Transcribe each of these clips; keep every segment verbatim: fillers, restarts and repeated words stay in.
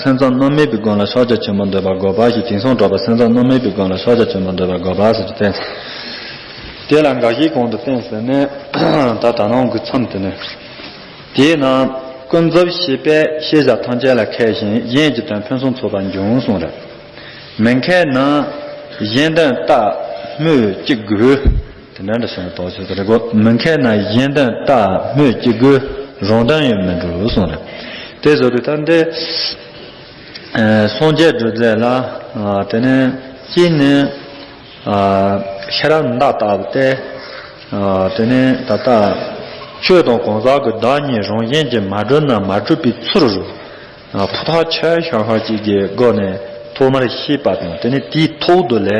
སེམས་ཙམ་རྣམ་སྨིན་པའི་སྒོ་ལ་ཕྱག་རྒྱ་ཆེན་པོ་འདོད་པར་དགོས་པ་ཞེས། དེང་སང་གྲགས་པ་སེམས་ཙམ་རྣམ་སྨིན་པའི་སྒོ་ལ་ཕྱག་རྒྱ་ཆེན་པོ་འདོད་པར་དགོས་པ་ཟེར་གྱི་བསྟན། དེ་ལ་འགའ་ཞིག་གོང་དུ་བསྟན་ཟེར་ནས་ད་ད་ནང་གི་མཚམས་དེ་ནས། དེས་ན་ཀུན་རྫོབ་ཞེས་པས་ཤེས་བྱ་ཐམས་ཅད་ལ་མཁས་ཤིང་གཞན་གྱི་དོན་ཕུན་སུམ་ཚོགས་པར་འབྱུང་གསུངས་རེད། མི་མཁས་ན་གཞན་དོན་ལྟ་སྨོས་ཅི་དགོས། དེ་འདྲ་འདྲ་བྱུང་བ་དོགས་ཆོད་རེད་གོ། མི་མཁས་ན་གཞན་དོན་ལྟ་སྨོས་ཅི་དགོས། རང་དོན་ཡང་མི་འགྲུབ་གསུངས་རེད། དེ་བཟོ་དུས་ད་འདི་སངས་རྒྱས་སྒྲུབ་རྫས་ལ་དེ་ནས་གཅིག་ནི་ཤེས་རབ་མདའ་ལྟ་བུ་སྟེ། དེ་ནས་ད་ལྟ་ཆོས་དང་གང་ཟག་གི་བདག་ཉིད་རང་བཞིན་གྱིས་མ་གྲུབ་ན་མ་གྲུབ་པའི་ཚུལ། ཕུ་ཐག་ཆོད་ཤང་ཤང་གཅིག་གི་སྒོ་ནས་ཐོག་མར་ཤེས་པ་དང་། དེ་ནས་དེའི་ཐོག་ཏུ་ལས་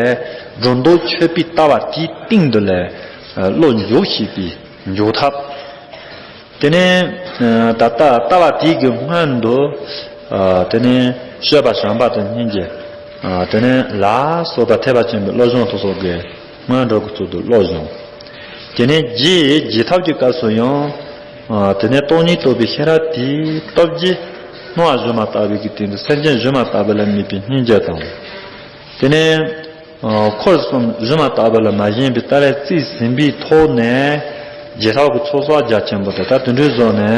སྒྲོ་འདོགས་ཆོད་པའི་ལྟ་བ་དེའི་སྟེང་དུ་ལས་བློ་འཇོག་ཤེས་པའི་འཇོག་ཐབས། དེ་ནས་ད་ལྟ་ལྟ་བ་དེའི་གི་སྔོན་དུ་དེ་ནས་སྤྱོད་པ་བྱམས་པ་དང་སྙིང་རྗེ། དེ་ནས་ལ་སོགས་པ་ཐེག་པ་ཆེན་པོའི་བློ་སྦྱོང་དེ་སོགས་ཀྱི་སྔོན་འགྲོ་གི་ཚུལ་དུ་བློ་སྦྱོང་། དེ་ནས་རྗེས་རྗེས་ཐབས་ཀྱི་སྐབས་སུ་ཡང་། དེ་ནས་སྟོང་ཉིད་རྟོགས་པའི་ཤེས་རབ་དེའི་སྟོབས་ཀྱིས་སྣང་བ་བཞུ་མ་ལྟ་བུའི་གི་སྟེང་དུ་སེམས་ཅན་བཞུ་མ་ལྟ་བུ་ལ་དམིགས་པའི་སྙིང་རྗེ་དང་། དེ་ནས་འཁོར་གསུམ་བཞུ་མ་ལྟ་བུ་ལ་མ་ཞེན་པའི་ལྟ་བས་རྩིས་ཟིན་པའི་ཐོག་ནས་རྗེས་ཐོབ་ཀྱི་ཚོགས་བསགས་རྒྱ་ཆེན་པོ་དེ་དག་དུད་འགྲོའི་བཟོ་ནས།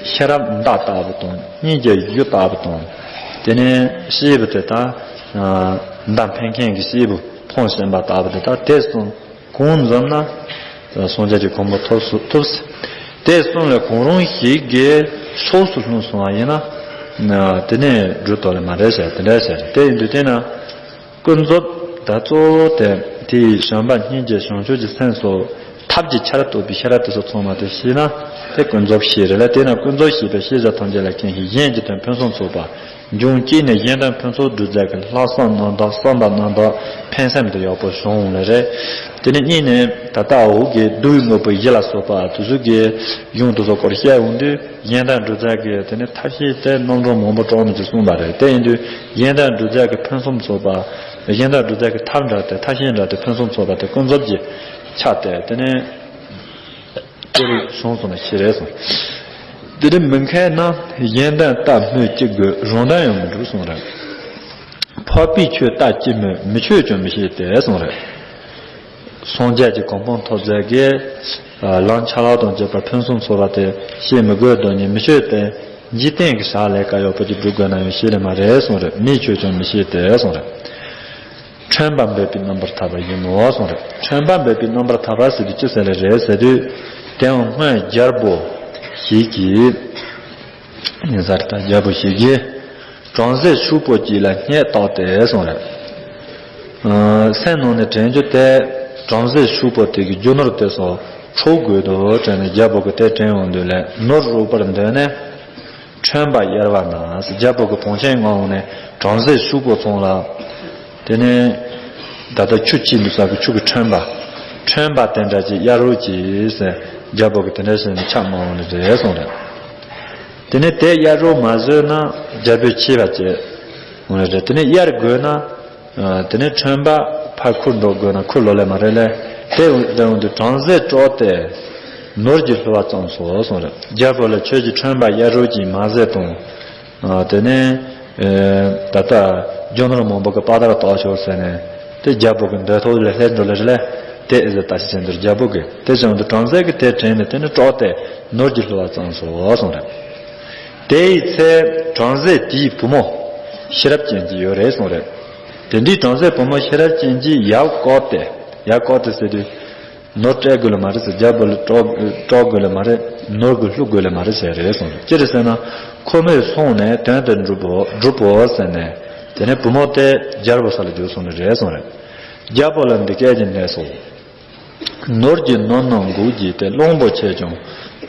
ཤེས་རབ་མདའ་ལྟ་བུ་དང་སྙིང་རྗེ་གཞུ་ལྟ་བུ་དང་། དེ་ནས་སྐྱེས་བུ་དེ་དག་མདའ་འཕེན་མཁན་གྱི་སྐྱེས་བུ་འཕང་བཞིན་པ་ལྟ་བུ་དེ་དག་དེ་གསུམ་གང་འཛོམས་ན་སངས་རྒྱས་ཀྱི་གོ་འཕང་ཐོབ་སུ་ཐུབ། དེ་གསུམ་ལས་གང་རུང་ཞིག་གི་ཕྱོགས་སུ་ལྷུང་སོང་བ་ཡིན་ན། དེ་ནས་སྒྲུབ་ཐུབ་ལེ་མ་རེད་ཟེར། དེ་འདྲ་ཟེར། དེ་ཡིན་དུས་དེ་ན། ཀུན་རྫོབ་ད་གཙོ་བོ་དེ་དེའི་བྱམས་པ་སྙིང་རྗེ་བྱང་ཆུབ་ཀྱི་སེམས་སོགས་ཐབས་ཀྱི་ཆར་གཏོད་པའི་ཤེས་རབ་དེ་ཚོ་ཚང་མ་དེ་ཤེས་ན་དེ་ཀུན་རྫོབ་ཤེས་རེད་ལ། དེས་ན་ཀུན་རྫོབ་ཤེས་པས་ཤེས་བྱ་ཐམས་ཅད་ལ་མཁས་ཤིང་གཞན་གྱི་དོན་ཕུན་སུམ་ཚོགས་པ་འབྱུང་། གཅིག་ནས་གཞན་དོན་ཕུན་སུམ་སྒྲུབ་རྒྱུ་གི་ལྷག་བསམ་རྣམ་དག་བསམ་པ་རྣམ་དག་ཕན་སེམས་དེ་ཡག་པོ་བྱུང་ལེ་རེད། དེ་ནས་གཉིས་ནས་ད་ལྟ་འོག་གི་བསྡུ་བའི་དངོས་པོ་བཞི་ལ་སོགས་པ་དེ་ཚོ་གི་གཞུང་དེ་ཚོ་སྐོར་བཤད་འོང་དུས། གཞན་དོན་སྒྲུབ་རྒྱུ་གི་དེ་ནི་ཐབས་ཤེས་དེ་རྣམ་གྲངས་མང་པོ་བཀྲམ་ནས་ཀྱི་གསུངས་པ་རེད། དེ་ཡིན་དུས་གཞན་དོན་སྒྲུབ་རྒྱུ་གི་ཕུན་སུམ་ཚོགས་པ། གཞན་དོན་སྒྲུབ་རྒྱུ་གི་ཐབས་འདྲ་དེ་ཐབས་ཤེས་འདྲ་དེ་ཕུན་སུམ་ཚོགས་པ་དེ་ཀུན་རྫོབ་ཀྱི་ཆ་དེ་དེ་ནི་དེ་རིགས་བྱུང་སོང་ན་ཤེས་རེད་གསུངས། དེ་ནི་མི་མཁས་ན་གཞན་དོན་ལྟ་སྨོས་ཅི་དགོས། རང་དོན་ཡང་མི་འགྲུབ་གསུངས་རེད། འཕགས་པའི་ཆོས་ལྟ་ཅི་སྨོས། མི་ཆོས་ཀྱང་མི་ཤེས་ཏེ་གསུངས་རེད། སངས་རྒྱས་ཀྱི་གོ་འཕང་ཐོབ་ཟེར་གི། ལམ་ཆ་ལག་དང་བཅས་པ་ཕུན་སུམ་ཚོགས་པ་དེ་ཤེས་མི་དགོས་དོན་ནི་མི་ཆོས་དེ་འཇིག་རྟེན་གྱི་བྱ་ལས་ཀ་ཡག་པོ་ཅིག་སྒྲུབ་དགོས་ན་ཡང་ཤེས་ལེ་མ་རེད་གསུངས་རེད། མིའི་ཆོས་ཀྱང་མི་ཤེས་ཏེ་གསུངས་རེད། ཁྲོན་པ་འབད་པའི་རྣམ་པར་ཐར་པ་ཡིན་ནོ་གསུངས་རེད། ཁྲོན་པ་འབད་པའི་རྣམ་པར་ཐར་པ་ཟེར་དུས་ཅི་ཟེར་ལེ་རེད་ཟེར་དུས། དེའང་སྔོན་རྒྱལ་པོ་ཞིག་གིས། ཡིན་ས་རེད། ད་རྒྱལ་པོ་ཞིག་གིས་བྲམ་ཟེ་ཕྱུག་པོ་གཅིག་ལ་སྙད་བཏགས་ཏེ་གསུངས་རེད། སེམས་ནང་ནས་དྲན་རྒྱུ་དེ་བྲམ་ཟེ་ཕྱུག་པོ་དེ་གི་རྒྱུ་ནོར་དེ་ཚོ་འཕྲོག་དགོས་འདུག་དྲན་ནས་རྒྱལ་པོ་གི་དེ་དྲན་འོང་དུས་ལས་ནོར་རོགས་པར་འདོད་ནས། ཁྲོན་པ་གཡར་བ་ན་ཟེར། རྒྱལ་པོ་གི་བང་ཆེན་མངགས་འོང་ནས་བྲམ་ཟེ་ཕྱུག་པོ་ཚང་ལ། དེ་ནས་ད་ལྟ་ཆུ་ཆེན་འདུག་ས་གི་ཆུ་གི་ཁྲོན་པ། ཁྲོན་པ་དེ་འདྲ་ཅིག་གཡར་རོགས་གྱིས་ཟེར་རྒྱལ་པོ་གི་དེ་འདྲ་བྱས་ནས་ཕྱག་མང་བོ་ནས་རེད་གསུངས་རེད། དེ་ནས་དེ་གཡར་རོགས་མ་བཟོས་ན་རྒྱལ་པོས་ཆད་པ་བཅད་འོང་ནས་རེད། དེ་ནས་གཡར་དགོས་ན། དེ་ནས་ཁྲོན་པ་ཕར་ཁུར་འགྲོ་དགོས་ན་ཁུར་ལོ་ལེ་མ་རེད་ལེ། དེ་འོང་དུས་བྲམ་ཟེ་དཀྲོགས་ཏེ་ནོར་གྱིས་བསླུ་བ་བརྩམས་སོ་གསུངས་རེད། རྒྱལ་པོ་ལ་ཁྱོད་ཀྱིས་ཁྲོན་པ་གཡར་རོགས་གྱིས་མ་བཟོས་དང་། དེ་ནས་ད་ལྟ་རྒྱུ་ནོར་མང་པོ་གི་དཔའ་དར་བཏགས་ཆོག་ཟེར་ནས་དེ་རྒྱལ་པོ་གི་འདོད་ཐོག་ལས་ལྷད་འགྲོ་ལེ་རེད་ལེ། དེ་ཨེ་ཟེར་ལྟ་ཞིག་བྱས་འདུག་རྒྱལ་པོ་གི་དེ་བྱུང་དུས་བྲམ་ཟེ་གི་དེ་དྲན་ནས་དེ་ནས་དཀྲོགས་ཏེ་ནོར་གྱིས་བསླུ་བ་བརྩམས་སོ་གསུངས་རེད། དེ་ཡི་ཚེ་བྲམ་ཟེ་དེའི་བུ་མོ་ཤེས་རབ་ཅན་གྱི་ཡོད་རེད་གསུངས་རེད། དེ་འདྲའི་བྲམ་ཟེ་བུ་མོ་ཤེས་རབ་ཅན་གྱིས་ཡབ་བཀག་སྟེ། ཡབ་བཀག་སྟེ་ཟེར་དུས། ནོར་སྤྲད་དགོས་ལེ་མ་རེད་ཟེར། རྒྱལ་པོ་ལ་དཀྲོག་དཀྲོག་དགོས་ལེ་མ་རེད། ནོར་གྱིས་བསླུ་དགོས་ལེ་མ་རེད་ཟེར་རེད་གསུངས་རེད། ཅི་རེད་ཟེར་ན། ཁོ་མོས་སོང་ནས་དོན་དེ་འགྲུབ་བོ་འགྲུབ་བོ་ཟེར་ནས། དེ་ནས་བུ་མོ་དེ་རྒྱལ་པོ་ས་ལ་འགྱུར་སོང་ནས་རེད་གསུངས་རེད། རྒྱལ་པོ་ལ་འདི་སྐད་ཅེས་སྨྲས་སོ། ནོར་གྱི་ནོར་རྣམས་འགུགས་བགྱིས་ཏེ། གླང་པོ་ཆེ་ཀྱང་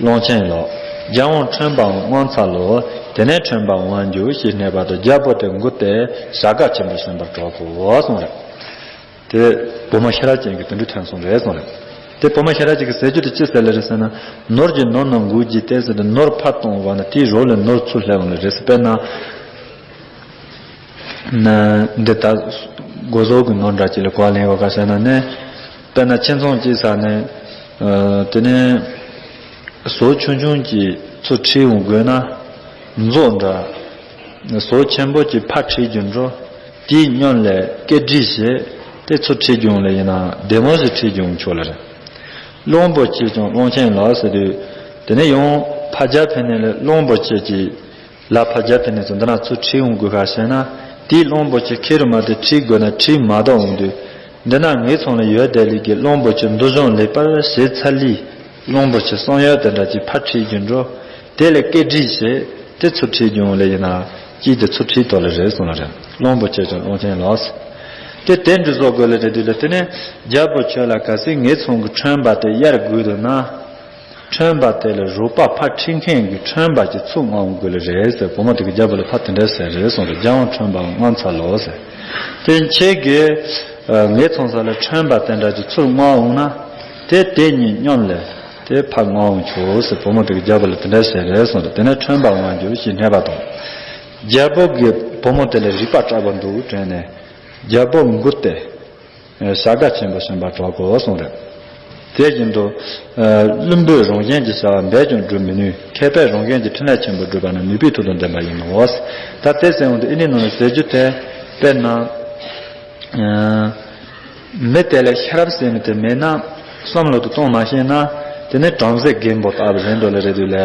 གླང་ཆེན་ལགས། རྒྱལ་དབང་ཁྲོན་པའང་དབང་འཚལ་ལོ། དེ་ནས་ཁྲོན་པ་དབང་རྒྱུ་ཞེས་སྨྲས་པ་དང་རྒྱལ་པོ་དེ་མགུ་སྟེ་བྱ་དགའ་ཆེན་པོ་བྱིན་པར་གྲགས་སོ་གསུངས་རེད། དེ་བུ་མོ་ཤེས་རབ་ཅན་གྱི་དོན་འགྲུབ་ཐོན་སོང་རེད་གསུངས་རེད། དེ་བུ་མོ་ཤེས་རབ་ཅན་གྱི་ཟེར་རྒྱུ་དེ་ཅི་ཟེར་ལེ་རེད་ཟེར་ན། ནོར་གྱི་ནོར་རྣམས་འགུགས་བགྱིས་ཏེ་ཟེར་ཏེ་ནོར་ཕར་གཏོང་བ་ན་དེའི་རོགས་ལས་ནོར་ཚུར་སླེབས་འོང་ལེ་རེད་ཟེར། དཔེར་ན། ན། འདི་ལྟར་སྒོ་ཟོག་གི་ནོར་འདྲ་ཅིག་ལ་གོ་ལེན་བ་ག་ཟེར་ན་ནི། དཔེར་ན་ཁྱིམ་ཚང་གཅིག་ས་ནས། དེ་ནས་ཟོག་ཆུང་ཆུང་གཅིག་ཚུར་ཁྲིད་འོང་དགོས་ན། མཛོ་འདྲ། ཟོག་ཆེན་པོ་གཅིག་ཕར་ཁྲིད་རྒྱུ་འགྲོ། དེའི་མཉམ་ལ་སྐེ་སྒྲིག་བྱས། དེ་ཚུར་ཁྲིད་རྒྱུ་ལ་ཡིན་ན་བདེ་མོ་ཞིག་ཁྲིད་རྒྱུ་ཆོག་ལ་རེད། གླང་པོ་ཆེ་ཀྱང་གླང་ཆེན་ལགས་ཟེར་དུས། དེ་ནས་ཡང་ཕ་རྒྱལ་ཕེབས་ནས་ལ་གླང་པོ་ཆེ་གཅིག་ལ་ཕ་རྒྱལ་ཕེབས་ནས་ཚུར་འདི་ན་ཚུར་ཁྲིད་འོང་དགོས་ཁ་བཤད་ན། དེའི་གླང་པོ་ཆེ་ཁེ་རུ་མ་དེ་ཁྲིད་དགོས་ན་ཁྲིད་མ་གཏོགས་འོང་དུས། འདི་ན་ངའི་ཚང་ལ་ཡོད་བསྡད་ལས་ཀྱི་གླང་པོ་ཆེ་འདུལ་སྦྱོང་ལེགས་པར་བྱས་ཚར་ལས། གླང་པོ་ཆེ་གསང་ཡུལ་དེ་འདྲ་གཅིག་ཕར་ཁྲིད་རྒྱུ་འགྲོ། དེ་ལ་སྐེ་སྒྲིག་བྱས། དེ་ཚུར་ཁྲིད་རྒྱུ་ལ་ཡིན་ན། གཅིག་དེ་ཚུར་ཁྲིད་དོ་ལ་རེད་གསུངས་ལ་རེད། གླང་པོ་ཆེ་ཀྱང་གླང་ཆེན་ལགས། དེ་དེ་འདྲ་བཟོ་དགོས་ལ་རེད་དུས་ལ། དེ་ནས་རྒྱལ་པོ་ཁྱོད་ལ་གལ་སྲིད་ངའི་ཚང་གི་ཁྲོན་པ་དེ་གཡར་དགོས་འདུག་ན། ཁྲོན་པ་དེ་ལ་རོགས་པ་ཕར་ཁྲིད་མཁན་གྱི་ཁྲོན་པ་གཅིག་ཚུར་མངགས་འོང་དགོས་ལ་རེད་ཟེར། བུ་མོ་དེ་གིས་རྒྱལ་པོ་ལ་ཕར་དེ་འདྲ་ཟེར་རེད་གསུངས་རེད། རྒྱལ་དབང་ཁྲོན་པ་མངགས་ཚར་ལོ་ཟེར། དེ་ཁྱེད་ཀྱིས་ངའི་ཚང་ས་ལ་ཁྲོན་པ་དེ་འདྲ་གཅིག་ཚུར་མངགས་འོང་ན། དེ་དེ་གཉིས་མཉམ་ལ་དེ་ཕར་མངགས་འོང་ཆོག་ཟེར། བུ་མོ་དེ་གིས་རྒྱལ་པོ་ལ་དེ་འདྲ་ཟེར་རེད་གསུངས་རེད། དེ་ནས་ཁྲོན་པ་མངགས་རྒྱུ་ཞེས་སྨྲས་པ་དང་། རྒྱལ་པོ་གིས་བུ་མོ་དེ་ལ་རིག་པ་དྲག་པོ་འདུག་དྲན་ནས། རྒྱལ་པོ་མགུ་སྟེ། བྱ་དགའ་ཆེན་པོ་བྱིན་པར་གྲག་གོ་གསུངས་རེད། དེ་བཞིན་དུ། བླུན་པོས་རང་གཞན་གྱི་བྱ་བ་འབད་ཀྱང་སྒྲུབ་མི་ནུས། མཁས་པས་རང་གཞན་གྱི་འཕྲིན་ལས་ཆེན་པོ་སྒྲུབ་པ་ནི་ནུས་པའི་མཐུ་དང་ལྡན་པ་ཡིན་ནོ། ད་དེ་ཟེར་འོང་དུས་ཨེ་ནི་ནང་ལ་ཟེར་རྒྱུ་དེ། དཔེར་ན། མི་དེ་ལ་ཤེས་རབ་ཟེར་མི་དེ་མེད་ན། བསམ་བློ་དེ་གཏོང་མ་ཤེས་ན། དེ་ནི་བྲམ་ཟེ་རྒན་པོ་ལྟ་བུ་རེད་འགྲོ་ལ་རེད་དུས་ལ།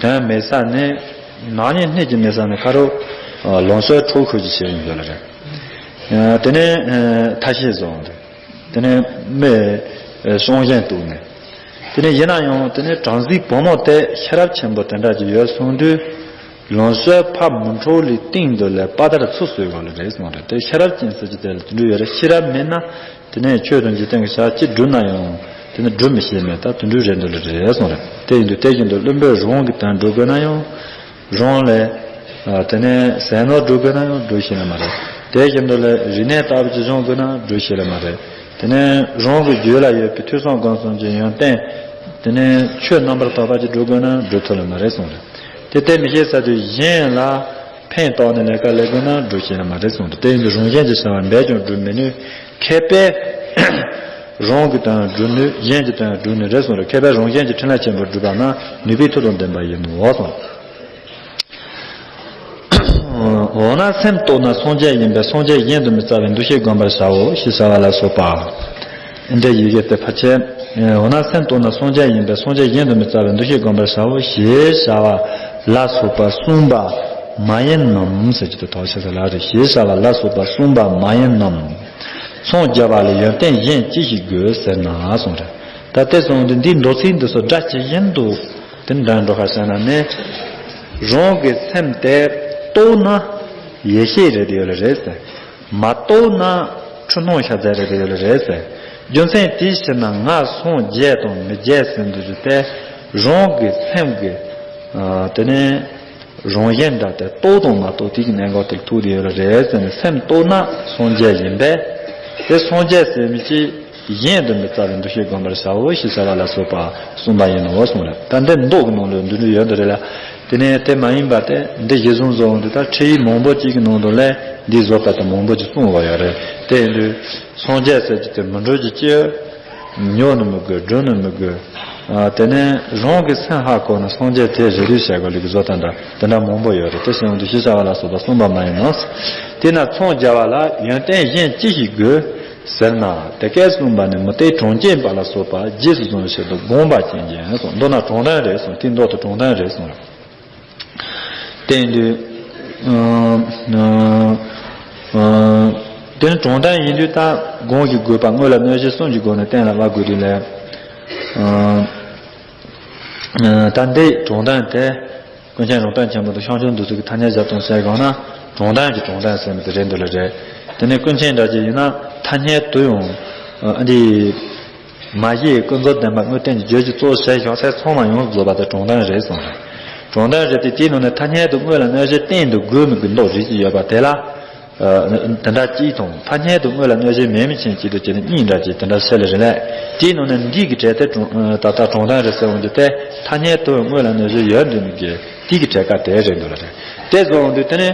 དོན་མེད་ས་ནས། ནག་ཉེས་སྣེ་གཅིག་མེད་ས་ནས་ཁ་རོག་ལང་ཚོའི་འཕྲོ་ཁུར་གྱི་བྱེད་ཡིན་འགྲོ་ལ་རེད། དེ་ནས་ཐ་ཤལ་བཟོ་འོང་དུས། དེ་ནས་མི་སྲོག་གཞན་གཏུག་ནས། དེ་ནས་ཡིན་ན་ཡང་དེ་ནས་བྲམ་ཟེའི་བུ་མོ་དེ་ཤེས་རབ་ཆེན་པོ་དེ་འདྲ་ཅིག་ཡོད་སོང་དུས། ལང་ཚོའི་ཕ་མི་འཕྲོག་ལས་སྟེང་དུ་ལས་དཔའ་དར་ཚུར་གསོས་དགོས་ལ་རེད་གསུངས་རེད། དེ་ཤེས་རབ་ཅན་ཟེར་གྱི་དེ་ལ་དེ་འདྲ་ཡོད་རེད། ཤེས་རབ་མེད་ན། དེ་ནས་ཆོས་དང་འཇིག་རྟེན་གྱི་བྱ་ཅི་བསྒྲུབ་ན་ཡང་། དེ་ནི་སྒྲུབ་མི་ཤེས་མེད་ད་དེ་འདྲ་རེད་འདུག་ལ་རེད་གསུངས་རེད། དེ་ཡིན་དུས་དེ་བཞིན་དུ་བླུན་པོས་རང་གི་དོན་སྒྲུབ་དགོས་ན་ཡང་། རང་ལས། དེ་ནས་ཟས་ནོར་སྒྲུབ་དགོས་ན་ཡང་སྒྲུབ་ཤེས་ལ་མ་རེད། དེ་བཞིན་དུ་ལས་རིག་གནས་ལྟ་བུ་ཅིག་སྦྱོང་དགོས་ན་སྒྲུབ་ཤེས་ལ་མ་རེད། དེ་ནས་རང་གི་རྒྱུད་ལ་ཡོད་པའི་ཐོས་བསམ་སྒོམ་གསུམ་གྱི་ཡོན་ཏན། དེ་ནས་ཆོས་རྣམ་པར་དག་པ་ཅིག་སྒྲུབ་དགོས་ན་སྒྲུབ་ཐུབ་ལ་མ་རེད་གསུངས་རེད། དེ་དེ་མི་ཤེས་ས་དུས་གཞན་ལ་ཕན་བཏགས་ནས་ལས་ཀ་ལས་དགོས་ན་སྒྲུབ་ཤེས་ལ་མ་རེད་གསུངས་རེད། དེ་ཡིན་དུས་རང་གཞན་གྱི་བྱ་བ་འབད་ཀྱང་སྒྲུབ་མི་ནུས། མཁས་པས་རང་གི་དོན་སྒྲུབ་ནུས། གཞན་གྱི་དོན་སྒྲུབ་ནུས་རེད་གསུངས་རེད། མཁས་པས་རང་གཞན་གྱི་འཕྲིན་ལས་ཆེན་པོ་སྒྲུབ་པ་ན་ནུས་པའི་མཐུ་དང་ལྡན་པ་ཡིན་ནོ་གསུངས། འོ་ན་སེམས་རྟོགས་ན་སངས་རྒྱས་ཡིན་པས་སངས་རྒྱས་གཞན་དུ་མི་བཙལ་བའི་འདུ་ཤེས་བསྒོམ་པར་བྱའོ་ཞེས་བྱ་བ་ལ་སོགས་པ། འདི་ཡི་གེ་དེ་ཕལ་ཆེར། འོ་ན་སེམས་རྟོགས་ན་སངས་རྒྱས་ཡིན་པས་སངས་རྒྱས་གཞན་དུ་མི་བཙལ་བའི་འདུ་ཤེས་བསྒོམ་པར་བྱའོ་ཞེས་བྱ་བ་ལ་སོགས་པ་གསུངས་པ་མ་ཡིན་ནམ་ཟེར་གྱི་འདུག་དོགས་ཤེས་ལ་རེ་ཞེས་བྱ་བ་ལ་སོགས་པ་གསུངས་པ་མ་ཡིན་ནམ། འཚང་རྒྱ་བ་ལ་ཡོན་ཏན་གཞན་ཅི་ཞིག་དགོས་ཟེར་ན་གསུངས་རེད། ད་དེ་སོང་དུས་འདིའི་མདོ་ཚིག་འདི་ཚོ་སྒྲ་ཇི་བཞིན་དུ་དེ་འདྲ་འགྲོ་ཁ་བྱས་ན་ནི། རང་གི་སེམས་དེ་རྟོགས་ན་ཡེ་ཤེས་རེད་ཡོད་ལ་རེད་ཟེར། མ་རྟོགས་ན་འཁྲུལ་སྣང་ཤ་ཚ་རེད་ཡོད་ལ་རེད་ཟེར། རྒྱུ་མཚན་དེའི་ཕྱིར་ན་ང་སངས་རྒྱས་དང་མི་རྒྱས་ཟེར་འདུག་རྒྱུ་དེ་རང་གི་སེམས་ཀྱི། དེ་ནས། རང་གཞན་འདྲ་སྟེ་རྟོགས་དང་མ་རྟོགས་དེ་གི་གནད་འགག་དེར་ཐུག་བསྡད་ཡོད་རེད་ཟེར་ནས། སེམས་རྟོགས་ན་སངས་རྒྱས་ཡིན་པས། དེ་སངས་རྒྱས་ཟེར་མི་ཅིག་གཞན་དུ་མི་བཙལ་བའི་འདུ་ཤེས་བསྒོམ་པར་བྱའོ་ཞེས་བྱ་བ་ལ་སོགས་པ་གསུངས་པ་ཡིན་ནོ་གསུངས་རེད། ད་འདི་མདོ་གི་ནང་ལ་འདི་འདྲ་ཡོད་འདི་རེད་ལ། དེ་ནས་དེ་མ་ཡིན་པ་དེ་འདི་གཞི་བཟུང་བཟོ་འོང་དུས་ད་ཁྲིད་ཡིག་མང་པོ་ཅིག་གི་ནང་དུ་ལས་འདི་བཟོ་ལྟ་དེ་མང་པོ་ཅིག་གསུངས་པ་ཡོད་རེད། དེ་ཡིན་དུས་སངས་རྒྱས་ཟེར་གྱི་དེ་མི་འགྲོ་རྒྱུ་ཅི་ཡོད། ཉོ་ནི་མི་དགོས། སྒྲུབ་ནི་མི་དགོས། ཨ། དེ་ནས་རང་གི་སེམས་ཧ་གོ་ན་སངས་རྒྱས་དེ་རེད་རེད་བྱ་དགོས་ལུགས་ཀྱི་བཟོ་ལྟ་འདྲ་དེ་འདྲ་མང་པོ་ཡོད་རེད། དེ་བྱས་ཡོང་དུས་ཞེས་བྱ་བ་ལ་སོགས་པ་གསུངས་པ་མ་ཡིན་ནོ། དེས་ན་འཚང་རྒྱ་བ་ལ་ཡོན་ཏན་གཞན་ཅི་ཞིག་དགོས་ཟེར་ན། དེ་སྐད་གསུངས་པ་ནི་མུ་སྟེགས་གྲོང་ཁྱེར་པ་ལ་སོགས་པ་རྗེས་སུ་བཟུང་བའི་ཕྱིར་དུ་དགོངས་པ་ཅན་གྱིས་གསུངས། མདོར་ན་དྲང་དོན་རེད་གསུངས། དེ་མདོ་དེ་དྲང་དོན་རེད་གསུངས། དེ་ཡིན་དུས། ཨ། ཨ། དེ་ནི་དྲང་དོན་ཡིན་དུས་ད་གོང་གི་དགོས་པ་དངོས་ལ་གནོད་བྱེད་གསུམ་གྱི་སྒོ་ནས་གཏན་ལ་དབབ་དགོས་དུས་ལས། ཨ། ད་འདི་དྲང་དོན་དེ་ཀུན་མཁྱེན་རང་དོན་ཆེན་པོ་དང་ཤངས་ཆོས་མདོ་ཚུལ་གྱི་ཐ་སྙད་བཞག་སྟངས་བཤད་དགོས་ན་དྲང་དོན་གྱི་དྲང་དོན་ཟེར་ནི་དེ་རེད་འདུག་ལ་རེད། དེ་ནས་ཀུན་མཁྱེན་འདྲ་ཅིག་ཡིན་ན་ཐ་སྙད་དུ་ཡང་ཨ་འདི། མ་གཞི་ཀུན་རྫོབ་བདེན་པ་དངོས་བསྟན་གྱི་རྒྱུད་ཀྱི་གཙོ་བོ་བྱས་བཞག་ཚད་ཚང་མ་ཡོངས་སུ་རྫོགས་པ་དེ་དྲང་དོན་རེད་གསུངས་རེད། དྲང་དོན་རེད་དེ་དེའི་ནང་ནས་ཐ་སྙད་དུ་དངོས་ལ་གནོད་བྱེད་གཏན་དུ་དགོས་མི་དགོས་མདོ་རིགས་ཀྱི་ཡོད་པ་དེ་ལ། ཨ། དེ་འདྲ་གཅིག་དང་ཐ་སྙད་དུ་དངོས་ལ་གནོད་བྱེད་མེད་མི་ཆེན་གཅིག་ཏུ་བྱས་ནས་གཉིས་འདྲ་གཅིག་དེ་འདྲ་བཤད་ལེ་རེད་ལས། དེའི་ནང་ནས་འདི་གི་གྲས་དེ་དྲང་ད་ལྟ་དྲང་དོན་རེད་ཟེར་འོང་རྒྱུ་དེ་ཐ་སྙད་དུ་དངོས་ལ་གནོད་བྱེད་ཡོད་འདུག་མི་དགོས། དེ་གི་གྲས་ཀ་དེ་རེད་འདུག་ལ་རེད། དེ་སོང་དུས་དེ་ནི་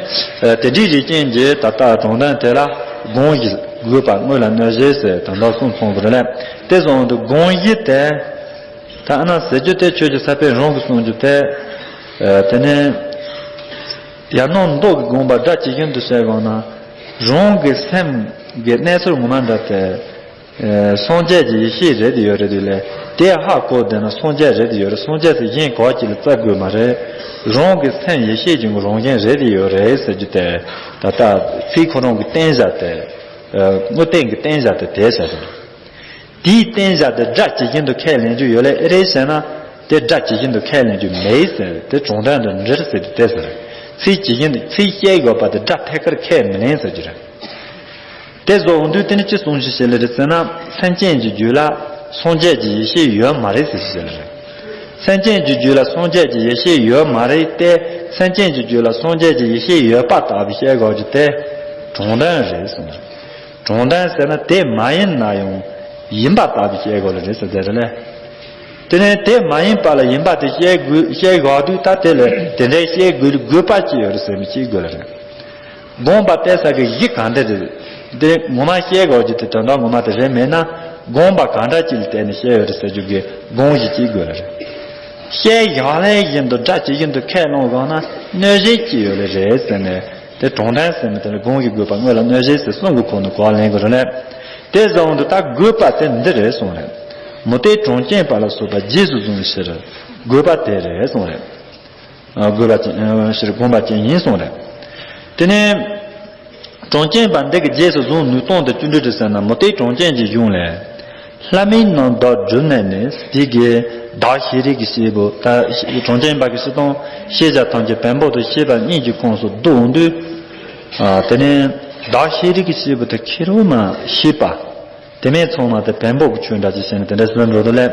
དེ་འདྲའི་རིགས་ཅན་གྱི་ད་ལྟ་དྲང་དོན་དེ་ལ་དགོངས་ཀྱི་དགོས་པ་དངོས་ལ་གནོད་བྱེད་ཟེར་དོན་དག་གསུམ་ཚང་བ་རེད་ལ། དེ་སོང་དུས་དགོངས་གཞི་དེ་ད་ཨ་ན་ཟེར་རྒྱུ་དེ་ཆོས་ཀྱི་ས་བོན་རང་གི་གསུང་རྒྱུ་དེ་དེ་ནི་ ཡང་ན་མདོ་གི་དགོངས་པ་སྒྲ་ཇི་བཞིན་དུ་བཤད་དགོས་ན། རང་གི་སེམས་ཀྱི་གནས་ཚུལ་ངོ་མ་འདྲ་སྟེ། སངས་རྒྱས་ཀྱི་ཡེ་ཤེས་རེད་དེ་ཡོད་རེད་དེ་ལས། དེ་ཧ་གོ་བསྡད་ན་སངས་རྒྱས་རེད་དེ་ཡོད་རེད། སངས་རྒྱས་སུ་གཞན་ག་གིས་ལ་བཙལ་དགོས་མ་རེད། རང་གི་སེམས་ཡེ་ཤེས་ཀྱི་རང་བཞིན་རེད་དེ་ཡོད་རེད་ཟེར་རྒྱུ་དེ། ད་ལྟ་ཚིག་ཁོ་རང་གི་བསྟན་བྱ་དེ། དངོས་བསྟན་གྱི་བསྟན་བྱ་དེ་དེ་བྱ་དེ། དེའི་བསྟན་བྱ་དེ་སྒྲ་ཇི་བཞིན་དུ་ཁས་ལེན་རྒྱུ་ཡོད་ལེ་ཨེ་རེད་ཟེར་ན། དེ་སྒྲ་ཇི་བཞིན་དུ་ཁས་ལེན་རྒྱུ་མེད་ཟེར། དེ་དྲང་དོན་དུ་འདྲིར་ཟེར་དུ་དེ་ཟེར། ཚིག་ཇི་བཞིན་དུ་ཚིག་བཤད་དགོས་པ་དེ་སྒྲ་ཐད་ཀར་ཁས་མི་ལེན་ཟེར་རྒྱུ་རེད། དེ་བཟོ་འོང་དུས་དེ་ནི་ཅི་གསུང་ཞིག་བྱེད་ལེ་རེད་ཟེར་ན། སེམས་ཅན་གྱི་རྒྱུད་ལ་སངས་རྒྱས་ཀྱི་ཡེ་ཤེས་ཡོད་མ་རེད་ཟེར་ཞིག་བྱེད་ལེ་རེད། སེམས་ཅན་གྱི་རྒྱུད་ལ་སངས་རྒྱས་ཀྱི་ཡེ་ཤེས་ཡོད་མ་རེད་དེ། སེམས་ཅན་གྱི་རྒྱུད་ལ་སངས་རྒྱས་ཀྱི་ཡེ་ཤེས་ཡོད་པ་ལྟ་བུ་བཤད་དགོས་རྒྱུ་དེ་དྲང་དོན་རེད་གསུངས། དྲང་དོན་ཟེར་ན་དེ་མ་ཡིན་ན་ཡང་ཡིན་པ་ལྟ་བུ་བཤད་དགོས་ལེ་རེད་ཟེར་དེ་རེད་ལེ། དེ་ནས་དེ་མ་ཡིན་པ་ལ་ཡིན་པ་དེ་བཤད་དགོས་བཤད་དགོས་དུས། ད་དེ་ལས་དེ་འདྲའི་བཤད་དགོས་དགོས་པ་ཅི་ཡོད་རེད་ཟེར་མི་ཅིག་དགོས་ལེ་རེད། དགོངས་པ་གཏད་ས་གི་གཞི་གང་འདྲ་རེད། དེ་ངོ་མ་བཤད་དགོས་རྒྱུ་དེ་དོན་དག་ངོ་མ་དེ་རེད་མེད་ན། དགོངས་པ་གང་འདྲ་ཅིག་ལ་བརྟེན་ནས་བཤད་ཡོད་རེད་ཟེར་རྒྱུ་གི་དགོངས་གཞི་ཅིག་དགོས་ལེ་རེད། བཤད་བཞག་ལེ་བཞིན་དུ་སྒྲ་ཇི་བཞིན་དུ་ཁས་བླངས་དགོས་ན་གནོད་བྱེད་ཅི་ཡོད་ལེ་རེད་ཟེར་ནས། དེ་དྲང་དོན་ཟེར་མི་དེ་ལ་དགོངས་གཞི་དགོས་པ་དངོས་ལ་གནོད་བྱེད་ཟེར་གསུམ་གྱི་ཁོངས་ནས་གོ་བ་ལེན་དགོས་རེད་ལེ། དེ་བཟང་དུ་ད་དགོས་པ་དེ་འདི་རེད་གསུངས་རེད། མུ་སྟེགས་གྲངས་ཅན་པ་ལ་སོགས་པ་རྗེས་སུ་བཟུང་བའི་ཕྱིར་དགོས་པ་དེ་རེད་གསུངས་རེད། ཨ། དགོས་པ་ཅན། ཨ། ཕྱིར་དགོངས་པ་ཅན་ཡིན་གསུངས་རེད། དེ་ནས་གྲངས་ཅན་པ་འདི་གི་རྗེས་སུ་བཟུང་ནུས་སྟངས་དེ་ཅི་འདྲ་རེད་ཟེར་ན། མུ་སྟེགས་གྲངས་ཅན་གྱི་གཞུང་ལས། ལྷ་མིན་རྣམས་བདག་སྒྲུབ་ནས་ནི། དེ་གའི་བདག་ཤེས་རིག་གི་སྐྱེས་བུ། ད་གྲངས་ཅན་པ་གི་སྤྱིར་བཏང་ཤེས་བྱ་ཐམས་ཅད་བེམ་པོ་དང་ཤེས་པ་གཉིས་ཀྱི་ཁོངས་སུ་བསྡུ་འོང་དུས། ཨ། དེ་ནས་བདག་ཤེས་རིག་གི་སྐྱེས་བུ་དེ་ཁེར་རོ་མ་ཤེས་པ། དེ་མིན་ཚང་མ་དེ་བེམ་པོ་གི་ཆོས་འདྲ་ཅིག་བྱས་ནས་དེ་འདྲ་ཟེར་འགྲོ་འདུག་ལས།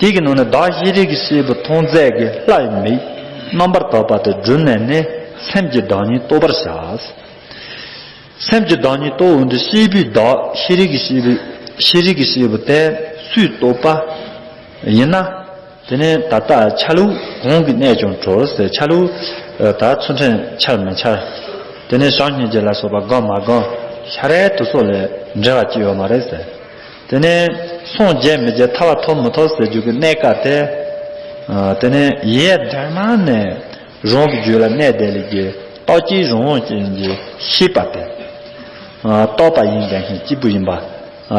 དེ་གི་ནང་ནས་བདག་ཤེས་རིག་གི་སྐྱེས་བུ་མཐོང་མཛད་ཀྱི་ལྷ་ཡི་མིག་རྣམ་པར་དག་པ་དེ་བསྒྲུབས་ནས་ནི་སེམས་ཀྱི་བདག་ཉིད་རྟོགས་པར་བྱ། སེམས་ཀྱི་བདག་ཉིད་རྟོགས་འོང་དུས་སྐྱེས་བུའི་བདག་ཤེས་རིག་གི་སྐྱེས་བུ། ཤེས་རིག་གི་སྐྱེས་བུ་དེ་སུས་རྟོགས་པ་ཡིན་ན། དེ་ནས་ད་ལྟ་ཆ་ལུགས་གང་གི་གནས་ཀྱང་གྲོལ་ཟེར། ཆ་ལུགས་ད་ཚུལ་ཁྲིམས་འཆལ་མི་འཆལ། དེ་ནས་བྱམས་སྙིང་རྗེ་ལ་སོགས་པ་སྒོམ་མ་སྒོམ། ཤ་རའི་དུ་སོགས་ལས་འབྲེལ་བ་ཅི་ཡོད་མ་རེད་ཟེར། དེ་ནས་སངས་རྒྱས་མི་རྒྱས་ཐར་བ་ཐོབ་མི་ཐོབ་ཟེར་རྒྱུ་གི་གནས་སྐབས་དེ། དེ་ནས་ཡེ་དེ་མ་ནས་རང་གི་རྒྱུད་ལ་གནས་བསྡད་ལས་ཀྱི་རྟོག་བཅས་རང་དབང་ཅན་གྱི་ཤེས་པ་དེ། རྟོགས་པ་ཡིན་དེ་ཤིང་གཅིག་པུ་ཡིན་པ།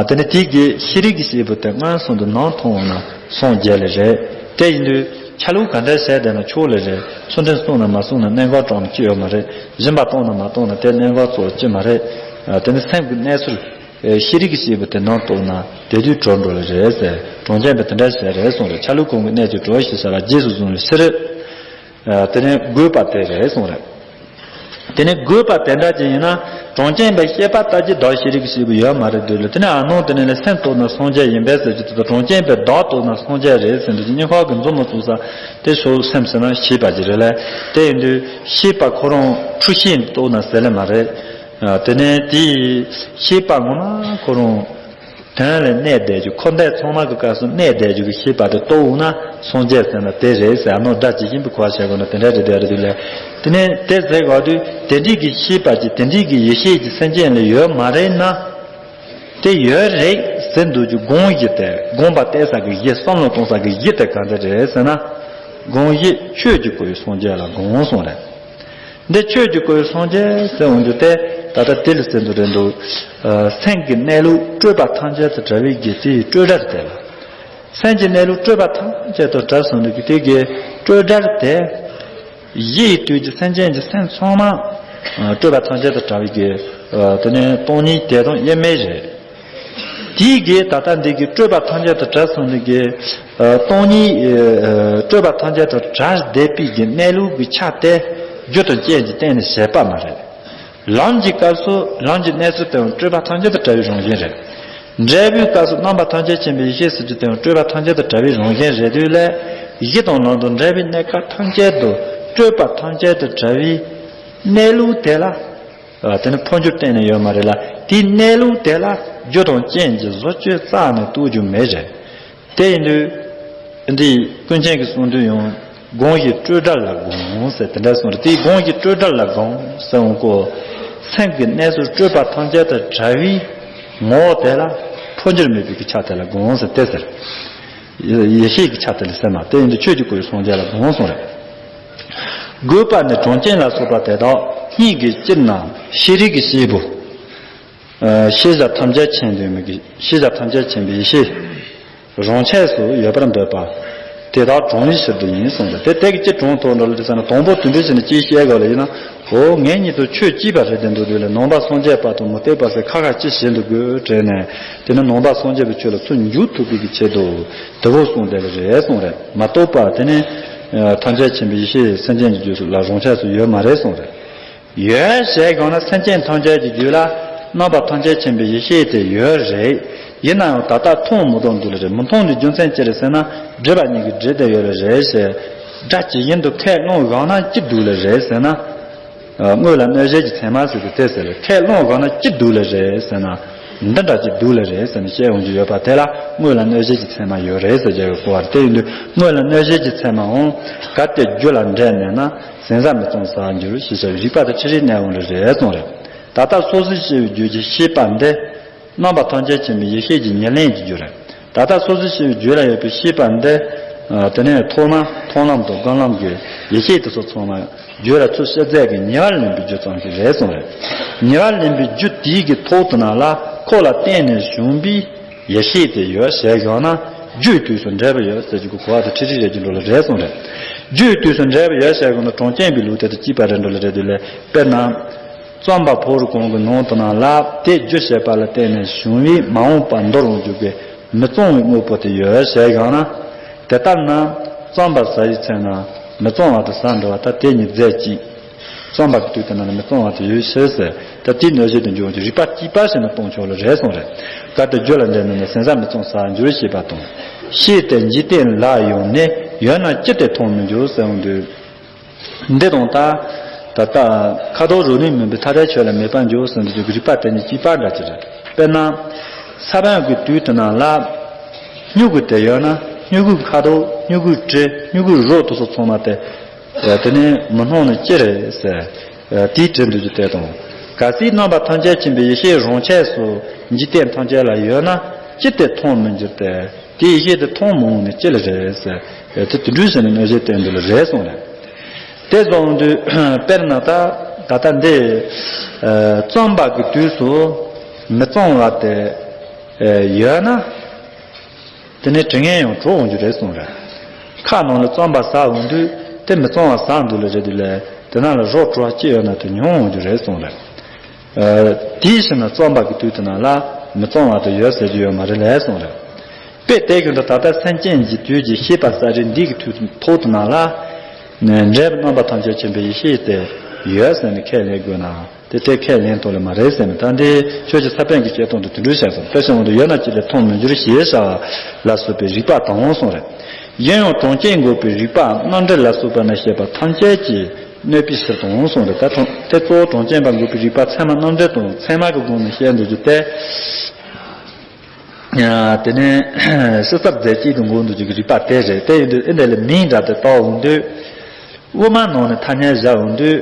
དེ་ནི་དེ་གི་ཤེས་རིག་གི་སྐྱེས་བུ་དེ་མངོན་སུམ་དུ་ནང་མཐོང་འོང་ན་སངས་རྒྱས་ལེ་རེད། དེ་ཡིན་དུས་ཆ་ལུགས་ག་འདྲ་བྱས་བསྡད་ན་ཆོག་ལེ་རེད། ཚུལ་ཁྲིམས་བསྲུངས་ན་མ་བསྲུངས་ན་གནད་འགག་གྲངས་ཅི་ཡོད་མ་རེད། སྦྱིན་པ་བཏང་ན་མ་བཏང་ན་དེ་གནད་འགག་གཙོ་བོ་ཅི་མ་རེད། དེ་ནི་སེམས་ཀྱི་གནས་ཚུལ། ཤེས་རིག་གི་སྐྱེས་བུ་དེ་ནང་རྟོགས་ན་དེ་དུས་གྲོལ་འགྲོ་ལེ་རེད་ཟེར། གྲངས་ཅན་པས་དེ་འདྲ་བྱས་རེད་གསུངས་རེད། ཆ་ལུགས་གང་གི་གནས་ཀྱང་གྲོལ་ཞེས་བྱ་བ་རྗེས་སུ་བཟུང་བའི་ཕྱིར། དེ་ནས་དགོས་པ་དེ་རེད་གསུངས་རེད། དེ་ནས་དགོས་པ་དེ་འདྲ་ཅིག་ཡིན་ན། གྲངས་ཅན་པའི་བཤད་པ་ལྟར་གྱི་བདག་ཤེས་རིག་གི་སྐྱེས་བུ་ཡོད་མ་རེད་འདུག་ལ། དེ་ནས་ཨ་ནང་དེ་ནས་ལས་སེམས་རྟོགས་ན་སངས་རྒྱས་ཡིན་པས་ཟེར་གྱི་དེ་དང་། གྲངས་ཅན་པས་བདག་རྟོགས་ན་སངས་རྒྱས་རེད་ཟེར་འདུག་གི་གཉིས་ཁག་གི་མཛུབ་མོ་བཙུགས་ས་དེ་ཤོག་སེམས་ཟེར་ན་ཤེས་པ་ཅིག་རེད་ལ། དེ་ཡིན་དུས་ཤེས་པ་ཁོ་རང་འཁྲུལ་ཤེས་རྟོགས་ན་ཟེར་ལེ་མ་རེད། དེ་ནས་དེའི་ཤེས་པ་ངོ་མ་ཁོ་རང་དོན་ལ་གནས་བསྡད་རྒྱུ། འཁོར་འདས་ཚང་མ་གི་སྐབས་སུ་གནས་བསྡད་རྒྱུ་གི་ཤེས་པ་དེ་རྟོགས་འོང་ན་སངས་རྒྱས་ཟེར་ན་དེ་རེད་ཟེར། ཨ་ནོ་སྒྲ་ཇི་བཞིན་པའི་གོ་བ་བྱས་དགོས་ན་དེ་འདྲ་རེད་དེ་རེད་དེ་ལས། དེ་ནས་དེ་ཟེར་དགོས་དུས་དེ་འདྲའི་གི་ཤེས་པ་ཅིག་དེ་འདྲའི་གི་ཡེ་ཤེས་ཀྱི་སེམས་ཅན་ལ་ཡོད་མ་རེད་ན། དེ་ཡོད་རེད་ཟེར་འདུག་རྒྱུ་དགོངས་གཞི་དེ། དགོངས་པ་གཏད་ས་གི་གཞི། བསམ་བློ་གཏོང་ས་གི་གཞི་དེ་ག་འདྲ་རེད་ཟེར་ན། དགོངས་གཞི་ཆོས་ཀྱི་སྐུ་ཡི་སངས་རྒྱས་ལ་དགོངས་གསུངས་རེད། འདི་ཆོས་ཀྱི་སྐུ་ཡི་སངས་རྒྱས་ཟེར་འོང་རྒྱུ་དེ་ད་ལྟ་དེ་ལ་ཟེར་འདུག་རེད་འདུག་སེམས་ཀྱི་གནས་ལུགས་སྤྲོས་པ་ཐམས་ཅད་དང་བྲལ་བའི་གི་དེ་ཡི་སྤྲོས་བྲལ་དེ་ལ། སེམས་ཀྱི་གནས་ལུགས་སྤྲོས་པ་ཐམས་ཅད་དང་བྲལ་སོང་ནས་ཀྱི་དེ་གི་སྤྲོས་བྲལ་དེ། གཞི་ཡི་དུས་ཀྱི་སེམས་ཅན་གྱི་སེམས་ཚང་མ་སྤྲོས་པ་ཐམས་ཅད་དང་བྲལ་བའི་གི་དེ་ནས་སྟོང་ཉིད་དེ་དང་དབྱེར་མེད་རེད། དེའི་གི་ད་ལྟ་འདི་གི་སྤྲོས་པ་ཐམས་ཅད་དང་བྲལ་སོང་ནས་གི་སྟོང་ཉིད། སྤྲོས་པ་ཐམས་ཅད་དང་བྲལ་བསྡད་པའི་གི་གནས་ལུགས་ཀྱི་ཆ་དེ་རྒྱུ་དང་རྐྱེན་གྱིས་གཏན་ནས་བྱས་པ་མ་རེད། ལམ་གྱི་སྐབས་སུ་ལམ་གྱི་གནས་ཚུལ་དེའང་སྤྲོས་པ་ཐམས་ཅད་དང་བྲལ་བའི་རང་བཞིན་རེད། འབྲས་བུའི་སྐབས་སུ་རྣམ་པ་ཐམས་ཅད་མཁྱེན་པའི་ཡེ་ཤེས་ཟེར་རྒྱུ་དེའང་སྤྲོས་པ་ཐམས་ཅད་དང་བྲལ་བའི་རང་བཞིན་རེད་དུས་ལས། གཞི་དང་ལམ་དང་འབྲས་བུའི་གནས་སྐབས་ཐམས་ཅད་དུ་སྤྲོས་པ་ཐམས་ཅད་དང་བྲལ་བའི་གནས་ལུགས་དེ་ལ། དེ་ནི་འཕོ་འགྱུར་གཏན་ནས་ཡོད་མ་རེད་ལ། དེའི་གནས་ལུགས་དེ་ལ་རྒྱུ་དང་རྐྱེན་གྱི་བཟོ་བཅོས་རྩ་ནས་གཏོགས་རྒྱུ་མེད་རེད། དེ་ཡིན་དུས། འདི་ཀུན་མཁྱེན་གྱིས་གསུངས་དུས་ཡང་དགོངས་གཞི་སྤྲོས་བྲལ་ལ་དགོངས་ཟེར་དེ་འདྲ་གསུངས་རེད། དེའི་དགོངས་གཞི་སྤྲོས་བྲལ་ལ་དགོངས་ཟེར་འོང་གོ། སེམས་ཀྱི་གནས་ཚུལ་སྤྲོས་པ་ཐམས་ཅད་དང་བྲལ་བའི་ངོ་བོ་དེ་ལ་འཕོ་འགྱུར་མེད་པའི་གི་ཆ་དེ་ལ་དགོངས་ཟེར་དེ་ཟེར། ཡེ་ཤེས་ཀྱི་ཆ་དེ་ལ་ཟེར་མ། དེ་ཡིན་དུས་ཆོས་ཀྱི་སྐུ་ཡི་སངས་རྒྱས་ལ་དགོངས་གསུངས་རེད། དགོས་པ་ནི་གྲངས་ཅན་ལ་སོགས་པ་དེ་དག་སྙེད་ཀྱི་སྤྱིར་ན་ཤེས་རིག་གི་སྐྱེས་བུ། ཨ་ཤེས་བྱ་ཐམས་ཅད་མཁྱེན་དོན་མིན་གྱི་ཤེས་བྱ་ཐམས་ཅད་མཁྱེན་པའི་ཡེ་ཤེས། རང་ཆས་སུ་ཡོད་པར་འདོད་པ། དེ་དག་གྲངས་ཡོད་ཕྱིར་དུ་ཡིན་གསུངས་ཏེ། དེ་དེ་གི་ཅི་གྲངས་ཐོག་འགྲོ་ལ་དེ་ཟེར་ན། དང་པོ་དེ་འདྲ་ཞིག་ནི་ཅིའི་ཤེས་དགོས་ལ་ཡིན་ན། འོ་ངེད་གཉིས་དུ་ཆོས་གཅིག་པ་རེད་དེ་འདུག་དུས་ལ་ནང་པ་སངས་རྒྱས་པ་དང་མུ་སྟེགས་པ་ཟེར་ཁ་ཁ་ཅི་བྱེད་འདུག་དགོས་དྲན་ནས། དེ་ནི་ནང་པ་སངས་རྒྱས་པའི་ཆོས་ལ་ཚུར་འཇུག་ཐུབ་པའི་གི་ཆེད་དུ་དེ་བོ་གསུངས་དེ་ལ་རེད་གསུངས་རེད་མ་གཏོགས་པ། དེ་ནི་ཐམས་ཅད་མཁྱེན་པའི་ཡེ་ཤེས་སེམས་ཅན་གྱི་རྒྱུད་ལ་རང་ཆས་སུ་ཡོད་མ་རེད་གསུངས་རེད། ཡོད་ཞེས་གང་ན་སེམས་ཅན་ཐམས་ཅད་ཀྱི་རྒྱུད་ལ་རྣམ་པ་ཐམས་ཅད་མཁྱེན་པའི་ཡེ་ཤེས་དེ་ཡོད་རེད། ཡིན་ན་ཡང་ད་ལྟ་མཐོང་མི་ཐུབ་འདུག་ལ་རེད། མི་མཐོང་ནི་རྒྱུ་མཚན་ཅི་རེད་ཟེར་ན། སྒྲིབ་པ་གཉིས་ཀྱིས་སྒྲིབ་བསྡད་ཡོད་ལ་རེད་ཟེར། སྒྲ་ཇི་བཞིན་དུ་ཁས་བླངས་གང་ན་ཅི་འདུག་ལ་རེད་ཟེར་ན། དངོས་ལ་གནོད་བྱེད་ཀྱི་མཚན་མ་ཟེར་དུས་དེ་ཟེར་ལ། ཁས་བླངས་གང་ན་ཅི་འདུག་ལ་རེད་ཟེར་ན། འདི་འདྲ་ཅིག་འདུག་ལ་རེད་ཟེར་ནས་བཤད་འོང་རྒྱུ་ཡོད་པ་དེ་ལ་དངོས་ལ་གནོད་བྱེད་ཀྱི་མཚན་མ་ཡོད་རེད་ཟེར་རྒྱུ་ཡོད་གོ་བ་རེད། དེ་ཡིན་དུས་དངོས་ལ་གནོད་བྱེད་ཀྱི་མཚན་མའང་གལ་ཏེ་རྒྱུ་ལ་འབྲེལ་མེད་ན་ཟན་ཟ་མི་གཙང་ཟ་འགྱུར་ཞེས་བྱ་བའི་རིགས་པ་དེ་ཕྲི་རིགས་གནས་དབང་ལ་རེད་གསུངས་རེད། ད་ལྟ་སོ་སོའི་ཤེས་པའི་རྒྱུད་ཀྱི་ཤེས་པ་འདི་རྣམ་པ་ཐམས་ཅད་མཁྱེན་པའི་ཡེ་ཤེས་ཀྱི་ཉེར་ལེན་གྱི་རྒྱུ་རེད། ད་ལྟ་སོ་སོའི་ཤེས་པའི་རྒྱུད་ལ་ཡོད་པའི་ཤེས་པ་འདི། དེ་ནས་ཐོག་མ་མཐོང་ལམ་དང་སྒོམ་ལམ་གྱི་ཡེ་ཤེས་དེ་ཚོ་ཚང་མ་རྒྱུད་ལ་ཚུར་ཤེས་རྫས་ཀྱི་ཉེ་བར་ལེན་པའི་རྒྱུ་ཙམ་ཞིག་རེད་གསུངས་རེད། ཉེ་བར་ལེན་པའི་རྒྱུ་དེའི་གི་ཐོག་ཏུ་ན་ལ་ཁོ་ལ་བརྟེན་ནས་བྱུང་བའི་ཡེ་ཤེས་དེ་ཡོད་ཞེས་བཞག་ན། རྒྱུའི་དུས་སུ་འབྲེལ་བ་ཡོད་ཟེར་རྒྱུ་གི་གོ་བ་དེ་ཁྲིག་ཁྲིག་རེད་ཀྱི་འགྲོ་ལ་རེད་གསུངས་རེད། རྒྱུའི་དུས་སུ་འབྲེལ་བ་ཡོད་ཞེས་གོ་ན་གྲངས་ཅན་པའི་ལུགས་དེ་དང་གཅིག་པ་རེད་འགྲོ་ལ་རེད་དུས་ལས། དཔེར་ན། རྩོམ་པ་ཕོ་བྲང་གང་གི་ནང་དུ་ན་ལ་དེ་རྒྱུ་བྱས་པ་ལ་བརྟེན་ནས་བྱུང་བའི་མ་འོངས་པ་འདོར་འོང་རྒྱུ་གི་མི་གཙང་བའི་དངོས་པོ་དེ་ཡོད་ཞེས་བཞག་ན། དེ་ལྟར་ན་རྩོམ་པ་ཟ་ཡི་ཚེ་ན་མི་གཙང་བ་དེ་ཟ་འགྲོ་བ་ད་དེ་ཉིད་རྫས་གཅིག་རྩོམ་པ་གི་དུས་དེ་ན་ནི་མི་གཙང་བ་དེ་ཡོད་ཕྱིར་ཟེར། ད་དེའི་གནོད་བྱེད་དུ་འགྱུར་གྱི་རིགས་པ་གཅིག་པ་ཞིག་ནི་སྤོང་ཆོག་ལ་རེད་གསུངས་རེད། གལ་ཏེ་རྒྱུ་ལ་འབྲེལ་མེད་ན་ཟན་ཟ་མི་གཙང་ཟ་འགྱུར་ཞེས་པ་དང་། ཤེས་ཏེ་འཇིག་རྟེན་ལ་ཡང་ནི་ཡོད་ན་ཅི་སྟེ་མཐོང་མི་འགྱུར་ཟེར་འོང་དུས། འདི་དང་ད། ད་ལྟ་ཁ་དོག་རོ་ནི་མིན་པའི་ཐ་དད་ཆོས་ལ་མེད་པར་འགྱུར་ཟེར་འདི་ཚོ་གི་རིགས་པ་དེ་གཉིས་གཅིག་པ་འདྲ་ཅིག་རེད། དཔེར་ན། ས་བོན་གྱི་དུས་དེ་ན་ལ། སྨྱུ་གུ་དེ་ཡོད་ན་སྨྱུ་གུའི་ཁ་དོག་སྨྱུ་གུའི་དྲི་སྨྱུ་གུའི་རོ་དེ་ཚོ་ཚང་མ་དེ། དེ་ནི་མི་སྣང་ནི་ཅི་རེད་ཟེར། དེའི་དྲི་འདུ་རྒྱུ་དེ་དང་། གལ་སྲིད་རྣམ་པ་ཐམས་ཅད་མཁྱེན་པའི་ཡེ་ཤེས་རང་ཆས་སུ་འཇིག་རྟེན་ཐམས་ཅད་ལ་ཡོད་ན་ཅི་སྟེ་མཐོང་མི་འགྱུར་ཏེ། དེའི་ཡེ་ཤེས་དེ་མཐོང་མི་འོང་ནི་ཅི་ལ་རེད་ཟེར། དེ་དེ་འདྲ་ཟེར་ནས་གནོད་བྱེད་བསྟན་འདུག་ལ་རེད་གསུངས་རེད། དེ་བཟུང་དུས་དཔེར་ན་ད་ད་ལྟ་འདི་རྩོམ་པ་གི་དུས་སུ་མི་གཙང་བ་དེ་ཡོད་ན། དེ་ནས་དྲི་ངན་ཡང་བྲོ་འོང་རྒྱུ་རེད་གསུངས་རེད། ཁ་ནང་ལ་རྩོམ་པ་ཟ་འོང་དུས་དེ་མི་གཙང་བ་ཟ་འདུག་ལ་རེད་དུས་ལས་དེ་ནང་ལ་རོ་བྲོ་བ་ཅི་ཡོད་ན་དེ་མྱོང་འོང་རྒྱུ་རེད་གསུངས་རེད། དེའི་ཕྱིར་ན་རྩོམ་པ་གི་དུས་དེ་ནང་ལ་མི་གཙང་བ་དེ་ཡོད་ཟེར་རྒྱུ་ཡོད་མ་རེད་ལས་གསུངས་རེད། དཔེ་དེ་བཞིན་དུ་ད་ལྟ་སེམས་ཅན་གྱི་དུས་ཀྱི་ཤེས་པ་གསར་རིག་འདི་གི་དུས་ཐོག་དེ་ནང་ལ། འབྲས་བུ་རྣམ་པ་ཐམས་ཅད་མཁྱེན་པའི་ཡེ་ཤེས་དེ་ཡོད་ཟེར་ནས་ཁས་ལེན་དགོས་ན། དེ་ལྟར་ཁས་ལེན་ཐུབ་ལེ་མ་རེད་ཟེར་ནས། ད་འདི་ཆོས་ཀྱི་ས་བོན་གྱི་བཤད་སྟངས་དེ་དེ་འདྲ་བཤད་སོང་། དཔེ་བཞིན་དུ་ཡོད་ན་ཅི་ལས་མཐོང་མི་འགྱུར་ཞེས་བྱ་བ་ལ་སོགས་པའི་རིགས་པ་དང་གསུངས་རེད། གཞན་ཡང་གྲངས་ཅན་འགོག་པའི་རིགས་པ་རྣམ་འགྲེལ་ལ་སོགས་པ་ན་བཤད་པ་ཐམས་ཅད་ཀྱིས་གནོད་པའི་ཕྱིར་དང་གསུངས་རེད། ད་གྲངས་དེ་གཙོ་བོ་གྲངས་ཅན་པ་འགོག་པའི་རིགས་པ་ཚད་མ་རྣམ་འགྲེལ་དང་ཚད་མ་གི་སྒོ་ནས་བཤད་འདུག་རྒྱུ་དེ། དེ་ནས་ཕྱི་ས་རྫས་གཅིག་ཏུ་འགོག་འདུག་རྒྱུ་གི་རིགས་པ་དེ་རེད། དེ་ཡིན་དུས་ཨེ་འདྲ་ལས་མིང་འདྲ་དེ་བཏགས་འོང་དུས། དབུ་མ་ནང་ནས་ཐ་སྙད་བཞག་འོང་དུས།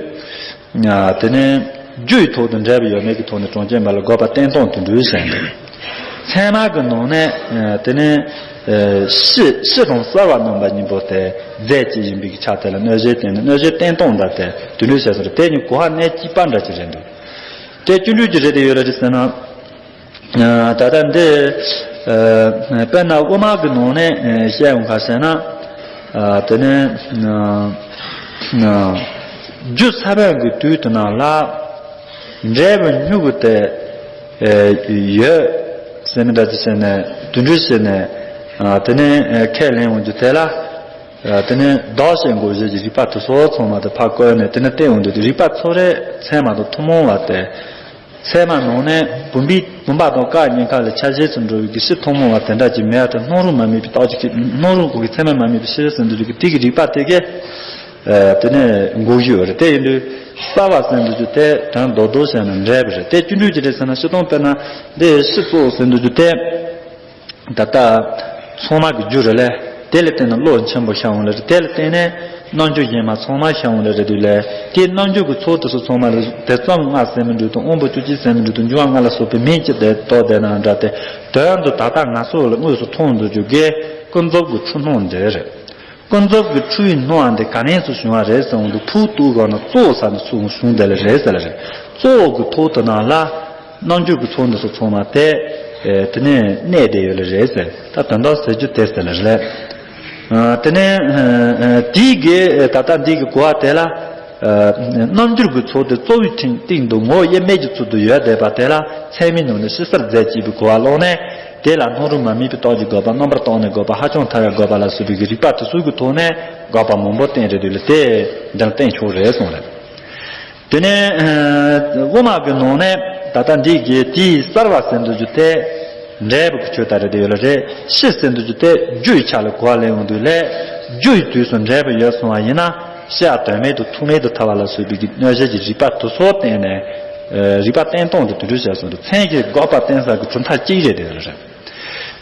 དེ་ནས་རྒྱུ་ཡི་ཐོག་ཏུ་འབྲེལ་བ་ཡོད་མེད་ཀྱི་ཐོག་ནས་གྲངས་ཅན་པ་ལ་དགོས་པ་བསྟན་སྟངས་དེ་འདྲ་བྱས་འདུག་ཚད་མ་གི་ནང་ནས་དེ་ནས་ཕྱི་ཕྱི་དང་གསལ་བ་རྣམ་པ་གཉིས་པོ་དེ་རྫས་གཅིག་ཡིན་པའི་ཆ་དེ་ལ་གནོད་བྱེད་བསྟན་ནས་གནོད་བྱེད་བསྟན་སྟངས་འདྲ་དེ་དེ་འདྲ་བྱས་སོང་རེད། དེ་གཉིས་གོ་བ་གནད་གཅིག་པ་འདྲ་ཅིག་རེད་འདུག་དེ་སྐྱོན་བརྗོད་ཀྱི་རེད་དེ་ཡོད་རེད་ཟེར་ན། ད་ལྟ་འདི་དཔེར་ན་དབུ་མ་གི་ནང་ནས་བཤད་ཡོང་ཁ་ཟེར་ན། དེ་ནས་རྒྱུ་ས་བོན་གྱི་དུས་དེ་ནང་ལ་འབྲས་བུ་སྨྱུ་གུ་དེ་ཡོད་ཟེར་མི་འདྲ་ཅིག་བྱས་ནས་དུད་འགྲོ་བྱས་ནས་དེ་ནས་ཁས་ལེན་འོང་རྒྱུ་དེ་ལ། དེ་ནས་བདག་ཞེས་འགོག་བྱེད་ཀྱི་རིགས་པ་དེ་ཚོ་ཚང་མ་དེ་ཕར་བཀོད་ནས་དེ་ནས་བསྟན་འོང་དུས་རིགས་པ་ཚོ་རེ་ཚད་མ་དང་ཐུན་མོང་བ་སྟེ། ཚད་མ་ནང་ནས་བུམ་པའི་བུམ་པ་དང་སྐར་གཉིས་ཀ་ལ་ཆ་ཤས་སུ་འགྲོ་བའི་གི་ཕྱི་ཐུན་མོང་བ་དེ་འདྲ་ཅིག་མེད་པ་དེ་སྣང་རུང་མ་དམིགས་པའི་རྟགས་ཅིག་གིས་སྣང་རུང་གི་ཚད་མ་མ་དམིགས་པའི་ཕྱིར་ཟེར་འདུག་གི་དེ་གི་རིགས་པ་དེ་གས་དེ་ནས་འགོག་རྒྱུ་རེད། དེ་ཡིན་དུས་གསལ་བ་ཟེར་འདུག་རྒྱུ་དེ་དོན་རྡོག་རྡོག་བྱས་ན་འབྲས་བུ་རེད། དེ་སྐྱོན་བརྗོད་ཀྱི་རེད་ཟེར་ན་སྤྱིར་བཏང་དཔེར་ན་འདི་ཕྱི་སོགས་ཟེར་འདུག་རྒྱུ་དེ། ད་ལྟ་ཚང་མ་གི་རྒྱུ་རེད་ལས། དེ་ལ་བརྟེན་ནས་བློ་ཆེན་པོ་ཤར་འོང་ལ་རེད། དེ་ལ་བརྟེན་ནས་རྣམ་འགྱུར་གཞན་མ་ཚང་མ་ཤར་འོང་ལ་རེད་དུས་ལས། དེའི་རྣམ་འགྱུར་གྱི་ཚོགས་དེ་ཚོ་ཚང་མ་ལ་དེ་ཙམ་ལྔ་ཟེར་མི་འདུག་དང་དབང་པོ་བཅུ་གཅིག་ཟེར་མི་འདུག་དང་འབྱུང་བ་ལྔ་ལ་སོགས་པའི་མིང་ཅི་བཏགས་བསྡད་ན་འདྲ་སྟེ། དོན་དུ་ད་ལྟ་ང་ཚོ་ལ་དངོས་སུ་མཐོང་འདུག་རྒྱུ་གས་ཀུན་རྫོབ་ཀྱི་འཁྲུལ་སྣང་འདི་རེད། ཀུན་རྫོབ་ཀྱི་འཁྲུལ་བའི་སྣང་བ་འདི་ག་ནས་སུ་བྱུང་བ་རེད་ཟེར་འོང་དུས། ཕུགས་གཏུགས་སྒང་ན་གཙོ་བོ་ས་ནས་ཚུར་བྱུང་བསྡད་ལེ་རེད་ཟེར་ལེ་རེད། གཙོ་བོ་གི་ཐོག་ཏུ་ན་ལ་རྣམ་འགྱུར་གྱི་ཚོགས་འདི་ཚོ་ཚང་མ་དེ་དེ་ནས་གནས་བསྡད་ཡོད་ལེ་རེད་ཟེར། ད་དོན་དག་ཟེར་རྒྱུ་དེ་ཟེར་ལེ་རེད། དེ་ནས་དེའི་གི་ད་ལྟ་འདི་གི་གོ་བ་དེ་ལ། རྣམ་འགྱུར་གྱི་ཚོགས་དེ་གཙོ་བོའི་སྟེང་དུ་ངོ་བོ་དབྱེར་མེད་ཀྱི་ཚུལ་དུ་ཡོད་བསྡད་པ་དེ་ལ་ཚད་མའི་ནང་ནས་ཕྱི་གསལ་མཛད་ཅེས་པའི་གོ་བ་བླངས་ནས། དེ་ལ་སྣང་རུང་མ་དམིགས་པའི་རྟགས་ཀྱི་དགོས་པ། རྣམ་པར་བརྟགས་ནས་དགོས་པ། ཧ་ཅང་ཐལ་བའི་དགོས་པ་ལ་སོགས་པའི་གི་རིགས་པ་དེ་ཚོའི་གི་ཐོག་ནས་དགག་པ་མང་པོ་བསྟན་རེད་དུས་ལ། དེ་འདི་ལ་བསྟན་ཆོག་རེད་གསུངས་རེད། དེ་ནས་དབུ་མ་གི་ནང་ནས་ད་ལྟ་འདི་གི་དེའི་གསལ་བ་ཟེར་འདུག་རྒྱུ་དེ། འབྲས་བུ་གི་ཆོས་ལྟར་རེད་དེ་ཡོད་ལ་རེད། སྤྱི་ཟེར་འདུག་རྒྱུ་དེ་རྒྱུ་ཡི་ཆ་ལ་གོ་བ་ལེན་འོང་དུས་ལས། རྒྱུ་ཡི་དུས་སུ་འབྲས་བུ་ཡོད་སོང་བ་ཡིན་ན། སྤྱི་ཡ་དོན་མེད་དུ་ཐུག་མེད་དུ་ཐལ་བ་ལ་སོགས་པའི་གི་གནོད་བྱེད་ཀྱི་རིགས་པ་དེ་ཚོ་བསྟན་ནས། རིགས་པ་བསྟན་སྟངས་དེ་དེ་འདྲ་བྱས་སོང་དུས། མཚན་གྱི་དགག་པ་བསྟན་ས་གི་གྲུབ་མཐའ་གཅིག་རེད་དེ་ཡོད་ལ་རེད།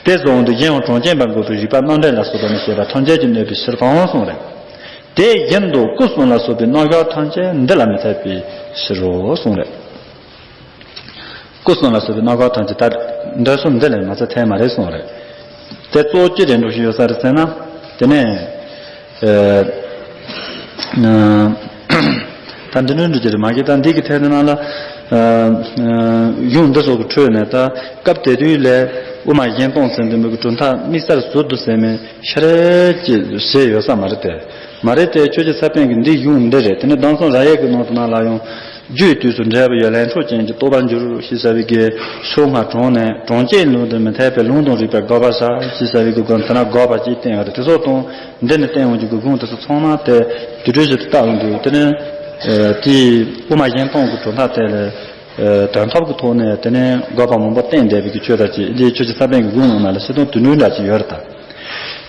དེ་སོང་དུས་གཞན་ཡང་གྲངས་ཅན་པ་འགོག་པའི་རིགས་པ་རྣམ་འགྲེལ་ལ་སོགས་པ་ནས་བཤད་པ་ཐམས་ཅད་ཀྱིས་གནོད་པའི་ཕྱིར་དང་གསུངས་རེད། དེ་བཞིན་དུ་སྐུ་གསུམ་ལ་སོགས་པའི་རྣམ་གཞག་ཐམས་ཅད་འདི་ལ་མི་འཐད་པའི་ཕྱིར་རོ་གསུངས་རེད། སྐུ་གསུམ་ལ་སོགས་པའི་རྣམ་གཞག་ཐམས་ཅད་ད་འདོད་སོང་འདི་ལས་མ་ཚད་འཐད་མ་རེད་གསུངས་རེད། དེ་གཙོ་བོ་ཅི་རེད་འགྲོ་བཞིན་ཡོད་ས་རེད་ཟེར་ན། དེ་ནས་ཨ་ད་འདི་ནོན་འགྲོ་རྒྱུ་རེད་མ་གི། ད་འདི་གི་ཐད་དེ་ནང་ལ་ཨ་གཞུང་འདི་སོགས་ཀྱི་ཁྲོད་ནས། ད་སྐབས་དེ་དུས་ལས་དབུ་མ་གཞན་སྟོང་ཟེར་འདུག་མི་གི་གྲུབ་མཐའ་དམིགས་བསལ་ཟུར་དུ་ཟེར་མི་ཤ་རེ་ཅིག་བཞེས་ཡོད་ས་མ་རེད་དེ། མ་རེད་དེ། ཆོས་རྗེ་ས་པཎ་གྱི་འདི་གཞུང་འདི་རེད། དེ་ནས་གདམས་ཟབ་རབ་དབྱེ་གི་ནང་དུ་ན་ལ་ཡང་། རྒྱུའི་དུས་སུ་འབྲས་བུ་ཡོད། ལན་གྲངས་ཅན་གྱིས་རྟོགས་པར་འགྱུར་ཞེས་བྱ་བའི་གི་ཕྱོགས་སྔ་དྲངས་ནས། གྲངས་ཅན་ལུང་དུ་མི་འཐད་པའི་ལུང་དང་རིགས་པས་དགག་པར་བྱ་ཞེས་བྱ་བའི་གི་སྒོ་ནས་དེ་ན་དགག་པ་གཅིག་བསྟན་ཡོད་རེད། དེ་སོགས་དང་འདི་ནས་བསྟན་འོང་རྒྱུ་གི་གཞུང་དེ་ཚོ་ཚང་མ་དེ་དེ་འདྲ་ཞིག་ཏུ་བལྟ་འོང་དུས། དེ་ནས་དེའི་དབུ་མ་གཞན་སྟོང་གི་གྲུབ་མཐའ་དེ་ལས། དོན་ཐོབ་ཀྱི་ཐོག་ནས་དེ་ནས་དགག་པ་མང་པོ་བསྟན་བསྡད་པའི་གི་ཆོས་དག་ཅིག་འདི་ཆོས་རྗེ་ས་པཎ་གྱི་དགུང་ནང་ན་ལ་བཤད་སྟངས་དེ་འདྲ་འདྲ་ཅིག་ཡོད་རེད་ད།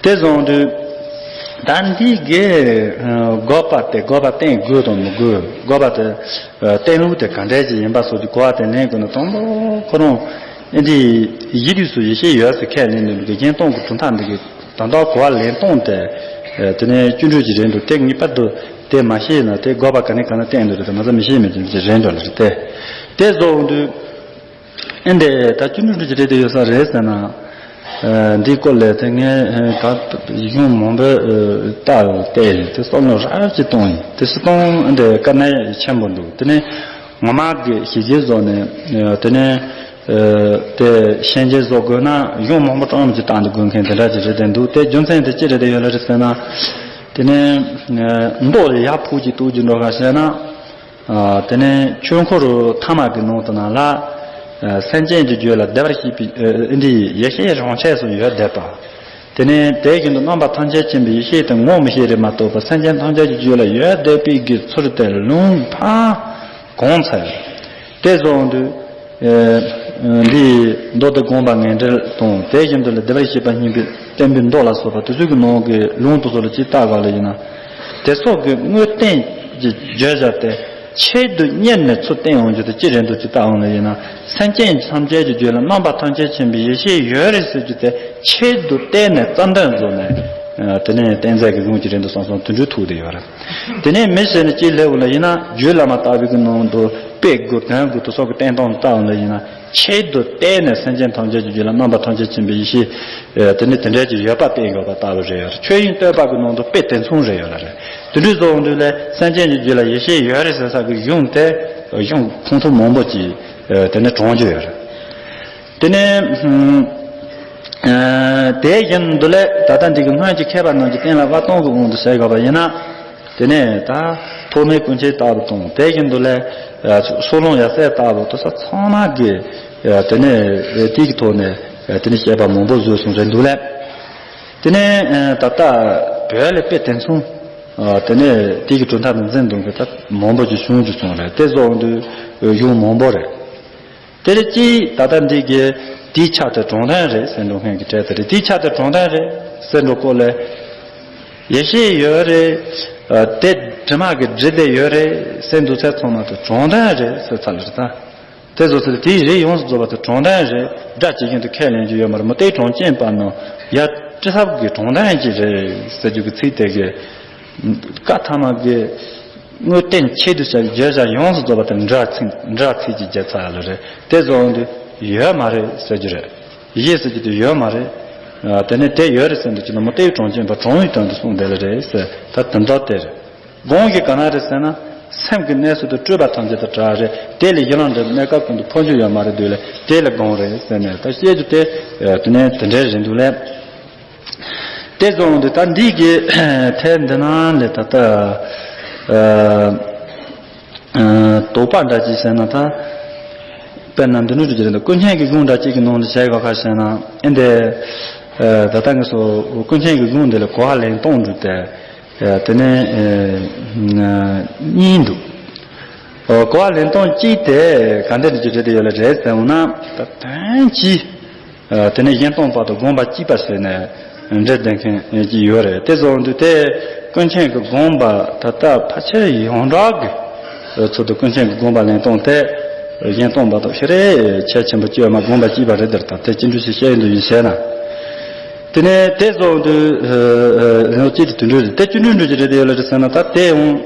དེ་བཟུང་དུས་ད་འདི་གི་དགག་པ་དེ། དགག་པ་བསྟན་དགོས་དང་མི་དགོས། དགག་པ་དེ་བསྟན་ལུགས་དེ་ག་འདྲ་ཅིག་ཡིན་པ་སོགས་ཀྱི་གོ་བ་དེ་ལེན་དགོས་ན། དང་པོ་ཁོ་རང་འདི་ཡི་དུས་སུ་ཡེ་ཤེས་ཡོད་ཟེར་ཁས་ལེན་ནས་གཞན་སྟོང་གི་གྲུབ་མཐའ་འདི་གི་ད་ལྟ་གོ་བ་ལེན་སྟངས་དེ། དེ་ནས་སྐྱོན་བརྗོད་ཀྱི་རེད་འདུག་དེ་ངེས་པར་དུ་དེ་མ་ཤེས་ན་དེ་དགག་པ་ག་ནས་ག་ན་བསྟན་འདུག་རེད་དེ། མ་ཚད་མི་ཤེས་མེད་ཀྱི་རེད་འགྲོ་ལ་རེད་དེ། དེ་བཟོ་འོང་དུས་ཨེ་འདི་ད་སྐྱོན་བརྗོད་ཀྱི་རེད་དེ་ཡོད་ས་རེད་ཟེར་ན། འདི་སྐོར་ལས་དེ་ངས་ད་གཞུང་མང་པོ་ལྟ་བལྟས་ཡིན། དེ་བསམ་བློ་རབ་ཅིག་བཏང་ཡིན། དེ་སུ་བཏང་ཨེ་འདི་དཀའ་གནད་ཆེན་པོ་འདུག་དེ་ནས་ངོ་མ་གི་ཞིབ་དཔྱད་བཟོ་ནས་དེ་ནས། དེ་ཤན་འབྱེད་བཟོ་དགོས་ན་གཞུང་མང་པོ་གྲངས་མང་ཅིག་བཏང་དུ་དགོས་མཁན་དེ་འདྲ་ཅིག་རེད་དེ་འདུག་དེ་རྒྱུ་མཚན་དེ་ཅི་རེད་དེ་ཡོད་ལ་རེད་ཟེར་ན། དེ་ནས་མདོ་ལ་ཡར་ཕུག་ཅིག་གཏུག་རྒྱུ་འགྲོ་ག་བྱས་ན། དེ་ནས་ཆོས་འཁོར་ཐ་མ་གི་ནང་དུ་ན་ལ། སེམས་ཅན་གྱི་རྒྱུད་ལ་བདེ་བར་གཤེགས་པའི་འདི་ཡེ་ཤེས་རང་ཆས་སུ་ཡོད་བསྡད་པ། དེ་ནས་དེ་བཞིན་དུ་རྣམ་པ་ཐམས་ཅད་མཁྱེན་པའི་ཡེ་ཤེས་དེ་ངོ་མི་ཤེས་རེད་མ་གཏོགས་པ། སེམས་ཅན་ཐམས་ཅད་ཀྱི་རྒྱུད་ལ་ཡོད་བསྡད་པའི་གི་ཚུལ་དེ་ལུང་ཕར་གང་ཚར། དེ་སོང་དུས། འདི་མདོ་སྡེ་དགོངས་པ་ངེས་འགྲེལ་དང་། དེ་བཞིན་དུ་ལ་བདེ་བར་གཤེགས་པ་སྙིང་པོའི་བསྟན་པའི་མདོ་ལ་སོགས་པ་དེ་ཚོ་གི་ནང་གི་ལུང་དེ་ཚོ་ལ་ཅིག་བལྟ་ག་ལ་ཡིན་ན། དེ་སོགས་ཀྱི་དངོས་བསྟན་གྱི་བརྗོད་བྱ་དེ་ཆེད་དུ་གཉེར་ནས་ཚུར་བསྟན་འོང་རྒྱུ་དེ་ཅི་རེད་འདུག་ཅིག་བལྟ་འོང་ལ་ཡིན་ན། སེམས་ཅན་ཐམས་ཅད་ཀྱི་རྒྱུད་ལ་རྣམ་པ་ཐམས་ཅད་མཁྱེན་པའི་ཡེ་ཤེས་ཡོད་རེད་ཟེར་རྒྱུ་དེ་ཆེད་དུ་བསྟན་ནས་རྩ་འདོན་བཟོ་ནས། དེ་ནས་བསྟན་རྫས་ཀྱི་ལུང་ཅིག་རེད་འདུག་བསམ་སོང་དེ་འདྲའི་ཐུག་བསྡད་ཡོད་རེད། དེ་ནས་མི་ཞིག་ནས་ཅིག་སླེབས་འོང་ལ་ཡིན་ན། རྒྱུད་བླ་མ་ལྟ་བུའི་གི་ནང་དུ་དཔེ་དགུ་དོན་དགུ་དེ་སོགས་ཀྱི་བསྟན་སྟངས་ལྟ་འོང་ལ་ཡིན་ན། ཆེད་དུ་བསྟན་ནས་སེམས་ཅན་ཐམས་ཅད་ཀྱི་རྒྱུད་ལ་རྣམ་པ་ཐམས་ཅད་མཁྱེན་པའི་ཡེ་ཤེས། དེ་ནི་དེ་འདྲ་ཅིག་ཡོད་པ་བསྟན་ཡོད་པ་ལྟ་བུ་རེད་ཡོད་རེད། ཆོས་དབྱིངས་བསྟོད་པ་གི་ནང་དུ་དཔེ་དེ་མཚུངས་རེད་ཡོད་ལ་རེད། དེ་འདྲའི་བཟོ་འོང་དུས་ལས་སེམས་ཅན་གྱི་རྒྱུད་ལ་ཡེ་ཤེས་ཡོད་རེད་ཟེར་ས་གི་གཞུང་དེ་གཞུང་ཁུངས་ཐུབ་མང་པོ་ཅིག་དེ་ནས་དྲངས་རྒྱུ་ཡོད་རེད། དེ་ནས་དེ་བཞིན་དུ་ལས་ད་ལྟ་འདི་གི་སྔོན་གྱི་མཁས་པ་རྣམས་ཀྱིས་གཏན་ལ་དབབ་སྟངས་ཀྱི་དབང་དུ་བྱས་དགོས་པ་ཡིན་ན། དེ་ནས་ད་ཐོགས་མེད་ཀུན་མཁྱེན་ལྟ་བུ་དང་། དེ་བཞིན་དུ་ལས་སོགས་ལུང་ཡབ་སྲས་ལྟ་བུ་དེ་ཚོ་ཚང་མ་གི་དེ་ནས་དེ་གི་ཐོག་ནས་དེ་ནས་བཤད་པ་མང་པོ་བཟོས་སོང་རེད་འདུག་ལས། དེ་ནས་ད་ལྟ་བོད་ལ་དཔེ་དེ་མཚུངས་དེ་ནས་དེ་གི་གྲུབ་མཐའ་དང་འཛིན་སྟངས་ཀྱི་ད་མང་པོ་ཅིག་བྱུང་རྒྱུ་སོང་རེད། དེ་བཟོ་འོང་དུས་གཞུང་མང་པོ་རེད། དེ་རེད་ཅིག་ད་ལྟ་འདི་གི་དེའི་ཆ་དེ་དྲང་དོན་རེད་ཟེར་འགྲོ་མཁན་གྱི་གྲས་དེ་རེད། དེའི་ཆ་དེ་དྲང་དོན་རེད་ཟེར་འགྲོ་སྐོར་ལས། ཡེ་ཤེས་ཡོད་རེད། དེ་དྲི་མ་གི་སྒྲིབ་པ་ཡོད་རེད་ཟེར་འདུག་ཚད་ཚང་མ་དེ་དྲང་དོན་རེད་ཟེར་ཚར་ལ་རེད་ད། དེ་བཟོ་ཚུལ་དེའི་རིགས་ཡོངས་སུ་རྫོགས་པ་དེ་དྲང་དོན་རེད། སྒྲ་ཇི་བཞིན་དུ་ཁས་ལེན་རྒྱུ་ཡོད་མ་རེད། མུ་སྟེགས་གྲངས་ཅན་པ་རྣམས་ཡ་སྤྲུལ་ཐབས་ཀྱི་དྲང་དོན་ཅིག་རེད་ཟེར་རྒྱུ་གི་ཚིག་དེ་གི་བཀའ་ཐ་མ་གི་དངོས་བསྟན་ཆེད་དུ་བྱ་བའི་བརྗོད་བྱ་ཡོངས་སུ་རྫོགས་པ་དེ་འདྲ་ཚིག་འདྲ་ཚིག་གི་བརྒྱབ་ཚར་ལ་རེད། དེ་བཟོ་འོང་དུས་ཡོད་མ་རེད་ཟེར་རྒྱུ་རེད། ཡེ་ཟེར་རྒྱུ་དེ་ཡོད་མ་རེད། དེ་ནས་དེ་ཡོད་རེད་ཟེར་འདུག་ཅི་ན་མོ་དེའི་གྲངས་ཅན་པ་གྲངས་ཡུལ་དོན་དུ་གསུངས་བསྡད་ལེ་རེད་ཟེར། ད་དེ་འདྲ་དེ་རེད། སྒོམ་གྱི་ག་ན་རེད་ཟེར་ན། སེམས་ཀྱི་གནས་ཚུལ་དུ་སྤྲོས་པ་ཐམས་ཅད་དང་བྲལ་རེད། དེ་ལས་གཞན་ལ་འབྲས་བུ་གནས་སྐབས་ཀུན་ཏུ་འཕོ་འགྱུར་ཡོད་མ་རེད་འདུག་ལས། དེ་ལ་སྒོམ་རེད་ཟེར་ནས་ད་བཤད་རྒྱུ་དེ། དེ་ནས་དེ་འདྲའི་རེད་འདུག་ལས། དེ་བཟུང་དུ་ད་འདི་གི་ཐད་འདི་ན་ལས་ད་ལྟ། དོགས་པ་འདྲ་ཅིག་ཟེར་ན་ད། དཔེར་ན་འདི་ནུ་ཅིག་རེད་འདུག་ཀུན་མཁྱེན་གྱི་དགོངས་འདྲ་ཅིག་གི་ནང་དུ་བྱས་དགོས་ཁ་ཤས་ན་ཨེ་འདི། ད་ལྟ་ངས་སོ་ཀུན་མཁྱེན་གྱི་དགོངས་འདི་ལ་གོ་བ་ལེན་སྟངས་འདུག་སྟེ། དེ་ནས་གཉིས་འདུག་གོ་བ་ལེན་སྟངས་གཅིག་དེ་ག་འདྲ་འདྲ་ཅིག་རེད་དེ་ཡོད་ལ་རེད་ཟེར་འོང་ན་ད་དོན་གྱིས། དེ་ནས་གཞན་སྟོང་པ་དང་སྒོམ་པ་གཅིག་པ་ཟེར་ནས་འགྲེལ་བསྟན་མཁན་ཅིག་ཡོད་རེད། དེ་ཚོ་འདུག་སྟེ་ཀུན་མཁྱེན་གྱི་དགོངས་པ་ད་ལྟ་ཕལ་ཆེར་ཡོངས་གྲགས་ཀྱི་ཚུལ་དུ་ཀུན་མཁྱེན་གྱི་དགོངས་པ་ལེན་སྟངས་དེ་གཞན་སྟོང་པ་དང་ཤེས་རེ་ཁྱད་ཆེན་པོ་སྐྱེ་བ་མ་སྒོམ་པ་གཅིག་པ་རེད། དེར་ད་དེ་ཅི་འདྲ་ཞིག་བཤད་ཡོང་དུ་ཡིན་ཟེར་ན། དེ་ནས་དེ་ཚོ་འདུག་ལེན་སྟངས་གཅིག་དེ་དུད་འགྲོ་རེད། དེ་ཅི་འདྲ་འདྲ་ཅིག་རེད་དེ་ཡོད་ལ་རེད་ཟེར་ན་ད་དེ་འོང་།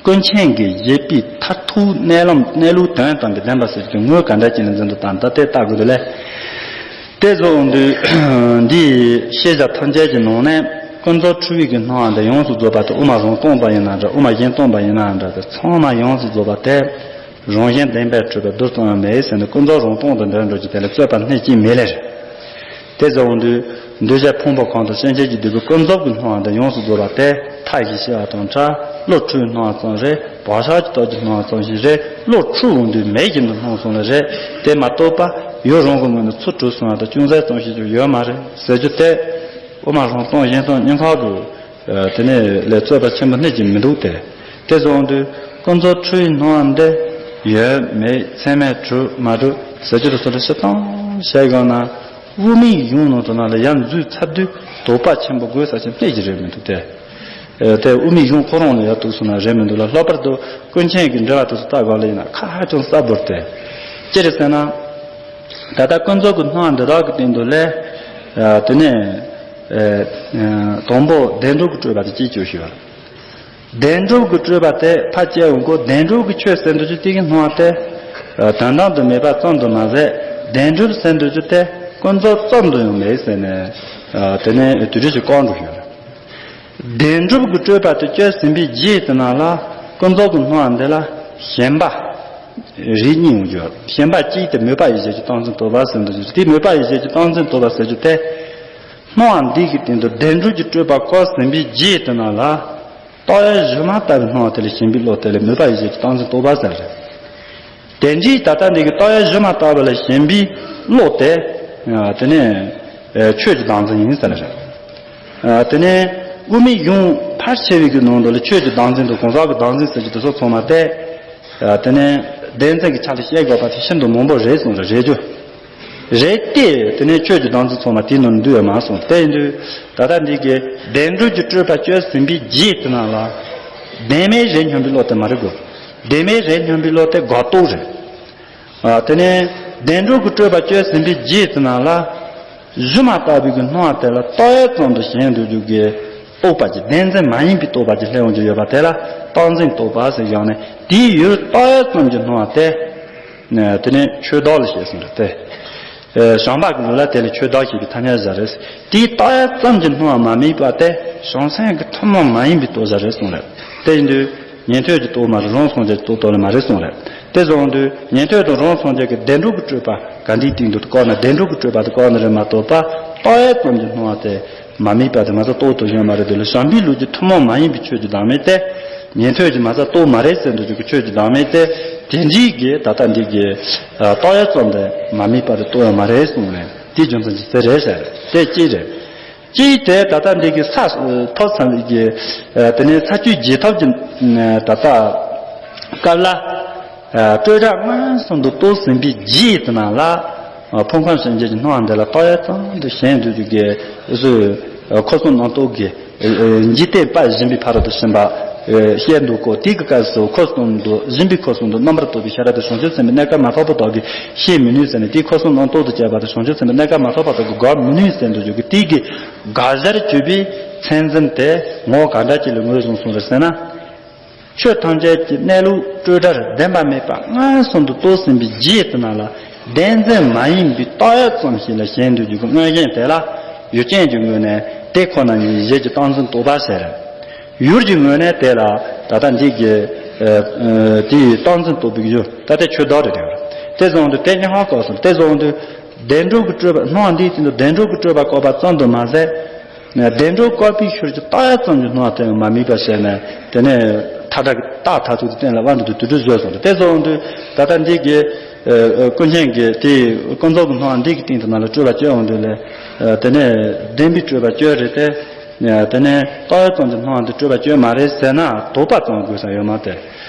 ཀུན་མཁྱེན་གྱི་བཞེད་པའི་མཐར་ཐུག་གནས་ལམ་གནས་ལུགས་དོན་དམ་པའི་བདེན་པ་ཟེར་གྱི་དངོས་ག་འདྲ་ཅིག་ནས་འཛིན་དུ་བཏང་ད་དེ་ལྟ་དགོས་འདུག་ལས། དེ་ཚོ་འདུག་འདིའི་ཤེས་བྱ་ཐམས་ཅད་ཀྱི་ནང་ནས་ཀུན་རྫོབ་འཁྲུལ་བའི་གི་སྣང་བ་འདི་ཡོངས་སུ་རྫོགས་པ་དེ་དབུ་མ་རང་སྟོང་པ་ཡིན་ན་འདྲ་དབུ་མ་གཞན་སྟོང་པ་ཡིན་ན་འདྲ་དེ་ཚང་མ་ཡོངས་སུ་རྫོགས་པ་དེ་རང་བཞིན་བདེན་པར་གྲུབ་པའི་རྡུལ་ཙམ་ཡང་མེད་ཟེར་ནས་ཀུན་རྫོབ་རང་སྟོང་དུ་འདོད་འགྲོ་རྒྱུ་དེ་ལ་རྩོད་པ་སྣེ་གཅིག་མེད་ལེ་རེད། དེ་ཚོ་འོང་དུས་འདུས་བྱས་ཕུང་པོ་གང་དང་སྐྱེ་མཆེད་ཀྱི་འདུས་པའི་ཀུན་རྫོབ་ཀྱི་སྣང་བ་འདི་ཡོངས་སུ་རྫོགས་པ་དེ་མཐའ་བཞི་ཤེས་པ་དང་ཕྲ། བློ་འཁྲུལ་སྣང་བ་ཙམ་རེད། བག་ཆགས་ཀྱི་སྟོབས་ཀྱིས་སྣང་བ་ཙམ་ཞིག་རེད། བློ་འཁྲུལ་འོང་དུས་མེད་ཀྱི་ནི་སྣང་སོང་ལེ་རེད། དེ་མ་གཏོགས་པ་ཡུལ་རང་གི་ངོས་ནས་ཚུར་གྲུབ་སོང་བ་དང་ཅུང་ཟད་ཙམ་ཞིག་ཀྱང་ཡོད་མ་རེད་ཟེར་རྒྱུ་དེ། དབུ་མ་རང་སྟོང་གཞན་སྟོང་གཉིས་ཁག་གི་དེ་ནས་ལས་རྩོད་པ་ཆེན་པོ་སྣེ་གཅིག་མི་འདུག་སྟེ། དེ་ཚོ་འོང་དུས་ཀུན་རྫོབ་འཁྲུལ་བའི་སྣང་བ་འདི་ཡོད་མེད་ཚད་མས་གྲུབ་མ་གྲུབ་ཟེར་རྒྱུ་དེ་ཚོ་འདྲ་ཞིབ་ཐང་བྱས་དགོས་ན། དབུ་མའི་གཞུང་ནང་དུ་ན་ལ་ཡར་འཛུལ་ཚར་དུས་དོགས་པ་ཆེན་པོ་དགོས་ས་ཆེན་སྣེ་གཅིག་རེད་མི་འདུག་སྟེ། དེ་དབུ་མའི་གཞུང་ཁོ་རང་ལ་ཡར་གཏུགས་སོང་ན་རེད་མི་འདུག་ལ། ལྷག་པར་དུ་ཀུན་མཁྱེན་གྱི་འགྲེལ་བ་དེ་ཚོ་ལྟ་དགོས་ལ་ཡིན་ན་ཁ་ཧ་ཅང་གསལ་པོ་རེད་དེ། ཅི་རེད་ཟེར་ན། ད་ལྟ་ཀུན་རྫོབ་ཀྱི་སྣང་བ་འདི་དག་གི་སྟེང་དུ་ལས། དེ་ནས། དང་པོ་བདེན་གྲུབ་ཀྱི་སྤྲོས་པ་དེ་གཅིག་བཅོས་ཞུས་པ། བདེན་གྲུབ་ཀྱི་སྤྲོས་པ་དེ་ཕར་བཅད་འོང་གོ་བདེན་གྲུབ་ཀྱི་ཆོས་ཟེར་འདོད་རྒྱུ་དེ་གི་སྣང་བ་དེ། དོན་དམ་དུ་མེད་པ་ཙམ་དུ་མ་ཟད། བདེན་གྲུབ་ཟེར་འདོད་རྒྱུ་དེ་ཀུན་རྫོབ་ཙམ་དུ་ཡང་མེད་ཟེར་ནས། དེ་ནས་དུས་འགྲོས་ཀྱི་བཀག་འགྲོ་ཞུས་པ། བདེན་གྲུབ་ཀྱི་སྤྲོས་པ་དེ་བཅད་ཟིན་པའི་རྗེས་དེ་ན་ལ་ཀུན་རྫོབ་ཀྱི་སྣང་བ་འདི་ལ་ཞེན་པ་རིགས་གཉིས་ཡོང་རྒྱུ། ཞེན་པ་གཅིག་དེ་མོས་པ་ཡིས་བྱས་ཀྱི་སྟངས་འཛིན་རྟོག་པ་ཟེར་འདོད་རྒྱུ་དེ། མོས་པ་ཡིས་བྱས་ཀྱི་སྟངས་འཛིན་རྟོག་པ་ཟེར་རྒྱུ་དེ། སྣང་བ་འདི་གི་སྟེང་དུ་བདེན་གྲུབ་ཀྱི་སྤྲོས་པ་བཀག་ཟིན་པའི་རྗེས་དེ་ན་ལ་རྟོག་ཡ་གཞི་མ་ལྟ་བུའི་སྣང་བ་དེ་ལ་ཞེན་པའི་བློ་དེ་ལ་མོས་པ་ཡིས་བྱས་ཀྱི་སྟངས་འཛིན་རྟོག་པ་ཟེར་རེད། དེ་འདྲའི་ད་ལྟ་འདི་གི་རྟོག་ཡ་གཞི་མ་ལྟ་བུ་ལ་ཞེན་པའི་བློ་དེ། དེ་ནས་ཆོས་ཀྱི་བདག་འཛིན་ཡིན་ཟེར་ནས་རེད། དེ་ནས་དབུ་མའི་གཞུང་ཕལ་ཆེ་བའི་གི་ནང་དུ་ལ་ཆོས་ཀྱི་བདག་འཛིན་དང་གང་ཟག་གི་བདག་འཛིན་ཟེར་གྱི་དེ་ཚོ་ཚང་མ་དེ། དེ་ནས་བདེན་འཛིན་གྱི་ཆ་ལ་བཤད་དགོས་པ་དེ་ཤིན་ཏུ་མང་པོ་རེད་གསུངས་རེད་རེད་རྒྱུ། རེད་དེ་དེ་ནས་ཆོས་ཀྱི་བདག་འཛིན་ཚང་མ་དེའི་ནང་འདུས་ཡོད་མ་གསུངས། དེ་ཡིན་དུས་ད་ལྟ་འདི་གི་བདེན་གྲུབ་ཀྱི་སྤྲོས་པ་བཅད་ཟིན་པའི་རྗེས་དེ་ན་ལ། བདེན་མེད་རེད་སྙམ་པའི་བློ་དེ་མ་རེད་གོ། བདེན་མེད་རེད་སྙམ་པའི་བློ་དེ་དགག་རྟོག་རེད། དེ་ནས་བདེན་གྲུབ་ཀྱི་སྤྲོས་པ་བཅད་ཟིན་པའི་རྗེས་དེ་ན་ལ། གཞི་མ་ལྟ་བུའི་གི་སྣང་བ་དེ་ལ་རྟོག་ཡ་ཙམ་དུ་ཞེན་འདོད་རྒྱུ་གི་རྟོག་པ་གྱི་བདེན་འཛིན་མ་ཡིན་པའི་རྟོག་པ་གྱི་སླེབས་འོང་རྒྱུ་ཡོད་པ་དེ་ལ་རྟོག་འཛིན་རྟོག་པ་ཟེར་བཞག་ནས་དེའི་ཡུལ་རྟོག་ཡ་ཙམ་གྱི་སྣང་བ་དེ། དེ་ནས་ཆོས་བདག་ལ་བཤད་གསུངས་རེད་དེ། བྱམས་པ་གི་ལུགས་ལ་དེ་ལ་ཆོས་བདག་ཞེས་པའི་ཐ་སྙད་བཞག་རེད། དེའི་རྟོག་ཡ་ཙམ་གྱི་སྣང་བ་མ་དམིགས་པ་དེ་བྱང་སེམས་ཀྱི་ཐུན་མོང་མ་ཡིན་པའི་རྟོག་བྱ་རེད་གསུངས་རེད། དེ་ཡིན་དུས། ཉན་ཐོས་ཀྱི་རྟོག་མ་རེད། རང་སངས་རྒྱས་ཀྱི་རྟོག་ཏོ་ལ་མ་རེད་གསུངས་རེད། དེ་བཟུང་དུས་ཉན་ཐོས་དང་རང་སངས་རྒྱས་ཀྱི་བདེན་གྲུབ་ཀྱི་སྤྲོས་པ་ག་འདིའི་སྟེང་དུ་བཀག་ན་བདེན་གྲུབ་ཀྱི་སྤྲོས་པ་དེ་བཀག་ན་རེད་མ་གཏོགས་པ་རྟོག་ཡ་ཙམ་གྱི་སྣང་བ་དེ་མ་དམིགས་པ་དེ་མ་རྩ་རྟོག་ཏོ་ཡོད་མ་རེད། དེ་ལ་བྱམས་པའི་ལུགས་ཀྱི་ཐུན་མོང་མ་ཡིན་པའི་ཆོས་ཀྱི་བདག་མེད་དེ། ཉན་ཐོས་ཀྱི་མ་རྩ་རྟོག་མ་རེད་ཟེར་འདོད་རྒྱུ་གི་ཆོས་ཀྱི་བདག་མེད་དེ། དེ་འདྲའི་གི་ད་ལྟ་འདི་གི་རྟོག་ཡ་ཙམ་དེ་མ་དམིགས་པ་དེ་རྟོག་ཡ་མ་རེད་གསུངས་ནས་དེའི་རྒྱུ་མཚན་གྱིས་ཟེར་རེད་ཟེར་དེ་གཅིག་རེད། གཅིག་དེ་ད་ལྟ་འདི་གི་ས་ཐོབ་ཚར་བའི་གི་དེ་ནས་ས་བཅུའི་རྒྱལ་ཐབས་ཀྱི་ད་ལྟ་སྐབས་ལ་སྤྲོས་བྲལ་མངོན་སུམ་དུ་རྟོགས་ཟིན་པའི་རྗེས་དེ་ན་ལ་ཕུང་ཁམས་སངས་རྒྱས་ཀྱི་སྣང་བ་འདི་ལ་རྟོག་ཡ་ཙམ་དུ་ཞེན་འདོད་རྒྱུ་གི་གཟུགས་འཁོར་གསུམ་རྣམ་རྟོག་གི་འཇིག་རྟེན་པ་བཞིན་པའི་ཕ་རོལ་ཏུ་ཕྱིན་པ་བཤད་འདུག་གོ། དེའི་གི་སྐབས་སུ་འཁོར་གསུམ་དུ་སྦྱིན་པའི་འཁོར་གསུམ་དུ་རྣམ་པར་རྟོག་པའི་ཤེས་རབ་དེ་བྱང་ཆུབ་སེམས་དཔའི་གནས་སྐབས་མ་ཐོབ་པ་དག་གིས་ཤེས་མི་ནུས་ཟེར་ནས་དེའི་འཁོར་གསུམ་རྣམ་རྟོག་ཏུ་སྐྱེས་པ་དེ་བྱང་ཆུབ་སེམས་དཔའི་གནས་སྐབས་མ་ཐོབ་པ་དག་གིས་དགག་མི་ནུས་ཟེར་འདོད་རྒྱུ་གི་དེའི་གི་དགག་བྱར་གྱུར་པའི་མཚན་འཛིན་དེ་ངོ་བོ་ག་འདྲ་ཅིག་ལ་ངོས་བཟུང་སོང་རེད་ཟེར་ན། ཆོས་ཐམས་ཅད་ཀྱི་གནས་ལུགས་སྤྲོས་བྲལ་བདེན་པ་མེད་པ་མངོན་སུམ་དུ་རྟོགས་ཟིན་པའི་རྗེས་དེ་ན་ལ་བདེན་འཛིན་མ་ཡིན་པའི་རྟོག་ཡ་ཙམ་ཞིག་ལ་ཞེན་འདོད་རྒྱུ་གི་མངོན་ཞེན་དེ་ལ། ཡུལ་ཅན་གྱི་ངོས་ནས་དེ་ཁོ་ན་ཉིད་གཞན་གྱི་རྟག་འཛིན་རྟོག་པ་ཟེར། ཡུལ་གྱི་ངོས་ནས་དེ་ལ་ད་ལྟ་འདི་གི་ཨ་ཨ་དེའི་རྟག་འཛིན་རྟོག་པའི་ཡུལ་ད་ལྟའི་ཆོས་བདག་རེད་དེ། དེ་བཟུང་དུས་དེ་གཉིས་ཧ་གོ་སོང་། དེ་བཟུང་དུས་བདེ་འགྲོ་གི་སྤྲོས་པ་སྣང་བ་འདིའི་སྟེང་དུ་བདེ་འགྲོ་གི་སྤྲོས་པ་བཀོད་པ་ཙམ་དུ་མ་ཟད། བདེ་འགྲོ་བཀོད་པའི་ཤུལ་གྱི་རྟགས་ཡང་ཙམ་གྱི་སྣང་བ་དེ་ཡང་མ་དམིགས་པ་བྱས་ནས་དེ་ནས་མཐའ་དག་གི་རྟགས་མཐར་ཐུག་ཏུ་གཏན་ལ་དབབ་འགྲོ་དུས་དེ་འདྲ་བཟོས་སོང་། དེ་བཟུང་དུས་ད་ལྟ་འདི་གི་ཨ་ཨ་ཀུན་མཁྱེན་གྱིས་དེའི་ཀུན་རྫོབ་ཀྱི་སྣང་བ་འདི་གི་སྟེང་དུ་ནང་ལ་སྤྲོས་པ་བཅད་འོང་དུས་ལས་ཨ་དེ་ནས་བདེན་པའི་སྤྲོས་པ་བཅད་རེད་དེ། དེ་ནས་རྟགས་ཡང་ཙམ་གྱི་སྣང་བ་འདི་སྤྲོས་པ་བཅད་མ་རེད་ཟེར་ན་དོགས་པ་ཙམ་དགོས་ས་ཡོད་མ་རེད།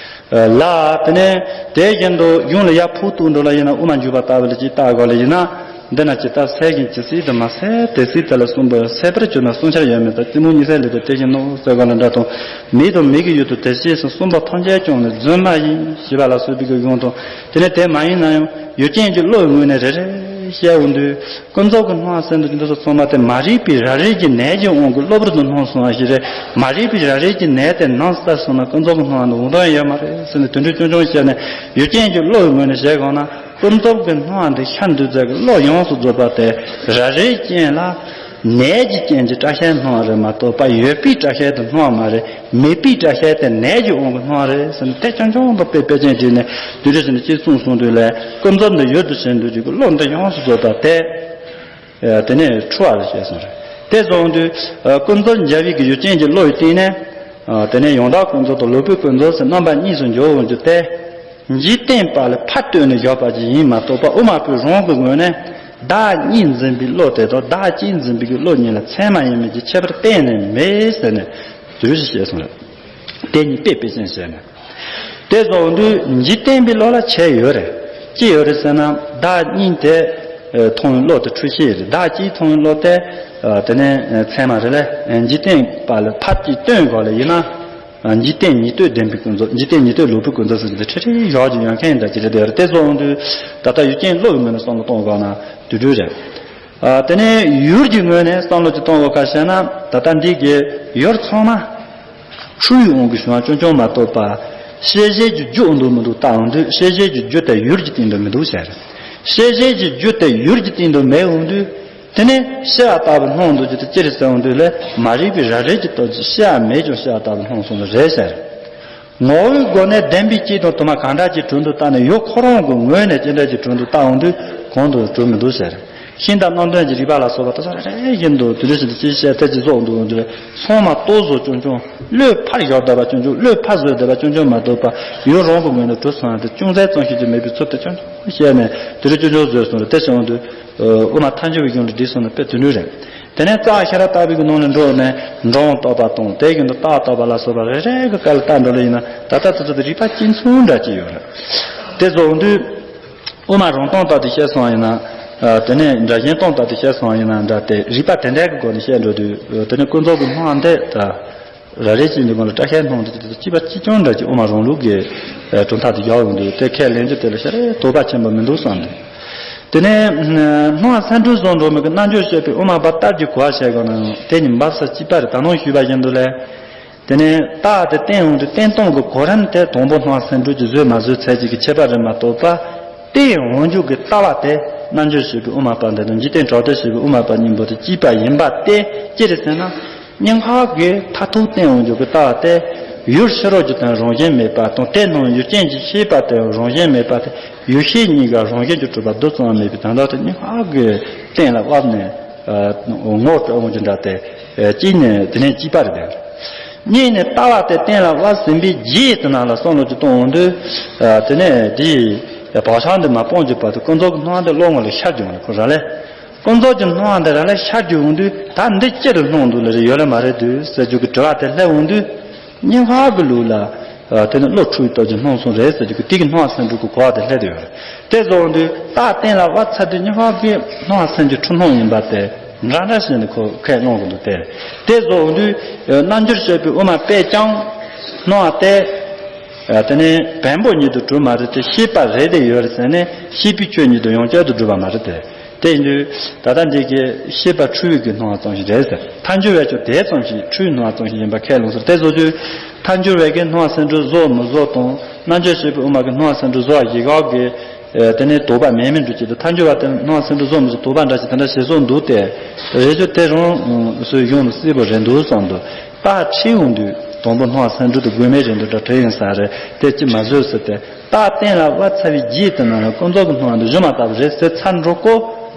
ལ། དེ་ནས་དེ་བཞིན་དུ་གཞུང་ལ་ཡར་ཕུག་ཏུ་འགྲོ་ལ་ཡིན་ན་དབུ་མ་འཇུག་པ་ལྟ་བུ་ལ་ཅིག་བལྟ་དགོས་ལ་ཡིན་ན། འདི་ན་ཇི་ལྟར་གསལ་ཞིང་ཇི་སྲིད་དུ་མ་གསལ་དེ་སྲིད་དེ་ལ་གསུངས་པ་གསལ་བར་གྱུར་ན་གསུང་འཆར་ཡོད་མེད་དང་རྩེ་མོ་གཉིད་སད་ལས་དང་དེ་བཞིན་ནོ་ཟེར་བ་ལ་འདྲ་དང་། མིག་དང་མིག་གི་ཡུལ་དུ་དེ་ཤེས་སུ་གསུངས་པ་ཐམས་ཅད་ཀྱང་ནི་རྫུན་མ་ཡིན་ཞེས་པ་ལ་སོགས་པའི་གི་གཞུང་དང་། དེ་ནས་དེ་མ་ཡིན་ན་ཡང་ཡུལ་ཅན་གྱི་བློའི་ངོས་ནས་རེ་རེ་བཤད་འོང་དུས། ཀུན་རྫོབ་ཀྱི་སྣང་བ་ཟེར་འདུག་ཀྱི་འདུག་སོགས་ཚང་མ་དེ་མ་རིག་པའི་ར་རིག་གི་ནད་ཀྱི་དབང་གིས་གློ་བུར་དུ་སྣང་སོང་བ་ཞིག་རེད། མ་རིག་པའི་ར་རིག་གི་ནད་དེ་ན་ཚར་སོང་ན་ཀུན་རྫོབ་ཀྱི་སྣང་བ་འདི་འོང་དོན་ཡོད་མ་རེད་ཟེར་ནས་དེ་འདྲའི་སྐྱོན་ཆུང་བཤད་ནས་ཡུལ་ཅན་གྱི་བློའི་ངོས་ནས་བཤད་དགོས་ན་ཀུན་རྫོབ་ཀྱི་སྣང་བ་འདི་ཤར་འདུས་རྫས་ཀྱི་བློ་ཡོངས་སུ་རྫོགས་པ་དེ་ར་རིག་ཅན་ལ་ནད་ཀྱི་རྐྱེན་གྱིས་སྐྲག་ཤས་སྣང་བ་རེད་མ་གཏོགས་པ་ཡོད་པའི་སྐྲག་ཤས་དེ་སྣང་བ་མ་རེད། མེད་པའི་སྐྲག་ཤས་དེ་ནད་ཀྱི་དབང་གིས་སྣང་བ་རེད་ཟེར་ནས་དེ་རྐྱང་རྐྱང་དུ་དཔེ་དཔེ་ཅན་བྱས་ནས་དེ་འདྲ་ཟེར་ནས་ཅིག་གསུངས་སོང་དུས་ལས་ཀུན་རྫོབ་འདི་ཡུལ་དུ་བྱེད་འདོད་ཀྱི་བློ་འདི་ཡོངས་སུ་རྫོགས་པ་དེ། ཨ་དེ་ནས་འཁྲུལ་བ་ལ་བཤད་སོང་རེད། དེ་སོང་དུས་ཨ་ཀུན་རྫོབ་འཇལ་བའི་གི་ཡུལ་ཅན་གྱི་བློ་ཡི་སྟེང་ནས་ཨ་དེ་ནས་ཡང་དག་ཀུན་རྫོབ་དང་ལོག་པའི་ཀུན་རྫོབ་ཟེར་རྣམ་པ་གཉིས་སུ་འཇོག་འོང་རྒྱུ་དེ། འཇིག་རྟེན་པ་ལ་ཕར་ལྟོས་ནས་བཞག་པ་ཅིག་ཡིན་མ་གཏོགས་པ་དབུ་མ་པའི་རང་གི་ངོས་ནས་བདག་གཉིས་འཛིན་པའི་བློ་དེ་དང་བདག་གཅིག་འཛིན་པའི་གི་བློ་གཉིས་ལ་ཚད་མ་ཡིན་མིན་གྱི་ཁྱད་པར་གཏན་ནས་མེད་ཟེར་ནས་དེ་འདྲ་ཞིག་བཤད་སོང་རེད། དེ་གཉིས་དཔེ་དཔེ་ཅན་བྱས་ནས། དེ་སོང་དུས་འཇིག་རྟེན་པའི་བློ་ལ་ཁྱད་ཡོད་རེད། ཅི་ཡོད་རེད་ཟེར་ན་བདག་གཉིས་དེ་ཨ་མཐོང་བའི་བློ་དེ་འཁྲུལ་ཤེས་རེད། བདག་གཅིག་མཐོང་བའི་བློ་དེ་ཨ་དེ་ནས་ཨ་ཚད་མ་རེད་ལ། འཇིག་རྟེན་པ་ལ་ཕར་ཅིག་སྟོན་དགོས་ལ་ཡིན་ན། ཨ་འཇིག་རྟེན་ཉིད་ལྟོས་བདེན་པའི་ཀུན་རྫོབ། འཇིག་རྟེན་ཉིད་ལྟོས་ལོག་པའི་ཀུན་རྫོབ་ཟེར་གྱི་འདི་ཁྲིག་ཁྲིག་བཞག་རྒྱུ་ཡོད་མཁན་ཡིན་འདྲ་ཅི་རེད་དེ་རེད། དེ་སོང་དུས་ད་ལྟ་ཡུལ་ཅན་བློ་ཡི་ངོས་ནས་བསམ་བློ་གཏོང་དགོས་ན་དེ་འདྲ་རེད། ཨ་དེ་ནས་ཡུལ་གྱི་ངོས་ནས་བསམ་བློ་ཅིག་གཏོང་དགོས་ཁ་བཤད་ན་ད་ལྟ་འདི་གི་ཡུལ་ཚང་མ་འཁྲུལ་བའི་དབང་གིས་བྱུང་བ་རྐྱང་རྐྱང་མ་གཏོགས་པ། ཤེས་བྱའི་གི་རྒྱུ་འདུག་མི་འདུག་བལྟ་འོང་དུས་ཤེས་བྱའི་གི་རྒྱུ་དེ་ཡུལ་གྱི་སྟེང་དུ་མི་འདུག་ཟེར། ཤེས་བྱའི་གི་རྒྱུ་དེ་ཡུལ་གྱི་སྟེང་དུ་མེད་འོང་དུས། དེ་ནས་ཤེས་པ་ལྟ་བུ་སྣང་འདུག་རྒྱུ་དེ་ཅི་རེད་ཟེར་འོང་དུས་ལས་མ་རིག་པའི་ར་རིག་གི་སྟོབས་ཀྱིས་ཤེས་པ་མེད་ཀྱང་ཤེས་པ་ལྟ་བུ་སྣང་སོང་བ་རེད་ཟེར། ངོ་བོའི་སྒོ་ནས་བདེན་པའི་གཅིག་དང་དུ་མ་གང་འདྲ་ཅིག་གྲུབ་འདུག་བལྟས་ནས་ཡུལ་ཁོ་རང་གི་ངོས་ནས་ཅི་འདྲ་ཅིག་གྲུབ་འདུག་བལྟ་འོང་དུས་གང་དུ་གྲུབ་མི་འདུག་ཟེར། ཤིང་དང་རྣམ་ལྡན་གྱི་རིགས་པ་ལ་སོགས་པ་དེ་ཚོ་རེ་རེ་བཞིན་དུ་དེ་འདྲ་ཞིག་ཏུ་ཅི་བཤད་ཐད་ཀྱི་བཟོ་འདུག་འདུག་ཚང་མ་ལྟོ་བཟོ་རྐྱང་རྐྱང་བློས་ཕར་བཞག་བསྡད་པ་རྐྱང་རྐྱང་བློས་ཕར་བཟོས་བསྡད་པ་རྐྱང་རྐྱང་མ་གཏོགས་པ་ཡུལ་རང་གི་ངོས་ནས་གྲུབ་སོང་ཡང་དེ་ཅུང་ཟད་ཙམ་ཞིག་ཀྱང་མེད་པའི་ཚུལ་དུ་རྐྱང་རྐྱང་བཤད་ནས་དེ་འདྲ་རྐྱང་རྐྱང་བཟོས་སོང་རེད། དེ་བྱུང་དུས། དབུ་མ་ཐལ་འགྱུར་བའི་གཞུང་ལ་བསྒྲིགས་སོང་ན་དཔེ་དོན་འགྲུབ་རེད། དེ་ནས་རྩ་ཤེས་རབ་ལྟ་བུའི་གི་ནང་ལ་འགྲོ་ནས་འགྲོ་འོང་རྟོག་པ་དང་དེ་བཞིན་དུ་རྟགས་རྟོག་པ་ལ་སོགས་པ་རེ་རེ་གི་སྐབས་ལ་བལྟ་འགྲོ་ལ་ཡིན་ན་ད་ལྟ་དེ་ཚོ་དེ་རིགས་པ་གཅིག་མཚུངས་འདྲ་གཅིག་ཡོད་རེད། དེ་བཟོ་འོང་དུས་དབུ་མ་རང་སྟོང་ལྟར་དུ་བཤད་སོང་ཡིན་ན། དེ་ནས་འདྲ་གཞན་སྟོང་ལྟར་དུ་བཤད་སོང་ཡིན་ན་འདྲ་སྟེ་རིགས་པ་དེ་འདྲ་གི་སྒོ་ནས་བཤད་འགྲོ་དུས་དེ་ནས་ཀུན་རྫོབ་ཀྱི་སྣང་བ་འདི་ད། ར་རེ་ཅན་གྱི་སྒོ་ལ་སྐྲ་ཤད་སྣང་དུ་ཅི་ཅི་པ་ཅི་ཅང་འདྲ་ཅིག་དབུ་མ་རང་ལུགས་ཀྱི་གྲུབ་མཐའ་དེ་རྒྱག་ཡོང་དུས་དེ་ཁས་ལེན་རྒྱུ་དེ་ལ་ཞེ་དྲག་དོགས་པ་ཆེན་པོ་མི་འདུག་བསམ་འདུག་དེ་ནས་སྣང་བ་སེམས་འགྲུབ་བཟོ་འགྲོ་མི་གི་རྣལ་འབྱོར་སྤྱོད་པའི་དབུ་མ་པ་ལྟར་གྱི་གོ་བ་བྱས་དགོས་ན་ཡང་དེ་གཉིས་འབབ་ས་གཅིག་པ་རེད། ད་ནང་ཞུས་པ་བཞིན་དུ་ལས། དེ་ནས་རྟགས་དེ་བསྟན་འོང་དུས་བསྟན་སྟངས་ཀྱི་གོ་རིམ་དེ་དང་པོ་སྣང་བ་སེམས་འགྲུབ་ཀྱི་བཟོས་མ་བཟོས་ཚད་ཅིག་གི་ཁྱད་པར་རེད་མ་གཏོགས་པ། བསྟན་འོང་རྒྱུ་གི་ལྟ་བ་དེ་རྣལ་འབྱོར་སྤྱོད་པའི་དབུ་མ་པ་འདི་དང་འཇིག་རྟེན་གྲགས་བདེ་སྤྱོད་པའི་དབུ་མ་པ་གཉིས་པོ་དེ་གཅིག་པ་ཡིན་པ་དེ་ཅི་རེད་ཟེར་ན། གཉིས་ཀ་གི་མཐར་ཐུག་བསྟན་འོང་རྒྱུ་གི་ལྟ་བ་དེ་ཡུལ་ཕྱི་རོལ་གྱི་དོན་རང་བཞིན་མེད་པ་དང་དེ་ནང་ཡུལ་ཅན་གྱི་ཤེས་པ་དེ་རང་བཞིན་མེད་པ་དེ་ཡུལ་ཤེས་གཉིས་ཀ་རང་བཞིན་གྱིས་གྲུབ་པ་རྡུལ་ཙམ་མེད་པའི་དོན་དག་དེ་གཉིས་ཀ་གི་གཏན་ལ་དབབ་ནས་ངོ་སྤྲོད་འོང་རྒྱུ་འདྲ་སྟེ་གཅིག་ནས་དེ་ནས་གཅིག་པ་རེད། གཉིས་ནས་ལྟ་བ་དེ་གཏན་ལ་དབབ་ཟིན་པའི་རྗེས་དེ་ནང་ལ་བསམ་བློ་ཅིག་གཏོང་འོང་དུས་དེ་ནས་དེའི་བག་ཆགས་འདི་མ་སྤོང་རྒྱུ་བར་དུ་ཀུན་རྫོབ་ཀྱི་སྣང་བ་འདི་བློ་ངོ་ལ་ཤར་འགྱོ་འོང་ནས་ཁོ་རང་ལས། ཀུན་རྫོབ་ཀྱི་སྣང་བ་འདི་རང་ལ་ཤར་རྒྱུ་འོང་དུས་ད་འདི་ཅི་རུ་སྣང་འདུག་ལ་རེ་ཡོད་ལ་མ་རེད་འདུག་ཟེར་རྒྱུ་གི་དྲི་བ་དེ་སླེབས་འོང་དུས་སྙན་ངག་གི་ལུགས་ལ་དེ་ནི་བློ་འཁྲུལ་བའི་སྟོབས་ཀྱིས་སྣང་སོང་རེད་ཟེར་རྒྱུ་གི་དེ་གི་སྣང་བ་སེམས་འགྲུབ་ཀྱི་གོ་བ་དེ་སླེབས་ཡོད་རེད། དེ་བཟོ་འོང་དུས་རྟགས་གཏན་ལ་དབབ་ཚར་དུས་སྙན་ངག་གི་སྣང་བ་སེམས་ཀྱི་འཁྲུལ་སྣང་ཡིན་པ་དེ་འདྲ་འདྲ་བྱས་ནས་ཁོ་ཁས་བླངས་གི་འདུག་སྟེ། དེ་བཟོ་འོང་དུས་རྣལ་འབྱོར་སྤྱོད་པའི་དབུ་མ་པས་ཀྱང་སྣང་བ་དེ། དེ་ནས་བེམ་པོ་ཉིད་དུ་གྲུབ་མ་རེད་དེ་ཤེས་པ་རེད་དེ་ཡོད་རེད་ཟེར་ནས་ཤེས་པའི་ཆོས་ཉིད་དུ་ཡང་བསྐྱར་དུ་གྲུབ་པ་མ་རེད་དེ། དེ་ཡིན་དུས་ད་ལྟ་འདི་གའི་ཤེས་པ་འཁྲུལ་བའི་གི་སྣང་བ་ཙམ་ཞིག་རེད་ཟེར། ཐལ་འགྱུར་བས་ཀྱང་དེ་ཙམ་ཞིག་འཁྲུལ་སྣང་བ་ཙམ་ཞིག་ཡིན་པ་ཁས་ལོངས་ཟེར། དེ་བཟོ་དུས་ཐལ་འགྱུར་བས་ཀྱི་སྣང་བ་སེམས་འགྲུབ་བཟོ་མི་བཟོ་དང་རྣལ་འབྱོར་སྤྱོད་པའི་དབུ་མ་གི་སྣང་བ་སེམས་འགྲུབ་བཟོ་བ་བཞི་ག་གི་ དེ་ནས་དོགས་པ་མེད་མིན་འགྲུབ་ཀྱི་འདུག་ཐལ་འགྱུར་བ་དེ་སྣང་བ་སེམས་སྒྲུབ་བཟོ་མི་བཟོ་དོགས་པ་འདྲ་ཞིག་དེ་འདྲ་བྱེད་བཟོ་འདུག་སྟེ། རེ་ཞུ་དེ་རང་སོའི་གཞུང་ལ་གསལ་པོ་རེད་འདུག་བསམ་འདུག་རྟགས་ཁྲིད་འོང་དུས་དང་པོ་སྣང་བ་སེམས་སྒྲུབ་དེ་དགོས་མེད་རེད་འདུག་འདྲ་བྲིས་ཡིན་ས་རེད་དེ་ཅི་མ་བཟོས་ཟེར་ཏེ། རྟགས་གཏན་ལ་དབབ་ཚར་བའི་རྗེས་དེ་ན་ལ་ཀུན་རྫོབ་ཀྱི་སྣང་བ་འདི་སྒྱུ་མ་ལྟ་བུ་རེད་ཟེར་ཚར་འགྲོ་གོ།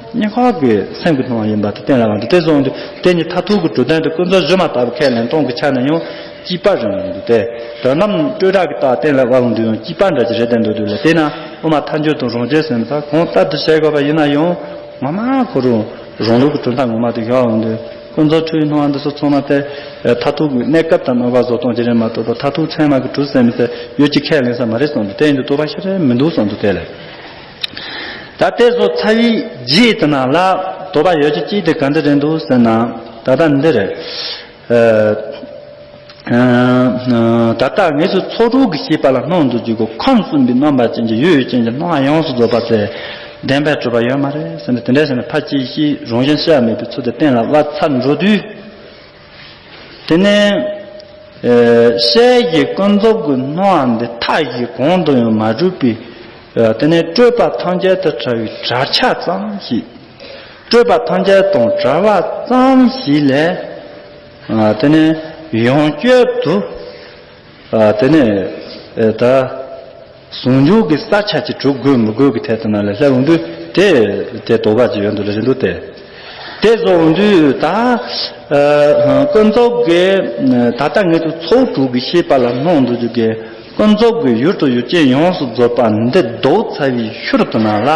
སྙན་ཁག་གི་སེམས་ཀྱི་སྣང་བ་ཡིན་པ་དེ་གཏན་ལ་དབབ་འདུག་དེ་བཟོ་འོང་དུས་དེ་ཉིད་མཐར་ཐུག་གི་གྲུབ་དོན་དེ་ཀུན་རྫོབ་སྒྱུ་མ་ལྟ་བུ་ཁས་ལེན་སྟངས་ཀྱི་ཆ་ནས་ཡང་གཅིག་པ་རང་ཡིན་འདུག་སྟེ། དོན་དམ་སྤྲོས་བྲལ་གྱི་རྟགས་གཏན་ལ་དབབ་འོང་དུས་ཡང་གཅིག་པ་འདྲ་ཅིག་རེད་བསྟན་འདུག་དུས་ལ་དེས་ན་དབུ་མ་ཐལ་འགྱུར་དང་རང་རྒྱལ་ཟེར་ནས་ད་གང་ལྟར་དུ་བཤད་དགོས་པ་ཡིན་ན་ཡང་ངོ་མ་ཁོ་རང་རང་ལུགས་ཀྱི་གྲུབ་མཐའ་ངོ་མ་དེ་བཞག་འོང་དུས་ཀུན་རྫོབ་འཁྲུལ་བའི་སྣང་བ་འདི་ཚོ་ཚང་མ་དེ་མཐར་ཐུག་གི་གནས་སྐབས་དང་སྣང་བ་བཟོ་སྟངས་ཅིག་རེད་མ་གཏོགས་ད་མཐར་ཐུག་མཚན་མ་གི་གྲུབ་ཟེར་མི་དེ་ཡོད་ཅིག་ཁས་ལེན་ས་མ་རེད་བསམ་འདུག་དེ་ཡིན་དུས་དོགས་པ་ཞེ་དྲག་མི་འདུག་བསམ་འདུག་དེ་ལས། ད་དེ་བཟོ་ཚར་བའི་རྗེས་དེ་ན་ལ་དོགས་པ་ཡོད་ཀྱི་གཅིག་དེ་ག་འདྲ་རེད་འདུག་ཟེར་ན། ད་ལྟ་འདི་རེད། ཨ་ཨ་ད་ལྟ་ངེས་སུ་ཚོགས་དྲུག་གི་ཤེས་པ་ལ་སྣང་དུ་འཇུག་གོ་ཁམས་གསུམ་པའི་རྣམ་པ་ཅན་གྱི་ཡུལ་ཡུལ་ཅན་གྱི་སྣང་བ་ཡོངས་སུ་རྫོགས་པ་དེ་བདེན་པར་གྲུབ་པ་ཡོད་མ་རེད་ཟེར་ནས་དེ་འདྲ་ཟེར་ནས་ཕར་ཅིག་ཤེས་རང་བཞིན་ཤེས་པ་མེད་པའི་ཚུལ་དེ་གཏན་ལ་དབབ་ཚར་འགྲོ་དུས། དེ་ནས་ཨེ་ཤེལ་གྱི་ཀུན་རྫོབ་ཀྱི་སྣང་བ་འདི་མཐའ་བཞི་གང་དུ་ཡང་མ་གྲུབ་པའི་ཨེ་དེ་ནས་སྤྲོས་པ་ཐམས་ཅད་དུ་བྲལ་བའི་བྲལ་ཆ་ཙམ་ཞིག་སྤྲོས་པ་ཐམས་ཅད་དང་བྲལ་བ་ཙམ་ཞིག་ལས་ཨ་དེ་ནས་ཡང་བསྐྱར་དུ་ཨ་དེ་ནས་ཨེ་ད། ཟུང་འཇུག་གི་གསལ་ཆ་ཅིག་གྲུབ་དགོས་མི་དགོས་ཀྱི་ཐད་དུ་ན་ལ་སླེབས་འོང་དུས་དེ་དེ་དོགས་པ་ཅིག་ཡོད་འདུག་ལ་རེད་འདུག་སྟེ། དེ་བཟོ་འོང་དུས་ད་ཀུན་རྫོབ་ཀྱི་ད་ལྟ་ངེས་དུ་ཚོགས་དྲུག་གི་ཤེས་པ་ལ་སྣང་འདུག་རྒྱུ་གི་ཀུན་རྫོབ་ཀྱི་ཡུལ་དང་ཡུལ་ཅན་ཡོངས་སུ་རྫོགས་པ་འདི་ལྡོག་ཚར་བའི་ཤུལ་དུ་ན་ལ།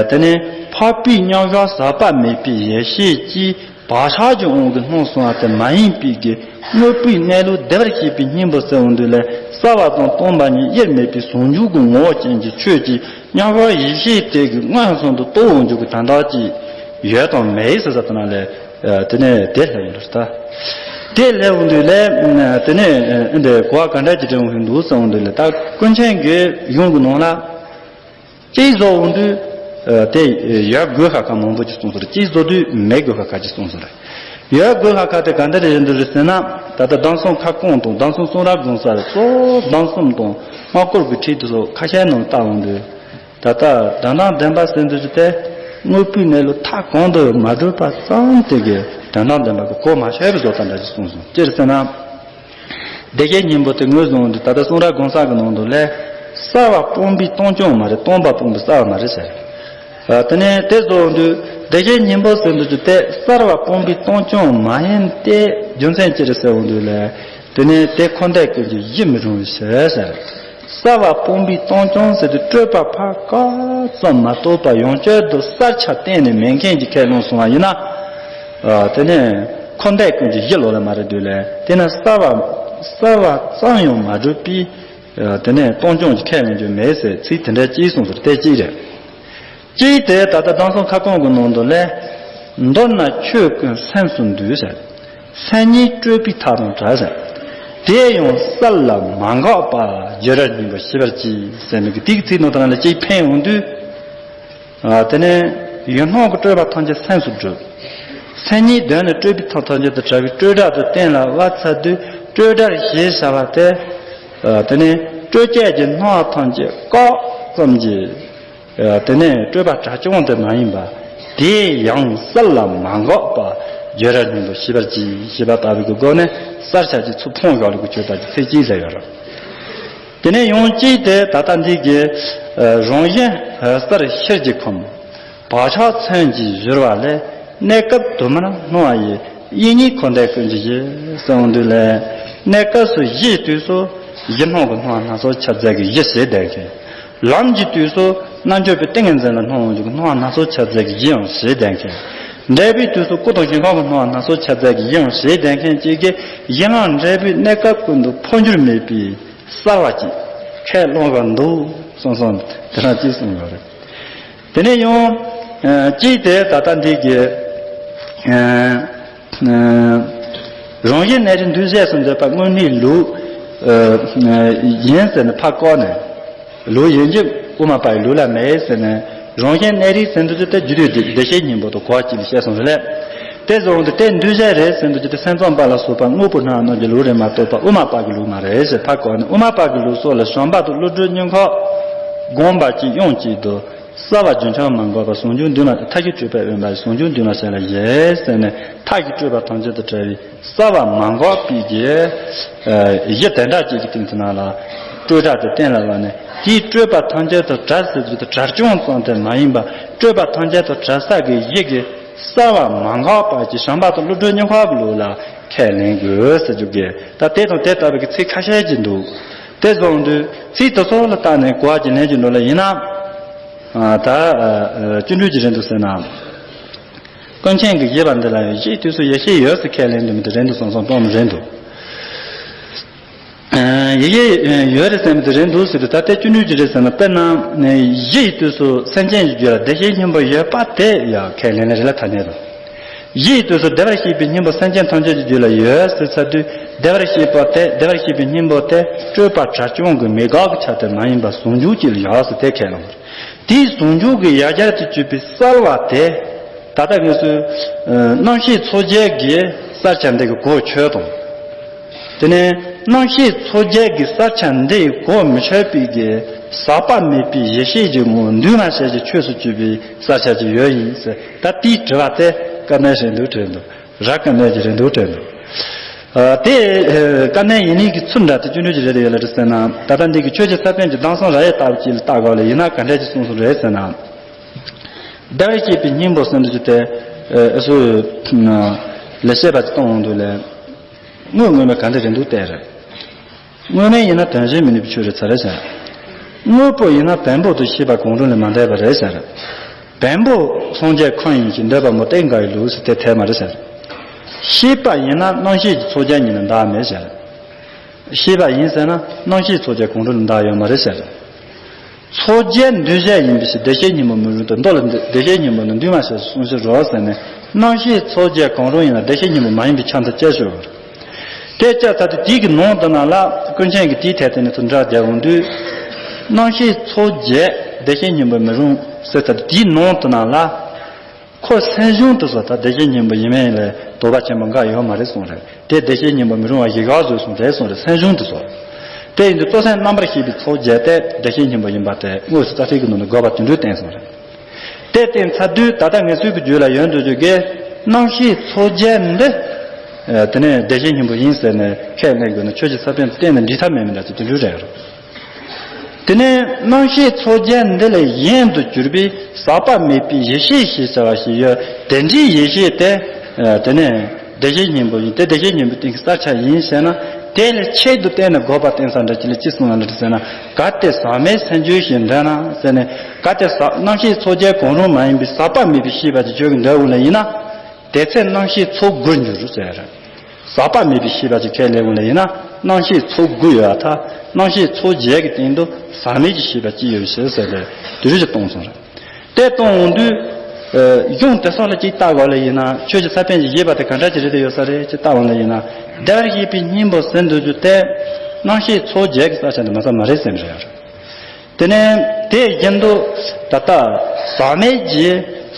དེ་ནས་འཕགས་པའི་མཉམ་བཞག་ཟག་པ་མེད་པའི་ཡེ་ཤེས་ཀྱིས། བག་ཆགས་ཀྱི་དབང་གིས་སྣང་སོང་བ་དེ་མ་ཡིན་པའི་གི་དངོས་པོའི་གནས་ལུགས་བདེ་བར་གཤེགས་པའི་སྙིང་པོ་ཟེར་འོང་དུས་ལས་གསལ་བ་དང་སྟོང་པ་གཉིས་དབྱེར་མེད་པའི་ཟུང་འཇུག་གི་ངོ་བོ་ཅན་གྱི་ཆོས་ཀྱི་མཉམ་བཞག་ཡེ་ཤེས་དེ་གི་མངོན་སུམ་དུ་རྟོགས་འོང་རྒྱུ་གི་དོན་དག་ཅིག་ཡོད་དམ་མེད་ཟེར་ས་དེ་ན་ལས་དེ་ནས་དེ་ལྷག་ཡིན་ལ་ད། དེ་ལས་འོང་དུས་ལས་དེ་ནས་ཨེ་འདི་གོ་བ་ག་འདྲ་ཅིག་དྲན་འོང་གི་འདུག་ཟེར་འོང་དུས་ལས་ད་ཀུན་མཁྱེན་གྱི་གཞུང་གི་ནང་ལ། གཅིག་བཟོ་འོང་དུས། དེ་ཡོད་དགོས་ཁ་ཁ་མང་པོ་ཅིག་གསུངས་སོང་རེད། གཅིག་བཟོ་དུས་མེད་དགོས་ཁ་ཁ་ཅིག་གསུངས་སོང་རེད། ཡོད་དགོས་ཁ་ཁ་དེ་ག་འདྲ་རེད་འདུག་རེད་ཟེར་ན། ད་ལྟ་གདམས་གསུམ་ཁ་སྐོང་དང་གདམས་གསུམ་གསུང་རབ་གང་ཟག་རེད་གཙོ་བོ་གདམས་གསུམ་དང་སྔགས་སྐོར་གྱི་ཁྲིད་དེ་ཚོ་ཁ་ཤས་ནང་ལྟ་འོང་དུས། ད་ལྟ་དོན་དམ་བདེན་པ་ཟེར་འདུག་རྒྱུ་དེ། དངོས་པོའི་གནས་ལུགས་མཐའ་གང་དུ་མ་གྲུབ་པ་ཙམ་དེ་གའི་དོན་དམ་བདེན་པ་གི་གོ་མ་ཆོད་པའི་བཟོ་ལྟ་འདྲ་ཅིག་གསུངས་སོང་ཅི་རེད་ཟེར་ན། བདེ་གཤེགས་སྙིང་པོ་དེ་ངོས་བཟུང་དུས་ད་ལྟ་གསུང་རབ་གང་ཟག་གི་ནང་དུ་ལས། གསལ་བ་སྤངས་པའི་སྟོང་རྐྱང་མ་རེད་སྟོང་པ་སྤངས་པའི་གསལ་བ་མ་རེད་ཟེར། ཨ་དེ་ནས་དེ་བཟུང་དུས་བདེ་གཤེགས་སྙིང་པོ་ཟེར་འདུག་རྒྱུ་དེ་གསལ་བ་སྤངས་པའི་སྟོང་རྐྱང་མ་ཡིན་ཏེ་རྒྱུ་མཚན་ཅི་རེད་ཟེར་འོང་དུས་ལས། དེ་ནས་དེ་འཁོར་འདས་ཀུན་གྱི་གཞི་མི་རུང་བའི་ཕྱིར་ཟེར། གསལ་བ་སྤངས་པའི་སྟོང་རྐྱང་ཟེར་དུས་སྤྲོས་པ་ཕར་སྐབས་ཙམ་མ་གཏོགས་པ་ཡང་བསྐྱར་དུ་གསལ་ཆ་གཏན་ནས་མེད་མཁན་གྱི་ཁས་བླངས་སོང་བ་ཡིན་ན། ཨ་དེ་ནས་འཁོར་འདས་ཀུན་གྱི་གཞི་ལོགས་ལ་མ་རེད་དུས་ལས་དེ་ན་གསལ་བ་གསལ་བ་ཙམ་ཡང་མ་གྲུབ་པས། ཨ་དེ་ནས་སྟོང་རྐྱང་གི་ཁས་ལེན་རྒྱུ་མེད་ཟེར་ཚིག་དེ་འདྲ་གཅིག་གསུངས་སོང་དེ་གཅིག་རེད། གཅིག་དེ་ད་ལྟ་གདམས་གསུམ་ཁ་སྐོང་གི་ནང་དུ་ལས། མདོར་ན་ཆོས་ཀུན་སེམས་སུ་འདུས་ཟེར། སེམས་ཉིད་སྤྲོས་པའི་མཐའ་དང་བྲལ་ཟེར། དེ་ཡང་གསལ་ལ་མ་འགགས་པ་བརྗོད་བྲལ་སྙིང་པོ་ཤེས་པར་གྱིས་ཟེར་མི་གི་དེའི་ཚིག་ནང་དུ་ལ་གཅིག་འཕེན་འོང་དུས། ཨ་དེ་ནས་ཡུལ་སྣང་གི་སྤྲོས་པ་ཐམས་ཅད་སེམས་སུ་གྲུབ། སེམས་ཉིད་གདོད་ནས་སྤྲོས་པའི་མཐའ་ཐམས་ཅད་དུ་བྲལ་བའི་སྤྲོས་བྲལ་དུ་གཏན་ལ་དབབ་ཚར་དུས་སྤྲོས་བྲལ་ཞེས་བྱ་བ་སྟེ། ཨ་དེ་ནས་སྤྲོས་བཅས་ཀྱི་སྣང་བ་ཐམས་ཅད་བཀག་ཙམ་གྱིས། དེ་ནས་སྤྲོས་པ་བྲལ་བྱུང་དེ་མ་ཡིན་པ། དེ་ཡང་གསལ་ལ་མ་འགགས་པ། བརྗོད་བྲལ་སྙིང་པོ་ཤེས་པར་གྱིས་ཞེས་པ་ལྟ་བུའི་སྒོ་ནས་གསལ་ཆ་གྱི་ཚུལ་མཐོང་བཞག་ལུགས་ཀྱི་ཆོས་ལྟར་གྱི་ཚིག་གཅིག་ཟེར་ཡོད་རེད། དེ་ནས་ཡང་གཅིག་དེ་ད་ལྟ་འདི་གི་རང་བཞིན་གསལ་ཤེར་གྱི་ཁམས། བག་ཆགས་མཚོན་གྱིས་བཞུར་བ་ལས། གནས་སྐབས་དུ་མར་སྣང་བ་ཡི། དབྱིངས་ཉིད་འཁོར་འདས་ཀུན་གྱི་གཞི། གསུངས་དུས་ལས། གནས་སྐབས་སུ་གཞིའི་དུས་སུ་གཞི་སྣང་གི་སྣང་བ་སྣ་ཚོགས་ཁྱབ་བརྡལ་གྱི་གཞི་ཞེས་བསྟན་མཁན། ལམ་གྱི་དུས་སུ་རྣལ་འབྱོར་པའི་ཏིང་ངེ་འཛིན་ལ་སྣང་བ་འཇུག་གི་སྣང་བ་སྣ་ཚོགས་ཁྱབ་བརྡལ་གྱི་གཞི་ཡང་ཞེས་བསྟན་མཁན། འབྲས་བུའི་དུས་སུ་སྐུ་དང་ཞིང་ཁམས་ཀྱི་སྣང་བ་སྣ་ཚོགས་ཁྱབ་བརྡལ་གྱི་གཞི་ཡང་ཞེས་བསྟན་མཁན་གཅིག་གིས་གཞི་སྣང་འབྲས་བུའི་གནས་སྐབས་ཀུན་ཏུ་འཕོ་འགྱུར་མེད་པའི་གསལ་བ་ཅིག་ཁས་བླངས་པ་འདུག་གསུངས་སོང་དེ་རང་གཅིག་གསུངས་ཡོད་རེད། དེ་ནས་ཡང་གཅིག་དེ་ད་ལྟ་འདི་གི་རང་བཞིན་གནས་རིགས་འདུས་བྱས་སུ་འདོད་པ་དངོས་གནས་ལུགས་ཡིན་ཟེར་ནས་ཕར་བཀག་ནས་ལུགས་ཡིན་གྱི་དབུ་མ་པ་ཡི་ལུགས་ལ་མེད་ཟེར་ནས་རང་བཞིན་གནས་རིགས་ཟེར་འདུག་དེ་རྒྱུ་དུས་བདེ་གཤེགས་སྙིང་པོ་དང་གོ་བ་གཅིག་ལ་བཤད་སོང་རེད་ལས། དེ་བཟུང་དུ་དེ་འདུས་བྱས་རེད་ཟེར་འདུག་རྒྱུ་དེ་སེམས་ཙམ་པ་ལ་སོགས་པ་དངོས་པོ་སྣང་ནོར་གྱི་ལུགས་རེད་མ་གཏོགས་པ་དབུ་མ་པ་གི་ལུགས་མ་རེད་ཞེས་ཕར་བཀག་ནས་དབུ་མ་པ་གི་ལུགས་སོགས་ལ་བྱམས་པ་དང་བློ་གྲོས་སྙིང་ཁོག་ དགོངས་པ་གཅིག་དབྱངས་གཅིག་ཏུ། གསལ་བ་རྒྱུན་ཆགས་མ་འགགས་པ། ཟུང་འཇུག་འདུས་མ་བྱས། མཐའ་བཞི་སྤྲོས་པས་དབེན་པ་ཡི། ཟུང་འཇུག་འདུས་མ་བྱས་ལ་ཞེས་ཟེར་ནས། མཐའ་བཞི་སྤྲོས་པ་ཐམས་ཅད་དང་བྲལ་བའི་གསལ་བ་མ་འགགས་པའི་གི་གཞི་དེ་འདྲ་ཅིག་གི་སྟེང་དུ་ན་ལ་སྤྲོས་བྲལ་དེ་གཏན་ལ་ཕབ་ནས། དེའི་སྤྲོས་པ་ཐམས་ཅད་དང་བྲལ་ཟེར་རྒྱུ་དེ་བྲལ་བྱུང་ཙམ་དེ་མ་ཡིན་པ། སྤྲོས་པ་ཐམས་ཅད་དང་བྲལ་ས་གི་གཞི་གི་གསལ་བ་མ་འགགས་པ་གི་བྱམས་པ་དང་བློ་གྲོས་གཉིས་ཀ་གི་ལུགས་ལ་ཁས་ལེན་དགོས་ཟེར་རྒྱུ་གི། ད་དེ་དང་དེ་ལྟ་བུ་གི་ཚིག་ཁ་ཤས་ཅིག་འདུག་དེ་སོང་དུས་ཚིག་དེ་ཚོ་ལ་བལྟས་ནས་གོ་བ་ཅིག་ལེན་གྱི་འདུག་ལ་ཡིན་ན། ཨ། ད་ཨ་ཨ་སྤྱོད་འཇུག་ཅིག་རེད་འདུག་ཟེར་ན། ཀུན་མཁྱེན་གྱིས་བཞེད་པ་འདི་ལ་ཡང་གཞི་ཡི་དུས་སུ་ཡེ་ཤེས་ཡོད་ཟེར་ཁས་ལེན་འདུག་མི་འདུག་རེད་འདུག་བསམ་བསམ་སྟོང་མི་རེད་འདུག་ཨ། ཡེ་ཤེས་ཡོད་རེད་ཟེར་མི་འདུག་རེད་འདུག་ཟེར་དུས། ད་ལྟའི་སྤྱོད་འཇུག་ཅིག་རེད་ཟེར་ན། དཔེར་ན་གཞི་ཡི་དུས་སུ་སེམས་ཅན་གྱི་རྒྱུད་ལ་བདེ་གཤེགས་སྙིང་པོ་ཡོད་པ་དེ་ཡང་ཁས་ལེན་ལེ་རེད་ལ་ཐ་སྙད་དུ། གཞི་ཡི་དུས་སུ་བདེ་བར་གཤེགས་པའི་སྙིང་པོ་སེམས་ཅན་ཐམས་ཅད་ཀྱི་རྒྱུད་ལ་ཡོད་ཟེར་ཚར་དུས། བདེ་བར་གཤེགས་པ་དེ། བདེ་བར་གཤེགས་པའི་སྙིང་པོ་དེ་སྤྲོས་པ་བྲལ་བྱུང་གི་མེད་དགག་གི་ཆ་དེ་མ་ཡིན་པ་ཟུང་འཇུག་ཅིག་ལ་ཡོད་ཟེར་དེ་ཁས་བླངས། དེའི་ཟུང་འཇུག་གི་ཡང་རྒྱལ་དུ་གྱུར་པའི་གསལ་བ་དེ། ད་ལྟ་ངེས་སུ་རྣམ་ཤེས་ཚོགས་བརྒྱད་ཀྱི་གསལ་ཆ་འདི་གི་གོ་ཆོད་དང་། དེ་ནས་རྣམ་ཤེས་ཚོགས་བརྒྱད་ཀྱི་གསལ་ཆ་འདི་གོ་མི་ཆོད་པའི་གི་ཟག་པ་མེད་པའི་ཡེ་ཤེས་ཀྱི་ངོ་བོ་འདུས་མ་བྱས་ཀྱི་ཆོས་སུ་གྱུར་པའི་གསལ་ཆ་ཅིག་ཡོད་ཡིན་ཟེར། ད་དེའི་དྲི་བ་དེ་དཀའ་གནད་རེད་འདུག་དྲན་འདུག་ར་དཀའ་གནད་ཅིག་རེད་འདུག་དྲན་འདུག་ཨ། དེ་ཨ་དཀའ་གནད་ཡིན་ནི་གི་ཚུལ་འདྲ་དེ་སྤྱོད་འཇུག་ཅིག་རེད་དེ་ཡོད་ལ་རེད་ཟེར་ན། ད་ལྟ་འདི་གི་ཆོས་ཀྱི་ས་པཎ་གྱི་གདམས་གསུམ་ར་ཡས་ལྟ་བུ་ཅིག་ལ་ལྟ་དགོས་ལ་ཡིན་ན་ག་འདྲ་ཅིག་གསུངས་སོང་རེད་ཟེར་ན། བདེ་བར་གཤེགས་པའི་སྙིང་པོ་ཟེར་འདུག་ཅིག་དེ་ཨ་སུ་ལ་བཤད་པ་ཅིག་གཏོང་འོང་དུས་ལས། དངོས་དངོས་མེད་ག་འདྲ་རེད་འདུག་བལྟས་རེད། དངོས་མེད་ཡིན་ན་དོན་གཞན་མི་ནུས་པའི་ཆོས་རེད་ཚར་རེད་ཟེར། དངོས་པོ་ཡིན་ན་བེམ་པོ་དང་ཤེས་པ་གང་རུང་ལས་མ་འདས་པ་རེད་ཟེར། བེམ་པོ་སངས་རྒྱས་ཁམས་ཡིན་ཞེས་འདོད་པ་མུ་སྟེགས་འགའ་ཡི་ལུགས་སུ་དེ་འཐད་མ་རེད་ཟེར། ཤེས་པ་ཡིན་ན་རྣམ་ཤེས་ཀྱི་ཚོགས་བརྒྱད་ཉིད་ལས་འདའ་མེད་ཟེར། ཤེས་པ་ཡིན་ཟེར་ན་རྣམ་ཤེས་ཚོགས་བརྒྱད་གང་རུང་ལས་འདའ་ཡོད་མ་རེད་ཟེར། ཚོགས་བརྒྱད་འདུས་བྱས་ཡིན་པའི་ཕྱིར་བདེ་གཤེགས་སྙིང་པོ་མི་རུང་སྟེ། མདོ་ལ་བདེ་བདེ་གཤེགས་སྙིང་པོ་ནི་འདུས་མ་བྱས་སུ་གསུངས་ཕྱིར་རོ་ཟེར་ནས། རྣམ་ཤེས་ཚོགས་བརྒྱད་གང་རུང་ཡིན་ན་བདེ་གཤེགས་སྙིང་པོ་མ་ཡིན་པའི་ཆ་འདི་དཔྱད་ཞུ་བར། དེ་དཔྱད་ཚར་དུས་དེའི་གི་ནང་དུ་ན་ལ་ཀུན་མཁྱེན་གྱིས་དེའི་ཐད་དེ་ནས་ཚུར་འདྲ་རྒྱག་འོང་དུས། རྣམ་ཤེས་ཚོགས་བརྒྱད་བདེ་གཤེགས་སྙིང་པོ་མི་རུང་ཟེར་ཚར་དུས་དེའི་ནང་དུ་ན་ལ། ཁོ་སེམས་བྱུང་དུ་སོ་ད་བདེ་གཤེགས་སྙིང་པོ་ཡིན་མིན་ལས་དོགས་པ་ཆེན་པོ་འགའ་ཡོད་མ་རེད་གསུངས་རེད། དེ་བདེ་གཤེགས་སྙིང་པོ་མི་རུང་བ་ཞིག་ག་བཟོས་སོང་དེ་གསུངས་རེད། སེམས་བྱུང་དུ་སོ། དེ་ཡིན་དུས་གཙོ་སེམས་རྣམ་པར་ཤེས་པའི་ཚོགས་བརྒྱད་དེ་བདེ་གཤེགས་སྙིང་པོ་ཡིན་པ་དེ་དངོས་སུ་རྩ་ཚིག་གི་ནང་ནས་དགོས་པ་དེ་འདྲ་བསྟན་སོང་རེད། དེ་བསྟན་ཚར་དུས་ད་ལྟ་ངེད་ཚོའི་གི་རྒྱུད་ལ་ཡོད་འདུག་རྒྱུ་གི་རྣམ་ཤེས་ཚོགས་བརྒྱད་འདི། ཨ། དེ་ནས་བདེ་གཤེགས་སྙིང་པོ་ཡིན་ཟེར་ནས་ཁས་ལེན་དགོས་ན་ཆོས་ཀྱི་ས་པཎ་གཏན་ནས་འགྲིག་ཐབས་མེད་མི་འདྲ་ཅིག་དེ་འདྲ་རེད། དེ་ནས་རྣམ་ཤེས་ཚོགས་བརྒྱད་འདི་ལས་གཞན་དུ་གྱུར་པའི་ཟག་པ་མེད་པའི་ཡེ་ཤེས་ཞེས་བྱ་བ་ཞིག་ཡོད། དེ་འདྲའི་ཡེ་ཤེས་དེ། ཨ། དེ་ནས་བདེ་གཤེགས་སྙིང་པོ་ཡིན། དེ་བདེ་གཤེགས་སྙིང་པོའི་སྟེང་གི་གསལ་ཆ་ཡིན་ཞེ་ན། དེ་ལས་ཆེད་དུ་བསྟན་ནས་དགོས་པ་བསྟན་ས་འདྲ་ཅིག་ལ་ཅི་གསུངས་ཡོད་ན་ཟེར་ན། གལ་ཏེ་ཟག་མེད་སེམས་རྒྱུད་ཞེས་འདོད་ན་ཟེར་ནས། གལ་ཏེ་ཟག་རྣམ་ཤེས་ཚོགས་བརྒྱད་གང་རུང་མ་ཡིན་པའི་ཟག་པ་མེད་པའི་ཤེས་པ་ཅིག་ཆོས་ཀྱི་འདོད་འོང་ལ་ཡིན་ན། དེ་ཚེ་རྣམ་ཤེས་ཚོགས་དགུར་འགྱུར་ཟེར། ཟག་པ་མེད་པའི་ཤེས་པ་ཅིག་ཁས་ལེན་འོང་ལ་ཡིན་ན། རྣམ་ཤེས་ཚོགས་དགུ་ཡོད་ད། རྣམ་ཤེས་ཚོགས་བརྒྱད་ཀྱི་སྟེང་དུ་ཟག་མེད་ཀྱི་ཤེས་པ་ཅིག་ཡོད་ཟེར་ཟེར་ཏེ་དེ་རུ་ཅིག་གཏོང་སོང་རེད། དེ་གཏོང་འོང་དུས། ཨ། གཞུང་དེ་སོགས་ལ་ཅིག་ལྟ་དགོས་ལ་ཡིན་ན། ཆོས་ཀྱི་ས་པཎ་གྱིས་བཞེད་པ་དེ་ག་འདྲ་ཅིག་རེད་དེ་ཡོད་ས་རེད་ཅིག་ལྟ་འོང་ལ་ཡིན་ན། བདེ་བར་གཤེགས་པའི་སྙིང་པོ་ཟེར་འདུག་རྒྱུ་དེ། རྣམ་ཤེས་ཚོགས་བརྒྱད་ཀྱི་གསལ་ཆ་འདི་མ་ཟད་མ་རེད་ཟེར་རེད། དེ་ནས་དེ་བཞིན་དུ་ད་ལྟ་ཟག་མེད་ཀྱི་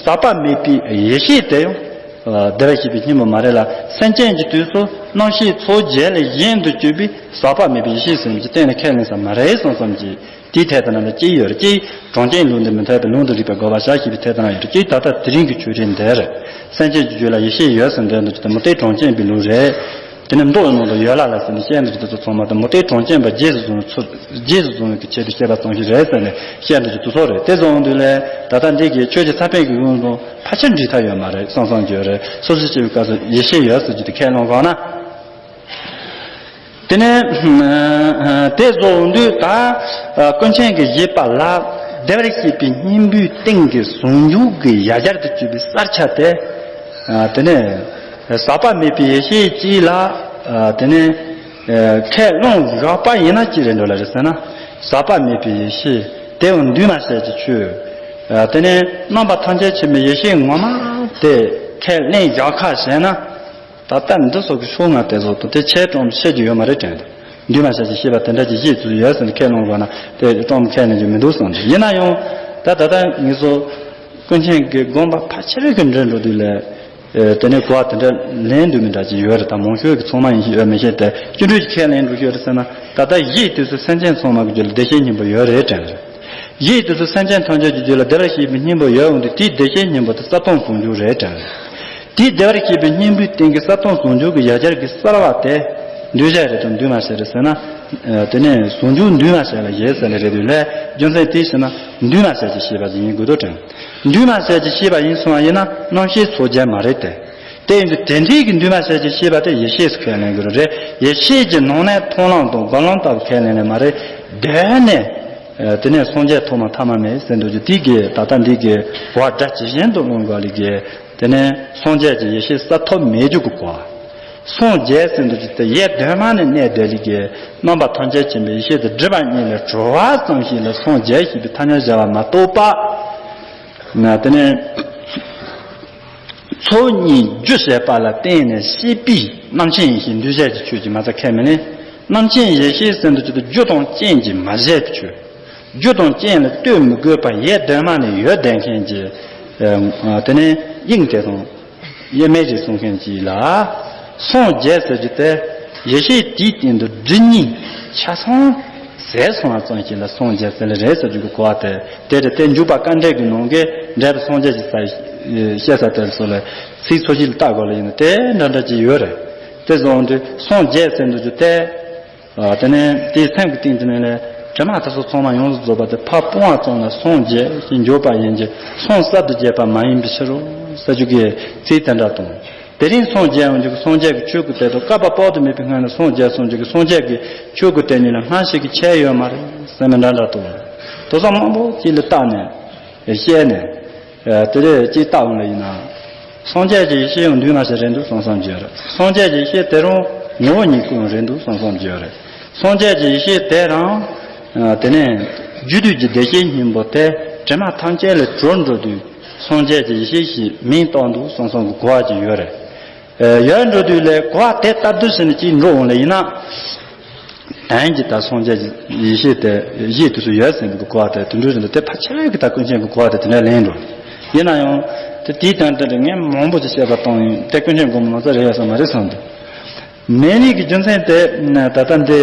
ཟག་པ་མེད་པའི་ཡེ་ཤེས་དེ་ཡང་བདེ་བར་གཤེགས་པའི་སྙིང་པོ་མ་རེད་ལ། སེམས་ཅན་གྱི་དུས་སུ་རྣམ་ཤེས་ཚོགས་བརྒྱད་ལས་གཞན་དུ་གྱུར་པའི་ཟག་པ་མེད་པའི་ཡེ་ཤེས་ཟེར་མི་ཅིག་གཏན་ནས་ཁས་ལེན་ས་མ་རེད་བསམ་བསམ་གྱིས། དེའི་ཐད་དུ་ན་ལ་གཅིག་ཡོད་རེད། གཅིག་གྲངས་ཅན་ལུགས་འདི་མི་འཐད་པའི་ལུང་དང་རིགས་པའི་དགོས་པ་བཞག་ཞེས་པའི་ཐད་དུ་ན་ཡོད་རེད། གཅིག་ད་ལྟ་དེ་རིང་གི་ཆོས་རིག་འདི་རེད། སེམས་ཅན་གྱི་རྒྱུད་ལ་ཡེ་ཤེས་ཡོད་ཟེར་འདོད་འདུག་ཅིག་དེ་མུ་སྟེགས་གྲངས་ཅན་པའི་ལུགས་རེད། དེ་ནི་མདོ་ནང་དུ་ཡོད་ལ་ལ་ཟེར་ནས་བཤད་འདུག་དེ་ཚོ་ཚང་མ་དང་མུ་སྟེགས་གྲངས་ཅན་པ་རྗེས་སུ་བཟུང་བའི་ཚུལ། རྗེས་སུ་བཟུང་བའི་གི་ཆེད་དུ་བཤད་པ་ཙམ་ཞིག་རེད་ཟེར་ནས་བཤད་འདུག་ཅིག་དེ་ཚོ་རེད། དེ་ཚོ་འོང་དུས་ལས་ད་ལྟ་འདི་གི་ཆོས་ཀྱི་ས་པཎ་གྱི་ཡོང་དང་ཕལ་ཆེར་འགྲིག་ཐབས་ཡོད་མ་རེད་བསམ་བསམ་གྱི་ཡོད་རེད། སོ་སོ་སྐྱེ་བོའི་སྐབས་སུ་ཡེ་ཤེས་ཡོད་ཟེར་རྒྱུ་དེ་ཁས་བླངས་དགོས་ན། དེ་ནས་དེ་བཟོ་འོང་དུས་ད་ཀུན་མཁྱེན་གྱིས་བཞེད་པ་ལ་བདེ་བར་གཤེགས་པའི་སྙིང་པོའི་སྟེང་གི་ཟུང་འཇུག་གི་ཡང་རྒྱལ་དུ་གྱུར་པའི་གསལ་ཆ་དེ། དེ་ནས་ཟག་པ་མེད་པའི་ཡེ་ཤེས་གཅིག་ལ། དེ་ནས་ཁས་བླངས་དགོས་པ་ཡིན་ན་ཅི་རེད་འགྲོ་ལ་རེད་ཟེར་ན། ཟག་པ་མེད་པའི་ཡེ་ཤེས་དེ་ཡང་འདུས་མ་བྱས་ཀྱི་ཆོས། དེ་ནས་རྣམ་པ་ཐམས་ཅད་མཁྱེན་པའི་ཡེ་ཤེས་ངོ་མ་དེ་ཁས་ལེན་བཞག་ཁ་བྱས་ན། ད་ལྟ་འདི་སོགས་ཀྱི་ཕྱོགས་སྔ་དེ་ཚོ་དང་དེ་ཆེ་གྲོང་བཤད་རྒྱུ་ཡོད་མ་རེད་དྲན་ཏེ། འདུས་མ་བྱས་ཀྱི་ཤེས་པ་དེ་འདྲ་ཅིག་བཞེད་ཚུལ་ཡོད་ཟེར་ནས་ཁས་བླངས་དགོས་ན་དེ་གྲོང་ཁས་ལེན་རྒྱུ་མི་འདུག་བསམ་གྱི། ཡིན་ན་ཡང་ད་ད་ལྟ་ངེད་ཚོ་ཀུན་མཁྱེན་གྱི་དགོངས་པ་ཕལ་ཆེར་གྱི་འགྲེལ་འགྲོ་དུས་ལས། དེ་ནས་གོ་བ་དེ་འདྲ་ལེན་འདུག་མི་འདྲ་ཅིག་ཡོད་རེད། ད་མང་ཤོས་ཀྱི་ཚང་མ་ཡིན་ཤེས་ཡོད་མི་ཤེས་ཏེ་སྤྱི་འགྲོས་ཀྱི་ཁས་ལེན་འགྲོ་ཤོས་རེད་ཟེར་ན། ད་ལྟ་གཞི་ཡི་དུས་སུ་སེམས་ཅན་ཚང་མ་གི་རྒྱུད་ལ་བདེ་གཤེགས་སྙིང་པོ་ཡོད་རེད་དྲན་རེད། གཞི་དེ་ཚོ་སེམས་ཅན་ཐམས་ཅད་ཀྱི་རྒྱུད་ལ་བདེ་བར་གཤེགས་པའི་སྙིང་པོ་ཡོད་འོང་དུས། དེའི་བདེ་གཤེགས་སྙིང་པོ་དེ་གསལ་སྟོང་ཟུང་འཇུག་རེད་དྲན། དེའི་བདེ་བར་གཤེགས་པའི་སྙིང་པོའི་སྟེང་གི་གསལ་སྟོང་ཟུང་འཇུག་གི་ཡ་གྱལ་གྱི་གསལ་བ་དེ་འདུས་བྱས་རེད་དམ་འདུས་མ་བྱས་རེད་ཟེར་ན། ཨ། དེ་ནས་ཟུང་འཇུག་འདུས་མ་བྱས་ལ་བཞེད་ཟེར་ནི་རེད་དུས་ལས། རྒྱུ་མཚན་དེའི་ཕྱིར་ན་འདུས་མ་བྱས་ཀྱི་ཤེས་པ་ཞིག་ཡིན་དགོས་དོ་དྲན། འདུས་མ་བྱས་ཀྱི་ཤེས་པ་ཡིན་སོང་བ་ཡིན་ན་རྣམ་ཤེས་ཚོགས་བརྒྱད་མ་རེད་དེ། དེ་ཡིན་དུས་དེ་འདྲའི་གི་འདུས་མ་བྱས་ཀྱི་ཤེས་པ་དེ་ཡེ་ཤེས་སུ་ཁས་ལེན་དགོས་རེད། ཡེ་ཤེས་ཀྱི་ནང་ནས་མཐོང་ལམ་དང་སྒོམ་ལམ་ལྟ་བུ་ཁས་ལེན་ལེ་མ་རེད། གདོད་ནས། ཨ། དེ་ནས་སངས་རྒྱས་ཐོག་མ་ཐ་མ་མེད་ཟེར་འདུག་རྒྱུ་དེ་གི་ད་ལྟ་འདི་གི་གོ་བ་སྒྲ་ཇི་བཞིན་དུ་མངོན་དགོས་ལེ་གི། དེ་ནས་སངས་རྒྱས་ཀྱི་ཡེ་ཤེས་གསལ་ཐོབ་མེད་རྒྱུ་གི་གོ་བ། སངས་རྒྱས་ཟེར་འདུག་རྒྱུ་དེ་ཡེ་གདོད་མ་ནས་གནས་བསྡད་ལེ་གི། རྣམ་པ་ཐམས་ཅད་མཁྱེན་པའི་ཡེ་ཤེས་དེ་སྒྲིབ་པ་གཉིས་ལས་གྲོལ་བ་ཙམ་ཞིག་ལ་སངས་རྒྱས་ཞེས་པའི་ཐ་སྙད་བཞག་པ་མ་གཏོགས་པ། ང་དེ་ནས། ཚོགས་གཉིས་རྒྱུ་བྱས་པ་ལ་བརྟེན་ནས་སྐྱེས་པའི་རྣམ་མཁྱེན་ཡེ་ཤེས་འདུས་བྱས་ཀྱི་ཆོས་ཀྱི་མ་རྩ་ཁས་མི་ལེན། རྣམ་མཁྱེན་ཡེ་ཤེས་ཟེར་འདུག་རྒྱུ་དེ་རྒྱུ་དང་རྐྱེན་གྱིས་མ་བྱས་པའི་ཆོས། རྒྱུ་དང་རྐྱེན་ལ་ལྟོས་མི་དགོས་པར་ཡེ་གདོད་མ་ནས་ཡོད་བསྡད་མཁན་གྱི། ཨ། དེ་ནས་དབྱིངས་དེ་དང་དབྱེར་མེད་ཅེས་གསུང་མཁན་གྱིས་ལ། སངས་རྒྱས་ཟེར་རྒྱུ་དེ་ཡེ་ཤེས་དེའི་སྟེང་དུ་སྒྲིབ་གཉིས་ཆ་ཚང་ཟད་སོང་བ་ཙམ་ཞིག་ལ་སངས་རྒྱས་ཟེར་ལེ་རེད་ཟེར་རྒྱུ་གི་གོ་བ་དེ། དེ་རེད་དེ། འཇུག་པ་དཀའ་འགྲེལ་གྱི་ནང་གི་འགྲེལ་པ་སངས་རྒྱས་ཀྱི་ས་བཤད་ས་དེར་སོགས་ལ་ཚིག་ཚོ་གཅིག་ལ་བལྟ་དགོས་ལ་ཡིན་ན་དེ་འདྲ་འདྲ་ཅིག་ཡོད་རེད། དེ་བཟོ་འོང་དུས་སངས་རྒྱས་ཟེར་འདུག་རྒྱུ་དེ། ཨ། དེ་ནས་དེའི་སེམས་ཀྱི་སྟེང་དུ་ནས་ལས་དྲི་མ་དེ་ཚོ་ཚང་མ་ཡོངས་སུ་རྫོགས་པ་དེ་ཕར་སྤོང་བ་ཙམ་ལ་སངས་རྒྱས་ཞེས་འཇོག་པ་ཡིན་གྱི། སངས་གསར་དུ་རྒྱས་པ་མ་ཡིན་པའི་ཕྱིར་རོ་ཟེར་རྒྱུ་གི་ཚིག་དེ་འདྲ་དང་། དེ་རིང་སངས་རྒྱས་འོང་རྒྱུ་གི་སངས་རྒྱས་ཀྱི་ཆོས་ཀྱི་དེ་དང་བསྐལ་པ་དཔག་ཏུ་མེད་པའི་སྔོན་ལ་སངས་རྒྱས་སོང་རྒྱུ་གི་སངས་རྒྱས་ཀྱི་ཆོས་ཀྱི་དེ་གཉིས་ལ་སྔ་ཕྱི་གི་ཁྱད་ཡོད་མ་རེད་ཟེར་ནས་འདྲ་འདྲ་དང་། དེ་ཚོ་མང་པོ་ཅིག་ལ་བལྟས་ནས་བཤད་ནས། ཨ། དེ་རེད་ཅེས་བལྟ་འོང་ལ་ཡིན་ན། སངས་རྒྱས་ཀྱི་ཡེ་ཤེས་ཡང་འདུས་མ་བྱས་རེད་འདུག་བསམ་བསམ་གྱི་ཡོད་རེད། སངས་རྒྱས་ཀྱི་ཡེ་ཤེས་དེ་རང་ངོ་བོ་ཉིད་ཀུན་རེད་འདུག་བསམ་བསམ་གྱི་ཡོད་རེད། སངས་རྒྱས་ཀྱི་ཡེ་ཤེས་དེ་རང་། ཨ། དེ་ནས་རྒྱུ་དུས་ཀྱི་བདེ་གཤེགས་སྙིང་པོ་དེ་དྲི་མ་ཐམས་ཅད་ལས་གྲོལ་འགྲོ་དུས་སངས་རྒྱས་ཀྱི་ཡེ་ཤེས་ཞེས་མིང་བཏགས་འདུག་བསམ་བསམ་གྱི་གོ་བ་ཅིག་ཡོད་རེད། ཨ། ཡོད་འགྲོ་དུས་ལས་གོ་བ་དེ་ལྟར་དུ་ཟིན་ནས་ཅིག་འགྲོ་འོང་ལ་ཡིན་ན། དོན་གྱི་ད་སངས་རྒྱས་ཀྱི་ཡེ་ཤེས་དེ་ཡེ་དུས་སུ་ཡོད་ཟིན་པའི་གོ་བ་དེ་དུད་འགྲོའི་རིགས་ལ་དེ་ཕལ་ཆེར་གྱི་ད་ཀུན་མཁྱེན་གྱི་གོ་བ་དེ་དེ་འདྲ་ལེན་འགྲོ། ཡིན་ན་ཡང་དེ་དེའི་དོན་དེ་འདྲ་ངས་མང་པོ་ཅིག་བཤད་པ་བཏང་ཡིན་དེ་ཀུན་མཁྱེན་དགོངས་པ་ང་ཚོ་རེ་ཡོད་ས་མ་རེད་བསམ་འདུག་མེད་ནི་གི་རྒྱུ་མཚན་དེ་ད་ལྟ་འདི་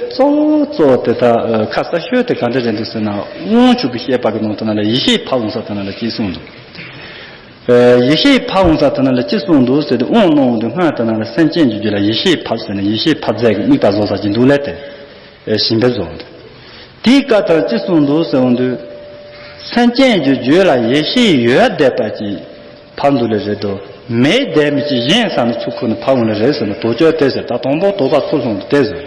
གཙོ་བོ་གཙོ་བོ་དེ་ད་ཁ་གསལ་ཤོས་དེ་ག་འདྲ་རེད་འདུག་ཟེར་ན། དབང་ཕྱུག་གི་བཤད་པ་གི་ནང་དུ་ན་ལ་ཡེ་ཤེས་ཕབ་འོང་ས་དེ་ན་ལ་ཅིག་གསུངས་འདུག་ཡེ་ཤེས་ཕབ་འོང་ས་དེ་ན་ལ་ཅི་གསུངས་འདུག་ཟེར་ཏེ། དབང་གནང་འོང་དུས་སྔར་དེ་ན་ལ་སེམས་ཅན་གྱི་རྒྱུད་ལ་ཡེ་ཤེས་ཕབ་ཟེར་ནས་ཡེ་ཤེས་ཕབ་ཟེར་གྱི་དམིགས་པ་བཟོ་ས་ཅིག་འདུག་ལས་ཏེ། ཞིམ་པས་བཟོ་འོང་དུས། དེའི་སྐབས་དང་ཅི་གསུངས་འདུག་ཟེར་འོང་དུས། སེམས་ཅན་གྱི་རྒྱུད་ལ་ཡེ་ཤེས་ཡོད་བསྡད་པ་ཅིག་ཕབ་འདུག་ལས་རེད་དོ། མེད་བསྡད་མི་ཅིག་གཞན་ས་ནས་ཚུར་ཁུར་ནས་ཕབ་འོང་ལས་རེད་ཟེར་ནས་དོགས་གཅོད་དེ་ཟེར། ད་དང་པོ་དོགས་པ་ཚུར་སོང་དུས་དེ་བཟོས།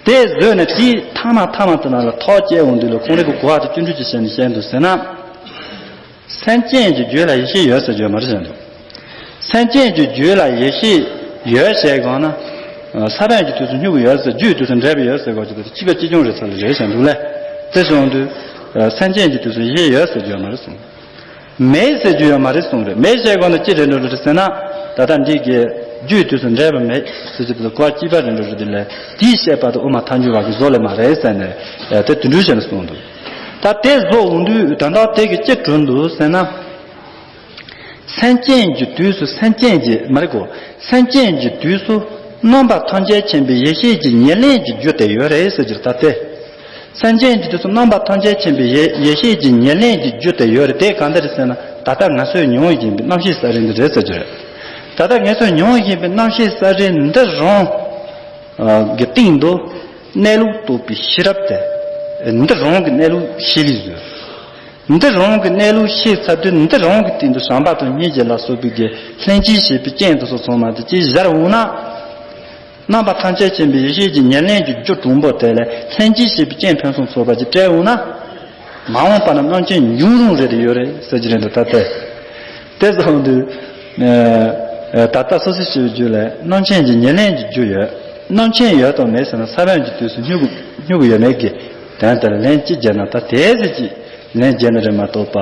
དེ་བཟོས་ནས་དེའི་མཐའ་མ་མཐའ་མ་དེ་ན་ལ་ཐག་བཅད་འོང་དུས་ལ་ཁོང་རང་གི་གོ་བ་དེ་ཅི་འདྲ་ཅིག་བྱས་ནས་བཤད་འདུག་ཟེར་ན། སེམས་ཅན་གྱི་རྒྱུད་ལ་ཡེ་ཤེས་ཡོད་ཟེར་རྒྱུ་མ་རེད་ཟེར་འདུག་སེམས་ཅན་གྱི་རྒྱུད་ལ་ཡེ་ཤེས་ཡོད་ཟེར་གང་ན། ས་བོན་གྱི་དུས་སུ་སྨྱུ་གུ་ཡོད་ཟེར། རྒྱུའི་དུས་སུ་འབྲས་བུ་ཡོད་ཟེར་གང་ཅི་དེ་གཅིག་པ་གཅིག་རྐྱང་རེད་ཚར་ལ་རེད་ཟེར་འདུག་ལས། དེ་སོང་དུས། སེམས་ཅན་གྱི་དུས་སུ་ཡེ་ཤེས་ཡོད་ཟེར་རྒྱུ་མ་རེད་གསུངས། མེད་ཟེར་རྒྱུ་ཡང་མ་རེད་གསུངས་རེད། མེད་ཟེར་གང་ན་ཅི་རེད་འགྲོ་རེད་ཟེར་ན། ད་ལྟ་འདི་གི་རྒྱུའི་དུས་སུ་འབྲས་བུ་མེད་ཟེར་གྱི་དུས་སུ་གོ་བ་གཅིག་པ་རེད་འགྲོ་རེད་དེ་ལས། དེའི་བཤད་པ་དེ་དབུ་མ་ཐལ་འགྱུར་བ་གི་བཟོ་ལས་མ་རེད་ཟེར་ནས། དེ་དུད་འགྲོའི་ཆ་ནས་གསུངས་འདུག་ད་དེ་བཟོ་འོང་དུས་ད་ལྟ་དེ་གི་ཅི་གྲུབ་འདུག་ཟེར་ན། སེམས་ཅན་གྱི་དུས་སུ་སེམས་ཅན་གྱི་མ་རེད་གོ། སེམས་ཅན་གྱི་དུས་སུ་རྣམ་པ་ཐམས་ཅད་མཁྱེན་པའི་ཡེ་ཤེས་ཀྱི་ཉེར་ལེན་གྱི་རྒྱུ་དེ་ཡོད་རེད་ཟེར་གྱི་རེད་ད་དེ། སེམས་ཅན་གྱི་དུས་སུ་རྣམ་པ་ཐམས་ཅད་མཁྱེན་པའི་ཡེ་ཡེ་ཤེས་ཀྱི་ཉེར་ལེན་གྱི་རྒྱུ་དེ་ཡོད་རེད། དེ་གང་འདྲ་རེད་ཟེར་ན། ད་ལྟ་ང་ཚོས་མྱོང་བཞིན་པའི་རྣམ་ཤེས་གསལ་རིག་འདི་རེད་ཟེར་གྱི་རེད། ད་ལྟ་ང་ཚོས་མྱོང་བཞིན་པའི་རྣམ་ཤེས་གསལ་རིག་འདི་རང་གི་སྟེང་དུ་གནས་ལུགས་རྟོགས་པའི་ཤེས་རབ་དེ། འདི་རང་གི་གནས་ལུགས་ཤེས་ལེ་བཟོས། འདི་རང་གི་གནས་ལུགས་ཤེས་ཚར་དུས་འདི་རང་གི་སྟེང་དུ་བྱམས་པ་དང་སྙིང་རྗེ་ལ་སོགས་པའི་གི་ལྷན་སྐྱེས་ཞེས་པའི་རྐྱེན་དེ་ཚོ་ཚང་མ་དེ་ཅིག་སྦྱར་འོང་ན། རྣམ་པ་ཐམས་ཅད་མཁྱེན་པའི་ཡེ་ཤེས་ཀྱི་ཉེར་ལེན་གྱི་རྒྱུ་དྲང་པོ་དེ་ལས་ལྷན་སྐྱེས་ཞེས་པའི་རྐྱེན་ཕུན་སུམ་ཚོགས་པ་ཅིག་སྤྲད་འོང་ན། མ་འོངས་པ་ན་རྣམ་མཁྱེན་འབྱུང་རུང་རེ་རེ་ཡོད་རེད་ཟེར་གྱི་རེད་འདུག་ད་ལྟ་དེ་ཙམ་དུས། ད་ལྟ་སོ་སོ་ཞེས་པའི་རྒྱུད་ལ་རྣམ་མཁྱེན་གྱི་ཉེར་ལེན་གྱི་རྒྱུ་ཡོད། རྣམ་མཁྱེན་ཡོད་དང་མེད་ཟེར་ན་ས་བོན་གྱི་དུས་སུ་སྨྱུ་གུ་སྨྱུ་གུ་ཡོད་མེད་ཀྱི་དོན་དེ་ལ་ལན་གཅིག་བརྒྱབ་ན་ད་དེ་ཟེར་གྱི་ལན་བརྒྱབ་ན་རེད་མ་གཏོགས་པ།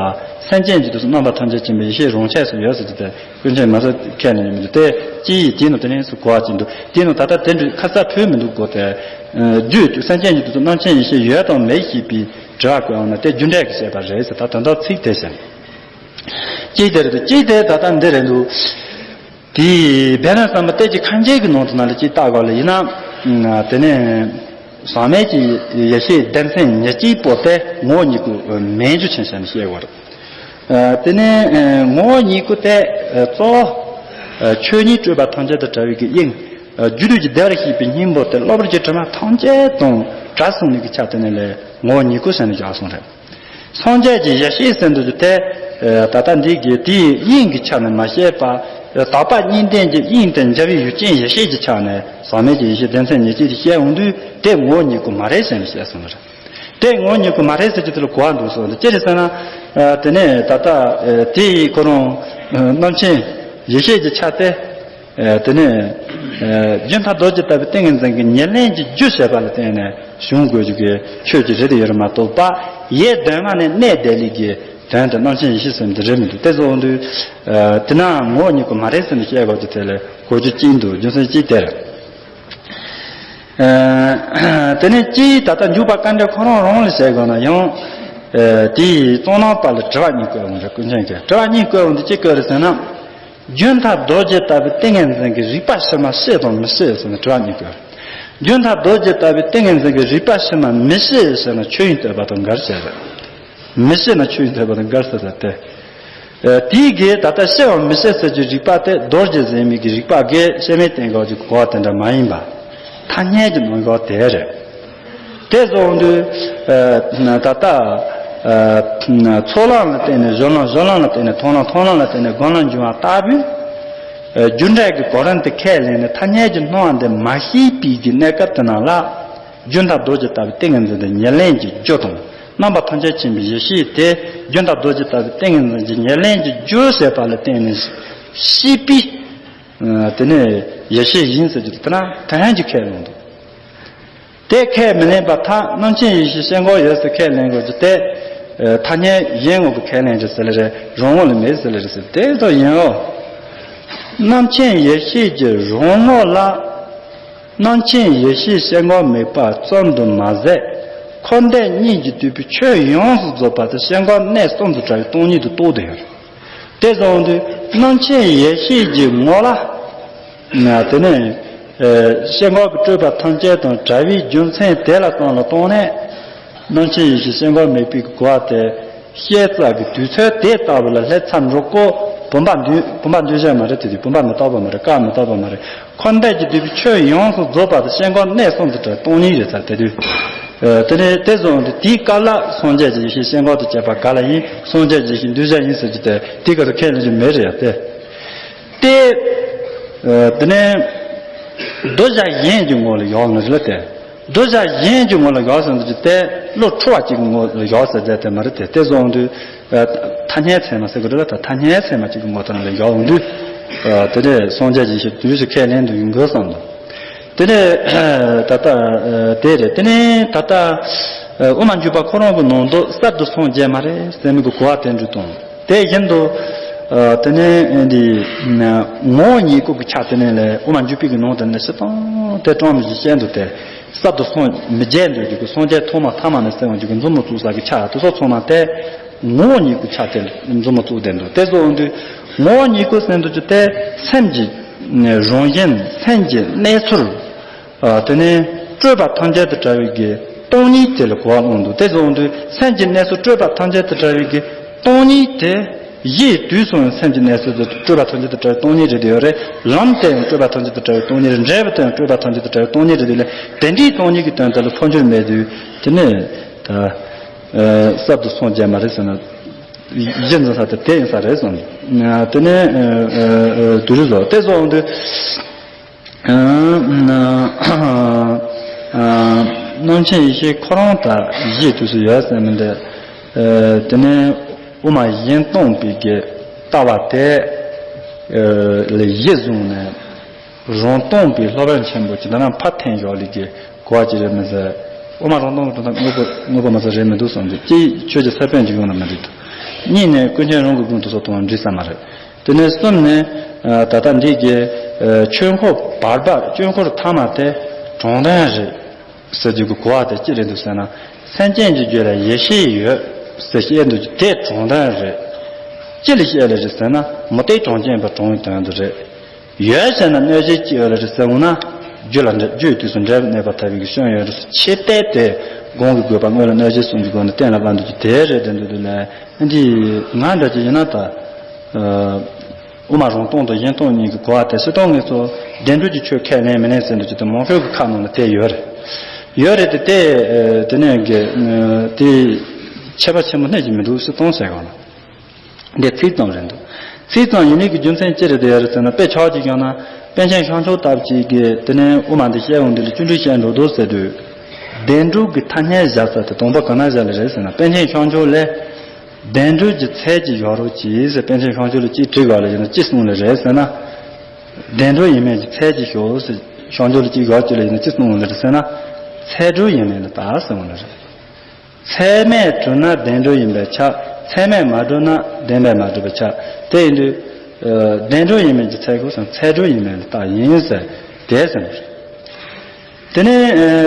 སེམས་ཅན་གྱི་དུས་སུ་རྣམ་པ་ཐམས་ཅད་མཁྱེན་པའི་ཡེ་ཤེས་རང་ཆས་སུ་ཡོད་ཟེར་གྱི་དེ་ཀུན་མཁྱེན་མ་ཟེར་ཁས་ལེན་ཡོད་མི་འདུག་དེ་ཅི་ཡིས་དེའི་ནང་དེ་ནས་སུ་གོ་བ་ཅི་འདུག་དེའི་ནང་ད་ལྟ་དེ་འདྲའི་ཁ་གསལ་ཕུལ་མི་འདུག་གོ་དེ། རྒྱུ་སེམས་ཅན་གྱི་དུས་སུ་རྣམ་མཁྱེན་ཡེ་ཤེས་ཡོད་དང་མེད་ཞེས་པའི་དྲི་བ་བཀོད་འོང་ན་དེ་རྒྱུ་འབྲས་ཀྱི་བཤད་པ་རེད་ཟེར། ད་དོན་དག་ཚིག་དེ་བཞིན། གཅིག་དེ་རེད་འདུག་གཅིག་དེ་ད་ལྟ་འདི་རེད་འདུག་དེའི་བེ་རན་བསམ་པ་གཏེར་གྱི་ཁ་འབྱེད་ཀྱི་ནང་དུ་ན་ལ་གཅིག་བལྟ་དགོས་ལ་ཡིན་ན། དེ་ནས། ཟག་མེད་ཀྱི་ཡེ་ཤེས་སྡེ་ཚན་ཉེར་གཅིག་པོ་དེ་ངོ་བོ་ཉིད་སྐུ་མན་ཇུ་ཆེན་ཟེར་ནས་བཤད་ཡོད་རེད། དེ་ནས་ངོ་བོ་ཉིད་སྐུ་དེ་གཙོ་བོ་ཆོས་ཉིད་སྤྲོས་པ་ཐམས་ཅད་དང་བྲལ་བའི་གི་དབྱིངས། རྒྱུ་དུས་ཀྱི་བདེ་བར་གཤེགས་པའི་སྙིང་པོ་དེ་གློ་བུར་གྱི་དྲི་མ་ཐམས་ཅད་དང་བྲལ་སོང་ནས་ཀྱི་ཆ་དེ་ནས་ལས་ངོ་བོ་ཉིད་སྐུ་ཟེར་ནས་བཞག་སོང་རེད། སངས་རྒྱས་ཀྱི་ཡེ་ཤེས་ཟེར་འདུག་རྒྱུ་དེ། ད་ལྟ་འདི་གི་དེའི་དབྱིངས་ཀྱི་ཆ་ནས་མ་བཤད་པ། དག་པ་གཉིས་ལྡན་གྱི་དབྱིངས་དང་འབྲེལ་བའི་ཡུལ་ཅན་ཡེ་ཤེས་ཀྱི་ཆ་ནས་ཟག་མེད་ཀྱི་ཡེ་ཤེས་སྡེ་ཚན་ཉེར་གཅིག་དེ་བཤད་འོང་དུས་དེ་ངོ་བོ་ཉིད་སྐུ་མ་རེད་ཟེར་ནས་བཤད་སོང་བ་རེད། དེ་ངོ་བོ་ཉིད་སྐུ་མ་རེད་ཟེར་རྒྱུ་དེ་ལ་གོ་བ་འདུག་སོང་དེ་ཅི་རེད་ཟེར་ན། དེ་ནས་ད་ལྟ་དེ་ཡི་ཁོ་རང་རྣམ་མཁྱེན་ཡེ་ཤེས་ཀྱི་ཆ་དེ། དེ་ནས་རྒྱུན་མཐའ་རྡོ་རྗེ་ལྟ་བུའི་ཏིང་ངེ་འཛིན་གྱི་ཉེར་ལེན་གྱི་རྒྱུ་བྱེད་པ་ལ་བརྟེན་ནས་བྱུང་དགོས་རྒྱུ་གི་ཆོས་ཀྱི་རིགས་དེ་ཡོད་རེད་མ་གཏོགས་པ། ཡེ་གདོད་མ་ནས་གནས་བསྡད་ལུགས་ཀྱི་དོན་དེ་རྣམ་མཁྱེན་ཡེ་ཤེས་ཟེར་འདི་རེད་མི་འདུག་དེ་ཚོ་འོང་དུས། དེ་ན་ངོ་བོ་ཉིད་སྐུ་མ་རེད་ཟེར་ནས་བཤད་དགོས་རྒྱུ་དེ་ལས་གོ་རྒྱུ་གཅིག་འདུག་རྒྱུ་མཚན་གཅིག་དེ་རེད། དེ་ནས་གཅིག་ད་ལྟ་འཇུག་པ་དཀའ་འགྲེལ་ཁོ་རང་རང་ལ་བཤད་དགོས་ན་ཡང་། དེའི་གཙང་ནང་པ་ལ་དྲི་བ་གཉིས་བཀོད་འོང་རེད། ཀུན་མཁྱེན་གྱིས་དྲི་བ་གཉིས་བཀོད་འོང་དུས་གཅིག་བཀོད་རེད་ཟེར་ན། རྒྱུན་མཐའ་རྡོ་རྗེ་ལྟ་བུའི་ཏིང་ངེ་འཛིན་གྱི་རིག་པ་ཕྱི་མ་ཤེས་དང་མི་ཤེས་ཟེར་ནས་དྲི་བ་གཉིས་བཀོད། རྒྱུན་མཐའ་རྡོ་རྗེ་ལྟ་བུའི་ཏིང་ངེ་འཛིན་གྱི་རིག་པ་ཕྱི་མ་མི་ཤེས་ཟེར་ན་ཆོས་དབྱིངས་ལྟོས་པ་དང་འགལ་ཟེར་རེད། མི་ཤེས་ན་ཆོས་དབྱིངས་ལྟོས་པ་དང་འགལ་ཟེར་ཟེར་ཏེ། དེའི་གེ་ད་ལྟ་ཤེས་པ་མི་ཤེས་ཟེར་གྱི་རིག་པ་དེ་རྡོ་རྗེ་ཟེར་མི་གི་རིག་པ་གེ་ཤེས་མེད་བསྟན་གོ་གི་གོ་བ་དེ་འདྲ་མ་ཡིན་པ། ཐ་སྙད་ཀྱི་ནང་གོ་དེ་རེད། དེ་བཟུང་དུས། ད་ལྟ། ཚོགས་ལམ་ལ་བརྟེན་ནས་གཞན་ལམ། གཞན་ལམ་ལ་བརྟེན་ནས་མཐོང་ལམ། མཐོང་ལམ་ལ་བརྟེན་ནས་སྒོམ་ལམ་འབྱུང་བ་ལྟ་བུའི། རྒྱུ་འབྲས་ཀྱི་གོ་རིམ་དེ་ཁས་ལེན་ནས་ཐ་སྙད་ཀྱི་སྣང་བ་འདི་མ་ཤེས་པའི་གི་གནས་སྐབས་དེ་ནང་ལ། རྒྱུན་མཐའ་རྡོ་རྗེ་ལྟ་བུའི་ཏིང་ངེ་འཛིན་དེ་ཉེར་ལེན་གྱི་རྒྱུ་དང་རྣམ་པ་ཐམས་ཅད་མཁྱེན་པའི་ཡེ་ཤེས་དེ། རྒྱུན་མཐའ་རྡོ་རྗེ་ལྟ་བུའི་ཏིང་ངེ་འཛིན་གྱི་ཉེར་ལེན་གྱི་རྒྱུ་ཟེར་བ་ལ་བརྟེན་ནས་ཤེས་པའི། དེ་ནས་ཡེ་ཤེས་ཡིན་ཟེར་རྒྱུ་དེ་ན་ཐ་སྙད་ཀྱི་ཁས་ལེན་འདུག་དེ་ཁས་མི་ལེན་པར་ཐལ། རྣམ་མཁྱེན་ཡེ་ཤེས་སྤྱན་སྔར་ཡོད་ཟེར་ཁས་ལེན་དགོས་རྒྱུ་དེ། ཐ་སྙད་གཞན་ངོ་བོ་ཁས་ལེན་རེད་ཟེར་ལེ་རེད། རང་ངོ་ལ་མེད་ཟེར་ལེ་རེད་ཟེར་དེ་ཚོ་ཡིན་འོ། རྣམ་མཁྱེན་ཡེ་ཤེས་ཀྱི་རང་ངོ་ལ། རྣམ་མཁྱེན་ཡེ་ཤེས་སྤྱན་སྔར་མེད་པ་ཙམ་དུ་མ་ཟད། འཁོར་འདས་གཉིས་ཀྱི་འདུས་པའི་ཆོས་ཡོངས་སུ་རྫོགས་པ་དེ་སྤྱན་སྔར་གནས་གསུམ་དུ་བྲལ་བའི་སྟོང་ཉིད་དུ་རྟོགས་བསྡད་ཡོད་རེད། དེ་བཟུང་དུས་རྣམ་མཁྱེན་ཡེ་ཤེས་ཀྱི་ངོ་ལ། དེ་ནས། སྤྱན་སྔར་གྱི་སྤྲོས་པ་ཐམས་ཅད་དང་བྲལ་བའི་རྒྱུ་མཚན་དེ་ལ་ཙམ་ལ་ལྟོས་ནས། རྣམ་མཁྱེན་ཡེ་ཤེས་སྤྱན་སྔར་མེད་པའི་གོ་བ་དེ་བཤད་ཚར་གི་དུས་ཚོད་དེ་ལྟ་བུ་ལ་སླེབས་ཚར་འགྲོ་གོ། བུམ་པ་འདུས། བུམ་པ་འདུས་བྱས་མ་རེད། དེ་དུས་བུམ་པ་མི་རྟག་པ་མ་རེད། སྐབས་མི་རྟག་པ་མ་རེད། འཁོར་འདས་ཀྱི་འདུས་པའི་ཆོས་ཡོངས་སུ་རྫོགས་པ་དེ་སྤྱན་སྔར་གནས་གསུམ་དུ་བྲལ་སྟོང་ཉིད་རེད་ཚར་དེ་དུས། དེ་ནས་དེ་བཟུང་སྟེ་དེའི་སྐབས་ལ་སངས་རྒྱས་ཀྱི་ཡེ་ཤེས་སྤྱན་སྔར་དུ་བྱས་པ་ག་ལ་ཡིན། སངས་རྒྱས་ཀྱི་ཡེ་ཤེས་འདུས་བྱས་ཡིན་ཟེར་གྱི་དེ་དེའི་སྐབས་སུ་ཁས་ལེན་གྱི་མེད་རེད་ཡ་དེ། དེ། དེ་ནས། རྡོ་རྗེ་གཞན་གྱི་ངོ་ལ་ཡོང་ནི་རེད་དེ། རྡོ་རྗེ་གཞན་གྱི་ངོ་ལ་ཡོང་ཟེར་འདུག་ཅི་སྟེ་བློ་འཁྲུལ་བ་གཅིག་གི་ངོ་ལ་ཡོང་ཟེར་མཛད་དེ་མ་རེད་དེ། དེ་བཟུང་དུས། ཐ་སྙད་ཚད་མ་ཟེར་གི་རེད་ལ། ད་ཐ་སྙད་ཚད་མ་གཅིག་གི་ངོ་ཐོག་ལ་ཡོང་དུས། དེ་ནས་སངས་རྒྱས་ཀྱི་ཡེ་ཤེས་དུས་སུ་ཁས་ལེན་དུ་ཡོང་དགོས་བསམ་འདུག་དེ་ནས། ད་ལྟ། དེ་རེད། དེ་ནས་ད་ལྟ། དབུ་མ་འཇུག་པ་ཁོ་རང་གི་ནང་དུ་གསར་དུ་སངས་རྒྱས་མ་རེད་ཟེར་མི་གི་གོ་བ་དེ་འདྲ་དང་། དེ་བཞིན་དུ། དེ་ནས་འདི། ངོ་བོ་ཉིད་སྐུ་གི་ཆ་དེ་ནས་ལས་དབུ་མ་འཇུག་པའི་གི་ནང་དུ་ནི་སྤྱིར་བཏང་དེ་གྲངས་མེད་ཀྱི་སྤྱན་དུ་དེ། གསར་དུ་སངས་མི་རྒྱས་འདུག་རྒྱུ་གི་སངས་རྒྱས་ཐོག་མ་ཐ་མ་ནས་གསལ་བ་རྒྱུ་གི་མཛུབ་མོ་བཙུགས་ས་གི་ཆ་དེ་ཚོ་ཚང་མ་དེ། ངོ་བོ་ཉིད་སྐུ་ཆ་དེ་མཛུབ་མོ་བཙུགས་བསྡད་འདུག་དེ་ཚོ་འོང་དུས། ངོ་བོ་ཉིད་སྐུ་ཟེར་འདུག་རྒྱུ་དེ་སེམས་ཀྱི་རང་བཞིན། སེམས་ཀྱི་གནས་ཚུལ། དེ་ནས་སྤྲོས་པ་ཐམས་ཅད་དང་བྲལ་བའི་གི་སྟོང་ཉིད་དེ་ལ་གོ་བ་ལོན་འདུག་དེ་ཚོ་འོང་དུས་སེམས་ཀྱི་གནས་ཚུལ་སྤྲོས་པ་ཐམས་ཅད་དང་བྲལ་བའི་གི་སྟོང་ཉིད་དེ། གཞི་དུས་སུ་ཡང་སེམས་ཀྱི་གནས་ཚུལ་དེ་སྤྲོས་པ་ཐམས་ཅད་དང་བྲལ་བའི་སྟོང་ཉིད་རེད་དེ་ཡོད་རེད། ལམ་དེ་ཡང་སྤྲོས་པ་ཐམས་ཅད་དང་བྲལ་བའི་སྟོང་ཉིད་རེད། འབྲས་བུ་དེ་ཡང་སྤྲོས་པ་ཐམས་ཅད་དང་བྲལ་བའི་སྟོང་ཉིད་རེད་དེ་ཡོད་ལ། དེ་འདྲའི་སྟོང་ཉིད་ཀྱི་དོན་དེ་ལ་འཕོ་འགྱུར་མེད་དུས་དེ་ནས་ད། གསར་དུ་སངས་རྒྱས་མ་རེད་ཟེར་ན། གཞི་འཛིན་ས་དེ་དེ་ཡིན་ས་རེད་གསུངས། དེ་ནས་དུས་རིས་བཟོ་དེ་བཟོ་འོང་དུས། རྣམ་མཁྱེན་ཡེ་ཤེས་ཁོ་རང་ད་གཞི་དུས་སུ་ཡོད་ཟེར་མི་འདི། དེ་ནས་དབུ་མ་གཞན་སྟོང་པའི་གི་ལྟ་བ་དེ་ལ་གཞི་བཟུང་ནས། རང་སྟོང་པའི་སློབ་དཔོན་ཆེན་པོ་ཅིག་ད་ནང་ཕར་འཐེན་ཞོག་ལི་གི་གོ་བ་ཅི་རེད་མི་ཟེར། དབུ་མ་རང་སྟོང་གི་དོན་དག་དངོས་པོ་དངོས་པོ་མ་ཟད་རེད་མི་འདུག་གསུངས་ཏེ། གཅིག་ཆོས་ཀྱི་ས་བོན་གཅིག་ཡོང་ན་མི་འགྲིག་འདུག་གཉིས་ནས་ཀུན་མཁྱེན་རང་གི་དགོངས་དུ་སོགས་དང་འགྲིག་ས་མ་རེད། དེ་ནས་གསུམ་ནས་ད་ལྟ་འདི་གི་ཆོས་འཁོར་བར་པ་ཆོས་འཁོར་ཐ་མ་དེ་དྲང་དོན་རེད་ཟེར་རྒྱུ་གི་གོ་བ་དེ་ཅི་རེད་འདུག་ཟེར་ན། སེམས་ཅན་གྱི་རྒྱུད་ལ་ཡེ་ཤེས་ཡོད་ཟེར་བཤད་འདུག་རྒྱུ་དེ་དྲང་དོན་རེད། ཅི་ལ་བཤད་ལེ་རེད་ཟེར་ན་མུ་སྟེགས་གྲངས་ཅན་པ་དྲང་བའི་དོན་དུ་རེད། ཡོད་ཟེར་ན་གནོད་བྱེད་ཅི་ཡོད་ལ་རེད་ཟེར་འོང་ན། རྒྱུ་ལ་འབྲས་རྒྱུའི་དུས་སུ་འབྲས་བུ་གནས་པར་ཐལ་བའི་གི་སྐྱོན་ཡོད་རེད། ཆེ་བལྟས་ཏེ་གོང་གི་དགོས་པ་དངོས་ལ་གནོད་བྱེད་གསུམ་གྱི་སྒོ་ནས་གཏན་ལ་དབབ་འདུག་ཀྱི་དེ་རེད་དེ་འདུག་དུས་ལ་ཨ་འདི་ང་འདྲ་ཅིག་ཡིན་ན་ད། དབུ་མ་རང་སྟོང་དང་གཞན་སྟོང་གཉིས་ཀྱི་གོ་བ་དེ་སྲིད་སྟོང་ངེས་སོ་བདེན་གྲུབ་ཀྱི་ཆོས་ཁས་ལེན་མི་ལེན་ཟེར་འདུག་ཅི་ལྟ་མང་ཤོས་ཀྱི་ཁ་ནང་ལ་དེ་ཡོད་རེད། ཡོད་རེད་དེ་དེ་དེ་ནས་གི་དེ་ཁྱད་པར་ཆེན་པོ་སྣེ་གཅིག་མི་འདུག་སྲིད་སྟོང་ཟེར་གང་ལ་དེ་ཚིག་ཙམ་རེད་འདུག་ཚིག་ཙམ་ཡིན་ནི་གི་རྒྱུ་མཚན་ཅི་རེད་དེ་ཡོད་རེད་ཟེར་ན། དཔེ་ཆ་གཅིག་བཞག་ན་པཎ་ཆེན་ཤངས་ཆུབ་ལྟ་བུ་ཅིག་གི་དེ་ནས་དབུ་མ་འདི་བཤད་འོང་དུས་ལ་བཅུ་འདྲི་བཤད་འགྲོ་འདུག་ཟེར་དུས། བདེན་གྲུབ་ཀྱི་ཐ་སྙད་བཞག་ས་དེ་དང་པོ་ག་ན་བཞག་ལེ་རེད་ཟེར་ན། པཎ་ཆེན་ཤངས་ཆུབ་ལས། བདེན་གྲུབ་ཀྱི་ཚད་ཅིག་བཞག་རོགས་གྱིས་ཟེར། པཎ་ཆེན་ཤངས་ཆུབ་ལ་ཅིག་དྲིས་ག་ལ་ཡིན་ན་ཅི་གསུངས་ལེ་རེད་ཟེར་ན། བདེན་གྲུབ་ཡིན་མིན་གྱི་ཚད་ཅིག་ཤོག་ཟེར། ཤངས་ཆུབ་ལ་ཅིག་བཞག་ཅིག་ལ་ཡིན་ན་ཅི་གསུངས་ལེ་རེད་ཟེར་ན། ཚད་གྲུབ་ཡིན་མིན་ལ་བལྟ་གསུངས་ལེ་རེད། ཚད་མས་གྲུབ་ན་བདེན་གྲུབ་ཡིན་པས་ཁྱབ། ཚད་མས་མ་གྲུབ་ན་བདེན་པས་མ་གྲུབ་པས་ཁྱབ། དེ་ཡིན་དུས། བདེན་གྲུབ་ཡིན་མིན་གྱི་ཚད་གྲུབ་སམ་ཚད་གྲུབ་ཡིན་མིན་ལ་བལྟ་ཡིན་ཟེར། དེ་ཟེར་ནས། དེ་ནས་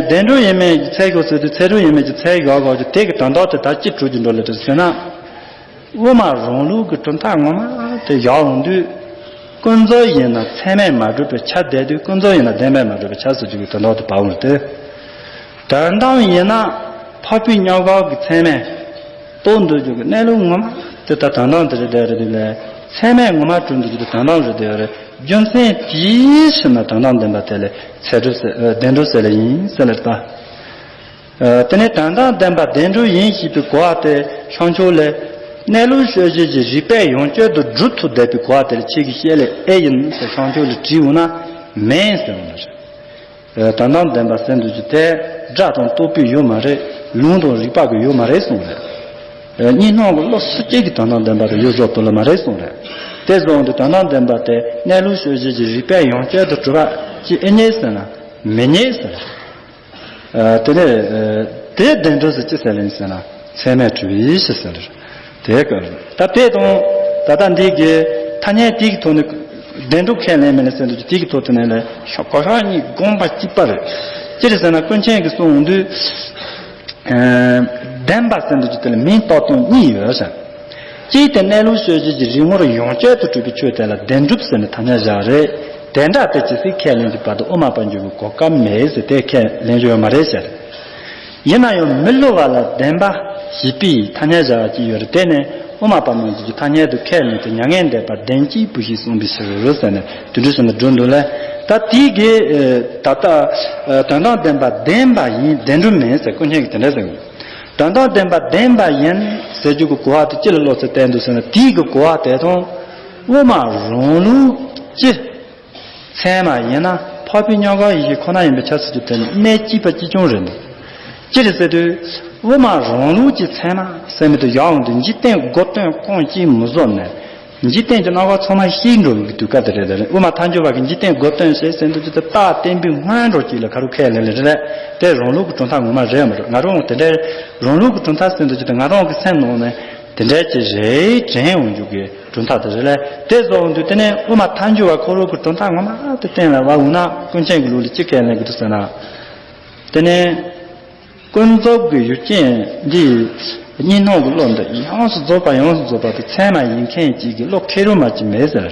བདེན་གྲུབ་ཡིན་མིན་གྱི་ཚད་གྲུབ་ཟེར་དུས་ཚད་གྲུབ་ཡིན་མིན་གྱི་ཚད་གཞག་དགོས་ཀྱི་དེ་གི་དོན་དག་དེ་ད་ཅི་གྲུབ་ཀྱི་འགྲོ་ལེ་དུ་ཟེར་ན། དབུ་མ་རང་ལུགས་ཀྱི་གྲུབ་མཐའ་ངོ་མ་དེ་བཞག་འོང་དུས། ཀུན་རྫོབ་ཡིན་ན་ཚད་མས་མ་གྲུབ་པའི་ཆ་བསྡད་དུས་ཀུན་རྫོབ་ཡིན་ན་བདེན་པས་མ་གྲུབ་པའི་ཆ་ཟེར་རྒྱུ་གི་དོན་དག་དེ་བབ་འོང་སྟེ། དོན་དམ་ཡིན་ན་འཕགས་པའི་རྙོག་ག་གི་ཚད་མས། རྟོགས་འདོད་རྒྱུ་གི་གནས་ལུགས་ངོ་མ་དེ་ལྟར་དོན་དམ་དེ་རེད་དེ་རེད་དེ་ལས་ཚད་མས་ངོ་མ་གྲུབ་འདོད་རྒྱུ་དེ་དོན་དམ་རེད་དེ་རེད། རྒྱུ་མཚན་དེའི་ཕྱིར་ན་དོན་དམ་བདེན་པ་དེ་ལས་ཚད་གྲུབ་ཟེར་བདེན་གྲུབ་ཟེར་ལེ་ཡིན་ཟེར་ལེ་ལྟ། དེ་ནས་དོན་དམ་བདེན་པ་བདེན་གྲུབ་ཡིན་ཞེས་པའི་གོ་བ་དེ་ཤངས་ཆུབ་ལས། གནས་ལུགས་དཔྱོད་བྱེད་ཀྱི་རིགས་པས་ཡང་བསྐྱར་དུ་སྒྲུབ་ཐུབ་བསྡད་པའི་གོ་བ་དེ་ལ་ཁྱེད་ཀྱིས་བཤད་ལེ་ཨེ་ཡིན་ཟེར་ཤངས་ཆུབ་ལ་དྲིས་འོང་ན་མེད་ཟེར་འོང་ལེ་རེད། དོན་དམ་བདེན་པ་ཟེར་འདུག་རྒྱུ་དེ་སྒྲ་དང་རྟོག་པའི་ཡུལ་མ་རེད། ལུང་དང་རིགས་པ་གི་ཡུལ་མ་རེད་གསུངས་རེད། གཉིས་སྣང་གི་བློ་སུ་གཅིག་གི་དོན་དམ་བདེན་པ་དེ་ཡུལ་བཟོ་ཐུབ་ལ་མ་རེད་གསུངས་རེད། དེ་བཟོ་འོང་དུས་དོན་དམ་བདེན་པ་དེ་གནས་ལུགས་དཔྱོད་བྱེད་ཀྱི་རིགས་པས་ཡང་བསྐྱར་དུ་གྲུབ་པ་ཅི་ཨེ་རྙེད་ཟེར་ན་མི་རྙེད་ཟེར། དེ་ནས་དེ་བདེན་གྲུབ་ཟེར་ཅི་ཟེར་ལེ་ཟེར་ན་ཚད་མས་གྲུབ་པའི་ཕྱིར་ཟེར། དེ་ཀ་ད་དེ་དང་ད་ལྟ་འདི་གི་ཐ་སྙད་དེ་གི་ཐོག་ནས་བདེན་གྲུབ་ཁས་ལེན་མིན་ལ་ཟེར་འདུག་ཅི་དེ་གི་ཐོག་དེ་ནས་ལས་ཤོག་གོ་ཤོག་གཉིས་དགོངས་པ་གཅིག་པ་རེད། ཅི་རེད་ཟེར་ན་ཀུན་མཁྱེན་གྱིས་གསུངས་འོང་དུས། བདེན་པ་ཟེར་འདུག་ཅི་དེ་ལ་མིང་བཏགས་སྟངས་གཉིས་ཡོད་ཟེར། གཅིག་དེ་གནས་ལུགས་དཔྱོད་བྱེད་ཀྱི་རིགས་ངོར་ཡང་བསྐྱར་དུ་གྲུབ་པའི་ཆོས་དེ་ལ་བདེན་གྲུབ་ཟེར་ནས་ཐ་སྙད་བཞག་རེད། དེ་འདྲ་དེ་ཇི་སྲིད་ཁས་ལེན་གྱི་བར་དུ་དབུ་མ་པ་འཇུག་གི་གོ་སྐབས་མེད་ཟེར་དེ་ཁས་ལེན་རྒྱུ་ཡོད་མ་རེད་ཟེར། ཡིན་ན་ཡང་མི་སླུ་བ་ལ་བདེན་པ་ཞེས་པའི་ཐ་སྙད་བཞག་ཅིག་ཡོད་རེད། དེ་ནི་དབུ་མ་པ་མང་གི་ཐ་སྙད་དུ་ཁས་ལེན་ཏེ་མྱ་ངན་འདས་པ་བདེན་གཅིག་པུ་ཞིག་གསུངས་པའི་ཕྱིར་རོ་ཟེར་ནས་དེ་འདྲ་ཞིག་ནས་སྒྲུབ་འདུག་ལ། ད་དེའི་གི་ད་ལྟ་དོན་དམ་བདེན་པ་བདེན་པ་ཡིན་བདེན་གྲུབ་མིན་ཟེར་ཀུན་མཁྱེན་གྱིས་དེ་འདྲ་ཟེར། དོན་དམ་བདེན་པ་བདེན་པ་ཡིན་ཟེར་རྒྱུ་གི་གོ་བ་དེ་ཅི་ལ་བློ་ཚོད་བསྟན་འདུག་ཟེར་ན་དེའི་གི་གོ་བ་དེ་དང་དབུ་མ་རང་ལུགས་ཀྱི་ཚད་མ་ཡིན་ན་འཕགས་པའི་རྙོག་ག་ཡེ་ཤེས་ཁོ་ན་ཡིན་པའི་ཆ་ཟེར་རྒྱུ་དེ་ནི་གནད་གཅིག་པ་གཅིག་རྐྱང་རེད་འདུག་ཅི་རེད་ཟེར་དུས་དབུ་མ་རང་ལུགས་ཀྱི་ཚད་མ་ཟེར་མི་དེ་ཡག་འོང་དུས་འཇིག་རྟེན་སྒོ་སྟོན་ཁོང་གཅིག་མི་བཟོ་ནས། འཇིག་རྟེན་གྱི་རྣམ་པ་ཚང་མ་ཤེས་འགྲོ་བའི་དུས་སྐབས་དེ་རེད་དེ་རེད། དབུ་མ་ཐལ་འགྱུར་བ་གི་འཇིག་རྟེན་སྒོ་སྟོན་ཞེས་ཟེར་འདུག་ཅི་ད་རྟགས་བརྟན་པོའི་སྔོན་འགྲོ་གཅིག་ལ་ཁ་རུ་ཁས་ལེན་ལེ་རེད། དེ་རང་ལུགས་ཀྱི་གྲུབ་མཐའ་ངོ་མ་རེད་མ་རེད། ང་རང་དེ་འདྲའི་རང་ལུགས་ཀྱི་གྲུབ་མཐའ་ཟེར་འདུག་ཅི་ད་ང་རང་གི་སེམས་ནང་ནས་དེ་འདྲའི་ཅི་རེད་དྲན་འོང་རྒྱུ་གི་གྲུབ་མཐའ་དེ་རེད་ལེ། དེ་བཟོ་འོང་དུས་དེ་ནས་དབུ་མ་ཐལ་འགྱུར་བ་ཁོ་རང་གི་གྲུབ་མཐའ་ངོ་མ་དེ་གཏན་ལ་དབབ་འོང་ན་ཀུན་མཁྱེན་གྱི་ལུགས་ལ་ཅི་ཁས་ལེན་གྱི་འདུག་ཟེར་ན། དེ་ནས། ཀུན་རྫོབ་ཀྱི་ཡུལ་ཅན་འདི་གཉིས་སྣང་གི་བློ་འདི་ཡོངས་སུ་རྫོགས་པ་ཡོངས་སུ་རྫོགས་པ་དེ་ཚད་མ་ཡིན་མཁན་གཅིག་གི་བློ་ཁེ་རུ་མ་ཅིག་མེད་ཟེར།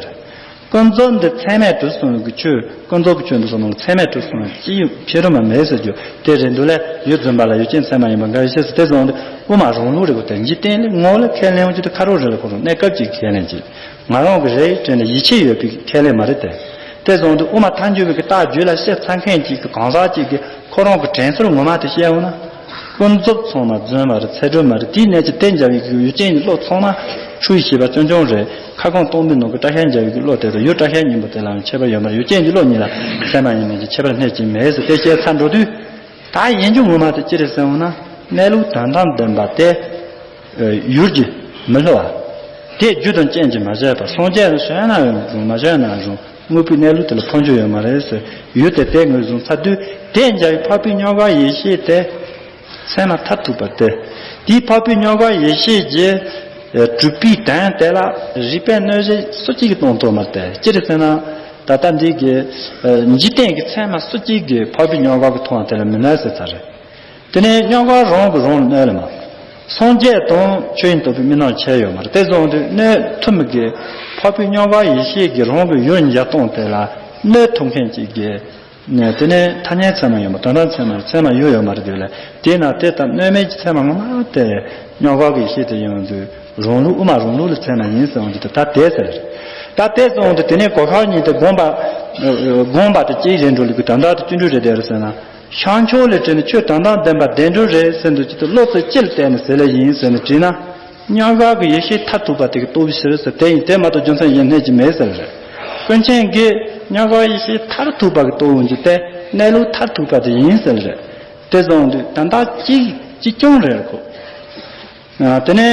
ཀུན་རྫོབ་འདི་ཚད་མས་གྲུབ་སོང་གི་ཆོས་ཀུན་རྫོབ་ཀྱི་ཆོས་འདི་ཚོ་ནང་ཚད་མས་གྲུབ་སོང་ཅི་ཡང་ཁེ་རུ་མ་མེད་ཟེར་རྒྱུ་དེ་རེད་འདུག་ལས། ཡུལ་འཛིན་པ་ལ་ཡུལ་ཅན་ཚད་མ་ཡིན་པ་འགའ་ཡི་ཤེས་སུ་དེ་བཟུང་སྟེ་དབུ་མ་རང་ལུགས་རེད་གོ་དེ་འཇིག་རྟེན་ལས་ངོ་ལ་ཁས་ལེན་འོང་རྒྱུ་དེ་ཁ་རོག་རེད་ལ་ཁོ་རང་གནས་སྐབས་ཀྱི་ཁས་ལེན་གྱི། ང་རང་གི་རེད་དྲན་ནས་ཡིད་ཆེས་ཡོད་པའི་ཁས་ལེན་མ་རེད་དེ། དེ་བཟུང་དུ་དབུ་མ་ཐལ་འགྱུར་བའི་གི་རྟགས་བརྗོད་ལ་བཤད་ཚར་མཁན་གཅིག་གི་གང་ཟག་གཅིག་གི་ཁོ་རང་གི་དྲན་གསོར་ངོ་མ་དེ་བཤད་འོང་ན། ཀུན་རྫོབ་ཚང་མ་རྫུན་མ་རེད་ཚད་གྲུབ་མ་རེད་དེའི་གནད་ཀྱི་དེ་འཇལ་བའི་གི་ཡུལ་ཅན་གྱི་བློ་ཚང་མ་ཆོས་ཤེས་པ་རྐྱང་རྐྱང་རེད། ཁ་སྐོང་སྟོང་པའི་ནང་གི་སྐྲ་ཤད་འཇལ་བའི་གི་བློ་དེ་དང་ཡུལ་སྐྲ་ཤད་གཉིས་པོ་དེ་ལའང་ཁྱད་པར་ཡོད་མ་རེད། ཡུལ་ཅན་གྱི་བློ་གཉིས་ལ་ཚད་མ་ཡིན་མིན་གྱི་ཁྱད་པར་སྣེ་གཅིག་མེད་ཟེར་དེ་བཤད་ཚར་འགྲོ་དུས། ད་ཡིན་རྒྱུ་ངོ་མ་དེ་ཅི་རེད་ཟེར་འོང་ན། གནས་ལུགས་དོན་དམ་བདེན་པ་དེ། ཡུལ་གྱིས་མི་སླུ་བ། དེ་རྒྱུ་དང་རྐྱེན་གྱིས་མ་བྱས་པ་སངས་རྒྱས་ལ་བྱོན་ན་ཡང་རུང་མ་བྱོན་ན་རུང་དངོས་པོའི་གནས་ལུགས་དེ་ལ་འཕོ་འགྱུར་ཡོད་མ་རེད་ཟེར་ཡུལ་དེ་དེ་ངོས་བཟུང་ཚར་དུས་དེ་འཇའ་བའི་འཕགས་པའི་རྙོག་ག་ཡེ་ཤེས་དེ་ཚད་མ་མཐར་ཐུག་པ་སྟེ། དེའི་འཕགས་པའི་རྙོག་ག་ཡེ་ཤེས་ཀྱི་གྲུབ་པའི་དོན་དེ་ལ་རིགས་པས་གནོད་བྱེད་སུ་གཅིག་གིས་གཏོང་ཐུབ་མ་རེད་དེ་ཅི་རེད་ཟེར་ན། ད་ལྟ་འདི་གི་འཇིག་རྟེན་གྱི་ཚད་མ་སུ་གཅིག་གིས་འཕགས་པའི་རྙོག་ག་གི་མཐོང་བ་དེ་ལ་མི་གནོད་ཟེར་ཚར་རེད། དེ་ནས་རྙོག་ག་རང་གིས་རང་ལ་གནོད་ལ་མ། སངས་རྒྱས་དང་ཆོས་དབྱིངས་རྟོགས་པའི་མི་རྣམས་ཁྱད་ཡོད་མ་རེད། དེ་བཟུང་དུས་གནོད་ཐུབ་མི་དགོས། འཕགས་པའི་རྙོག་ག་ཡེ་ཤེས་ཀྱིས་རང་གི་ཡུལ་འཇལ་སྟངས་དེ་ལ་གནོད་ཐུབ་མཁན་གཅིག་གིས་ ནས་དེ་ནས་ཐ་སྙད་ཚད་མ་ཡོད་མ། དོན་དམ་ཚད་མ་ཚད་མ་ཡོད་ཡོད་མ་རེད་དེ་ལ། དེས་ན་དེ་ལྟར་གནོད་མེད་ཀྱི་ཚད་མ་ངོ་མ་དེ་རྙོག་འགའ་གི་ཡེ་ཤེས་དེ་ཡིན་དུས་རང་ལུགས་དབུ་མ་རང་ལུགས་ལ་ཚད་མ་ཡིན་ཟེར་འོང་དུས་ད་དེ་ཟེར། ད་དེ་ཟེར་འོང་དུས་དེ་ནས་གོ་ཤག་གཉིས་དེ་དགོངས་པ་དགོངས་པ་དེ་གཅིག་རེད་འགྲོ་ལུགས་ཀྱི་དོན་དག་དེ་ཅི་འདྲ་རེད་དེ་རེད་ཟེར་ན། ཤངས་ཆོས་ལས་བྲལ་ནས་ཆོས་དོན་དམ་བདེན་པ་བདེན་གྲུབ་རེད་ཟེར་འདུག་ཅི་སྟེ་བློ་རྩེ་གཅིག་ལ་བརྟེན་ནས་ཟེར་ལེ་ཡིན་ཟེར་ནས་དྲིས་ན། རྙོག་འགའ་གི་ཡེ་ཤེས་མཐར་ཐུག་པ་དེ་གི་རྟོགས་པའི་ཕྱིར་ཟེར་དེ་ཡིན་དེ་མ་གཏོགས་རྒྱུ་མཚན་གཞན་གནས་ཀྱི་མེད་ཟེར་རེད། ཀུན་མཁྱེན་གྱིས་རྙོག་འགའ་ཡེ་ཤེས་མཐར་ཐུག་པ་གི་རྟོགས་འོང་རྒྱུ་དེ་གནས་ལུགས་མཐར་ཐུག་པ་དེ་ཡིན་ཟེར་རེད། དེ་སོང་དུས་དོན་དག་གཅིག་གཅིག་རྐྱང་རེད་ཁོ། དེ་ནས་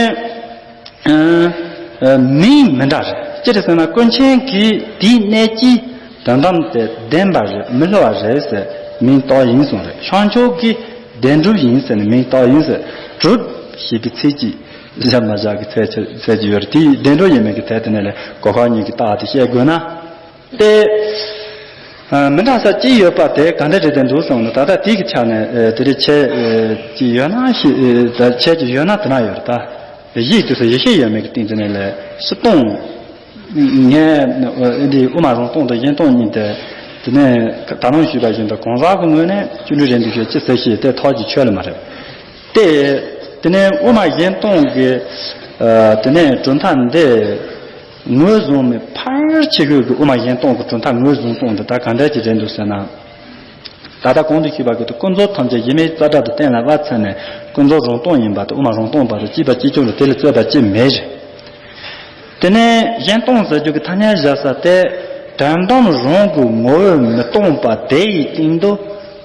མིང་མི་འདྲ་རེད། ཅི་རེད་ཟེར་ན་ཀུན་མཁྱེན་གྱིས་དེའི་གནད་ཀྱིས་དོན་དམ་དེ་བདེན་པ་རེད་མི་སླུ་བ་རེད་ཟེར་མིང་བཏགས་ཡིན་གསུངས་རེད། ཤངས་ཆོས་ཀྱིས་བདེན་གྲུབ་ཡིན་ཟེར་ནས་མིང་བཏགས་ཡིན་ཟེར། གྲུབ་ཞེས་པའི་ཚིག་གཅིག་བཞག་མ་བཞག་གི་ཚད་ཆེ་ཚད་ཀྱི་ཡོད་རེད། དེའི་བདེན་གྲུབ་ཡིན་མིན་གྱི་ཐད་དེ་ནས་ལས་གོ་ཁ་གཉིས་ཀྱི་རྟགས་དེ་བཤད་དགོས་ན། དེ། མི་འདྲ་ས་གཅིག་ཡོད་པ་དེ་ག་འདྲ་རེད་དེ་འདུག་བསམ་ན་ད་ལྟ་དེ་གི་ཆ་ནས་དེ་རེད་ཆད་ཅིག་ཡོད་ན་ཤི་ད་ཆད་ཅིག་ཡོད་ན་དེ་ན་ཡོད་རེད་ད། གཞི་དུས་སུ་ཡེ་ཤེས་ཡོད་མེད་ཀྱི་སྟེང་དེ་ནས་ལས་སྤྱིར་བཏང་ངས་འདི་དབུ་མ་རང་སྟོང་དང་གཞན་སྟོང་གཉིས་དེ་དེ་ནས་ད་ནང་ཞུས་པ་བཞིན་དུ་གང་ཟག་གི་ངོས་ནས་ཅི་འདྲ་རེད་འདུག་ཤོད་ཅི་ཟེར་ཤེས་དེ་ཐོག་གི་ཆོད་ལ་མ་རེད། དེ། དེ་ནས་དབུ་མ་གཞན་སྟོང་གི། དེ་ནས་གྲུབ་མཐའ་འདི། ངོས་བཟུང་མི་ཕལ་ཆེ་ཤོས་ཀྱི་དབུ་མ་གཞན་སྟོང་གི་གྲུབ་མཐའ་ངོས་བཟུང་སྟངས་འདི་ད་ག་འདྲ་ཅིག་རེད་འདུག་ཟེར་ན། ད་ལྟ་གོང་དུ་ཞུས་པ་གི་ཏུ་ཀུན་རྫོབ་ཐམས་ཅད་གཞི་མེད་རྩ་བྲལ་དུ་གཏན་ལ་དབབ་ཚར་ནས་ཀུན་རྫོབ་རང་སྟོང་ཡིན་པ་དང་དབུ་མ་རང་སྟོང་པ་དང་གཅིག་པ་གཅིག་རྐྱང་རེད། དེ་ལས་རྩོད་པ་ཅིག་མེད་རེད། དེ་ནས་གཞན་སྟོང་ཟེར་རྒྱུ་གི་ཐ་སྙད་བཞག་ས་དེ་དོན་དམ་རང་གི་ངོ་བོས་མི་སྟོང་པ་དེ་ཡི་སྟེང་དུ་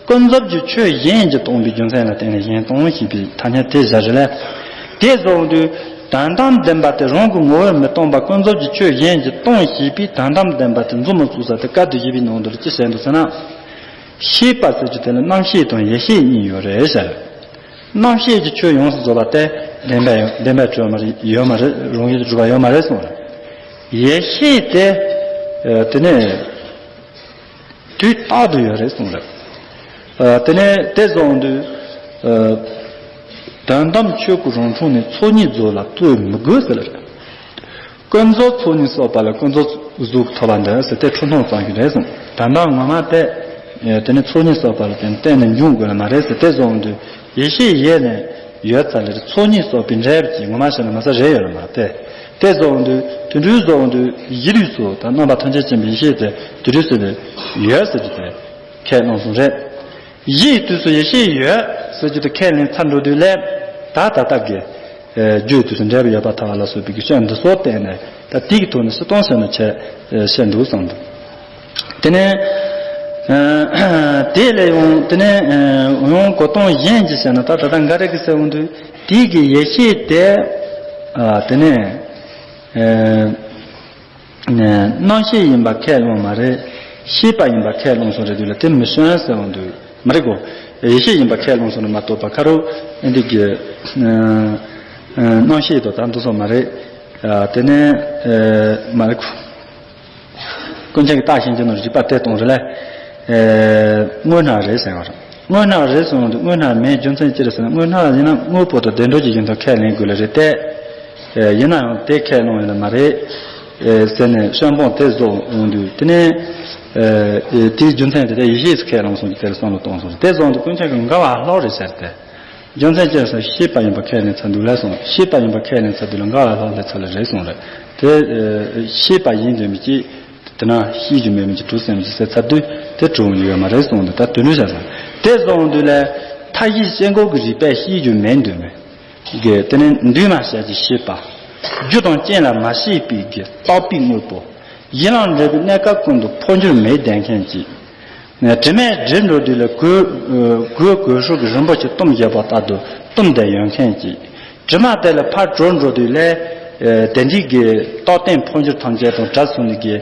ཀུན་རྫོབ་ཀྱི་ཆོས་གཞན་གྱིས་སྟོང་པའི་རྒྱུ་མཚན་ལ་བརྟེན་ནས་གཞན་སྟོང་ཞེས་པའི་ཐ་སྙད་དེ་བཞག་རེད་ལ། དེ་བཟོ་དུས་དོན་དམ་བདེན་པ་དེ་རང་གི་ངོ་བོས་མི་སྟོང་པ་ཀུན་རྫོབ་ཀྱི་ཆོས་གཞན་གྱིས་སྟོང་ཞེས་པའི་དོན་དམ་བདེན་པ་དེ་མཛུབ་མོ་བཙུགས་ས་དེ་བཀའ་བསྡུ་བཞི་པའི་ནང་དུ་ཅི་བཤད་འདུག་ཟེར་ན། ཤེས་པ་ཟེར་རྒྱུ་དེ་ལ་རྣམ་ཤེས་དང་ཡེ་ཤེས་གཉིས་ཡོད་རེད་ཟེར། རྣམ་ཤེས་ཀྱི་ཆོས་ཡོངས་སུ་རྫོགས་པ་དེ་བདེན་པ་ཡོད་བདེན་པའི་གྲོལ་མ་རེད་ཡོད་མ་རེད་རང་ཡུལ་དུ་གྲུབ་པ་ཡོད་མ་རེད་གསུངས་རེད། ཡེ་ཤེས་དེ་དེ་ནས་དུས་རྟག་ཏུ་ཡོད་རེད་གསུངས་རེད། དེ་ནས་དེ་བཟུང་དུས་དོན་དམ་ཆོས་སྐུ་རང་འཁྲུངས་ནས་ཚོགས་གཉིས་རྫོགས་ལ་ལྟོས་མི་དགོས་ཟེར་རེད། ཀུན་རྫོབ་ཚོགས་གཉིས་སོགས་པ་ལ་ཀུན་རྫོབ་གཟུགས་ཐོབ་པ་འདི་ཟེར་དེ་འཁྲུལ་སྣང་ཙམ་ཞིག་རེད་གསུངས། དོན་དམ་ངོ་མ་དེ་དེ་ནི་ཚོགས་གཉིས་སོགས་པ་ལ་བརྟེན་གཏན་ནས་འབྱུང་དགོས་ལ་མ་རེད་ཟེར་དེ་བཟུང་དུས་ཡེ་ཤེས་ཡེ་ནས་ཡོད་ཚར་ལེར་ཚོགས་གཉིས་སོགས་པའི་འབྲས་བུ་གཅིག་ངོ་མ་བྱས་ན་མ་ཚད་རེད་ཡོད་ལ་མ་དེ། དེ་བཟུང་དུས་དེ་འདྲའི་བཟུང་དུས་གཞི་ལུས་སུ་དང་རྣམ་པ་ཐམས་ཅད་མཁྱེན་པའི་ཡེ་ཤེས་དེ་དེ་འདྲའི་སུ་ལས་ཡོད་ཟེར་རྒྱུ་དེ་ཁས་བླངས་སོང་རེད། གཞི་ཡི་དུས་སུ་ཡེ་ཤེས་ཡོད་ཟེར་རྒྱུ་དེ་ཁས་ལེན་ཚར་འགྲོ་དུས་ལས་ད་ད་ལྟ་གི་རྒྱུའི་དུས་སུ་འབྲས་བུ་ཡོད་པར་ཐལ་བ་ལ་སོགས་པའི་གི་ཆོས་འདི་ཚོ་བསྟན་ནས་ད་དེ་གི་ཐོག་ནས་སྤྱིར་བཏང་བཤད་ན་བྱས་བཤད་འདུག་བསམ་འདུག་དེ་ནས་དེ་ལས་ཡང་དེ་ནས་ཡང་གོ་སྟངས་གཞན་གྱིས་བཤད་ན་ད་ད་ལྟ་འགའ་རེ་གིས་ཟེར་འོང་དུས་དེ་གི་ཡེ་ཤེས་དེ་དེ་ནས། རྣམ་ཤེས་ཡིན་པ་ཁས་བླངས་མ་རེད། ཤེས་པ་ཡིན་པ་ཁས་བླངས་སོང་རེད་དུས་ལ་དེ་མི་ཤོན་ཟེར་འོང་དུས་མ་རེད་གོ། ཡེ་ཤེས་ཡིན་པ་ཁས་བླངས་སོང་ནས་མ་གཏོགས་པ་ཁ་རོ་ཨེ་འདི་གི་རྣམ་ཤེས་དོ་དམ་དུ་སོང་མ་རེད། དེ་ནས་མ་རེད་གོ། ཀུན་མཁྱེན་གྱི་རྟགས་ཤེས་ཀྱི་ནང་རིགས་པ་དེ་གཏོང་རེད་ལ། དངོས་སྣང་རེད་ཟེར་བ་རེད། དངོས་སྣང་རེད་གསུངས་དུས་དངོས་སྣང་མེད་རྒྱུ་མཚན་ཅི་རེད་ཟེར་ན་དངོས་སྣང་ཡིན་ན་དངོས་པོ་དང་བདེན་གྲུབ་ཀྱི་བཞིན་དུ་ཁས་ལེན་དགོས་ལ་རེད་དེ། ཡིན་ན་ཡང་དེ་ཁས་ལེན་ཡོད་ལ་མ་རེད། ཟེར་ནས་ཤོན་སྤོང་དེ་བཟོ་འོང་དུས་དེ་ནས། དེའི་རྒྱུ་མཚན་དེ་དེ་ཡེ་ཤེས་སུ་ཁས་ལེན་སོང་གི་དེར་བསམ་བློ་གཏོང་སོང་དེ་བཟོ་འོང་དུས་ཀུན་མཁྱེན་གྱི་འགལ་བ་ལྷག་རེད་ཟེར་ཏེ། རྒྱུ་མཚན་ཅི་རེད་ཟེར་ཤེས་པ་ཡིན་པ་ཁས་ལེན་ཚར་འདུག་ལ་གསུངས། ཤེས་པ་ཡིན་པ་ཁས་ལེན་ཚར་དུས་ལ་འགལ་བ་ལྷག་ལས་ཚར་ལ་རེད་གསུངས་རེད། དེ་ཤེས་པ་ཡིན་དོན་མི་སྐྱེ། དེ་ན་ཤེས་རྒྱུ་མེད་མི་གྱི་གྲུབ་སེམས་ཀྱི་ཟེར་ཚར་དུས་དེ་གྲུབ་ཡོད་མ་རེད་གསུངས་འདུག་ད་དོན་ནུས་བྱ་ས་དེ་གསུངས་དུས་ལ་མཐའ་བཞི་སྐྱེ་འགོག་གི་རིགས་པས་ཤེས་རྒྱུ་མེད་འདོད་མེད་གི་དེ་ནི་འདུས་མ་བྱས་ཀྱི་ཤེས་པ། རྒྱུ་དང་རྐྱེན་ལ་མ་ཤེས་པའི་གི་རྟོག་པའི་དངོས་པོ། ཡིད་ལ་འདྲེས་པའི་གནས་སྐབས་ཀུན་ཏུ་འཕོ་འགྱུར་མེད་བསྡད་མཁན་གྱི། དྲི་མས་བསྒྲིབས་འགྲོ་དུས་ལ་གོས་གོས་གོས་ཧྲུག་གི་རིན་པོ་ཆེ་བཏུམས་བཞག་པ་ལྟར་དུ་བཏུམས་བསྡད་ཡོད་མཁན་གྱི། དྲི་མ་དེ་ལ་ཕར་གྲོལ་འགྲོ་དུས་ལས། དེ་འདྲའི་གི་རྟོག་ལྡན་འཕོ་འགྱུར་ཐམས་ཅད་དང་བྲལ་སོང་ནས་གི།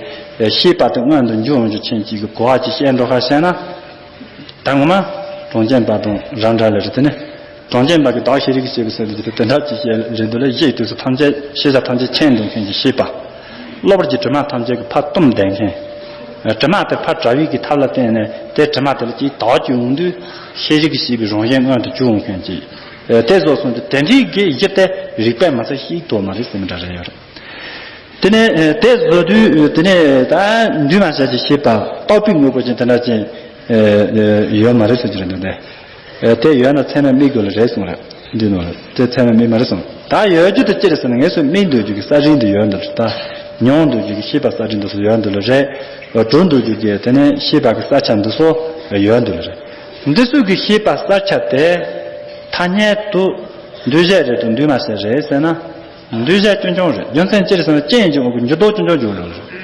ཤེས་པ་དེ་མངོན་དུ་འགྱུར་འོང་རྒྱུ་ཅན་གྱི་གི་གོ་བ་ཅིག་བཤད་འགྲོ་ཁ་བཤད་ན། ད་ངོ་མ། གྲངས་ཅན་པ་དང་རང་འདྲ་ལ་རེད་དེ་ནི། གྲངས་ཅན་པ་གི་བདག་ཤེས་རིག་ཤེས་ཀྱི་ཟེར་བའི་དེ་དེ་འདྲ་ཅིག་བཤད་རེད་འདུག་ལ་གཞི་ཡི་དུས་སུ་ཐམས་ཅད་ཤེས་བྱ་ཐམས་ཅད་མཁྱེན་འདུག་མཁན་གྱི་ཤེས་པ། གློ་བུར་གྱི་དྲི་མ་ཐམས་ཅད་ཀྱི་ཕར་བཏུམས་བསྡད་མཁན། དྲི་མ་དེ་ཕར་བྲལ་བའི་གི་ཐབས་ལ་བརྟེན་ནས་དེ་དྲི་མ་དེ་ལ་ཅིག་དག་བཅུག་ཡོང་དུས་ཤེས་རིག་ཤེས་པའི་རང་བཞིན་མངོན་དུ་གྱུར་འོང་མཁན་གྱི། དེ་བཟོ་སོང་དུས་དེ་འདྲའི་གི་གཞི་དེ་རིགས་པས་མ་ཚད་ཤེས་ཐུབ་མ་རེད་ཟེར་མི་འདྲ་རེ་ཡོད་རེད། དེ་ནས་དེ་བཟོ་དུས་དེ་ནས་ད་འདུས་མ་བྱས་ཀྱི་ཤེས་པ་རྟོག་པའི་དངོས་པོ་ཅན་དེ་འདྲ་ཅན། ཡོད་མ་རེད་ཟེར་གྱི་རེད་འདུག་སྟེ། དེ་ཡོད་ན་ཚད་མས་དམིགས་དགོས་ལ་རེད་གསུངས་རེད། འདི་ནོ་རེད། དེ་ཚད་མས་དམིགས་མ་རེད་གསུངས། ད་ཡོད་རྒྱུ་དེ་ཅི་རེད་ཟེར་ན། ངེས་སུ་དམིགས་འདོད་རྒྱུ་གི་ས་རིན་འདི་ཡོད་འདུག་ད། མྱོང་འདོད་རྒྱུ་གི་ཤེས་པ་ས་རིན་འདི་ཚོ་ཡོད་འདུག་ལ་རེད། གྲུབ་འདོད་རྒྱུ་གི་དེ་ནས་ཤེས་པ་གི་ས་ཆ་འདི་ཚོ་ཡོད་འདུག་ལ་རེད། འདི་ཚོ་གི་ཤེས་པ་ས་ཆ་དེ་ཐ་སྙད་དུ་འདུས་བྱས་རེད་དམ་འདུས་མ་བྱས་རེད་ཟེར་ན། འདུས་བྱས་ཆུང་ཆུང་རེད། རྒྱུ་མཚན་ཅི་རེད་ཟེར་ན། རྐྱེན་གྱི་དབང་གིས་འགྱུར་ལྡོག་ཆུང་ཆུང་འགྱུར་ལ་རེད།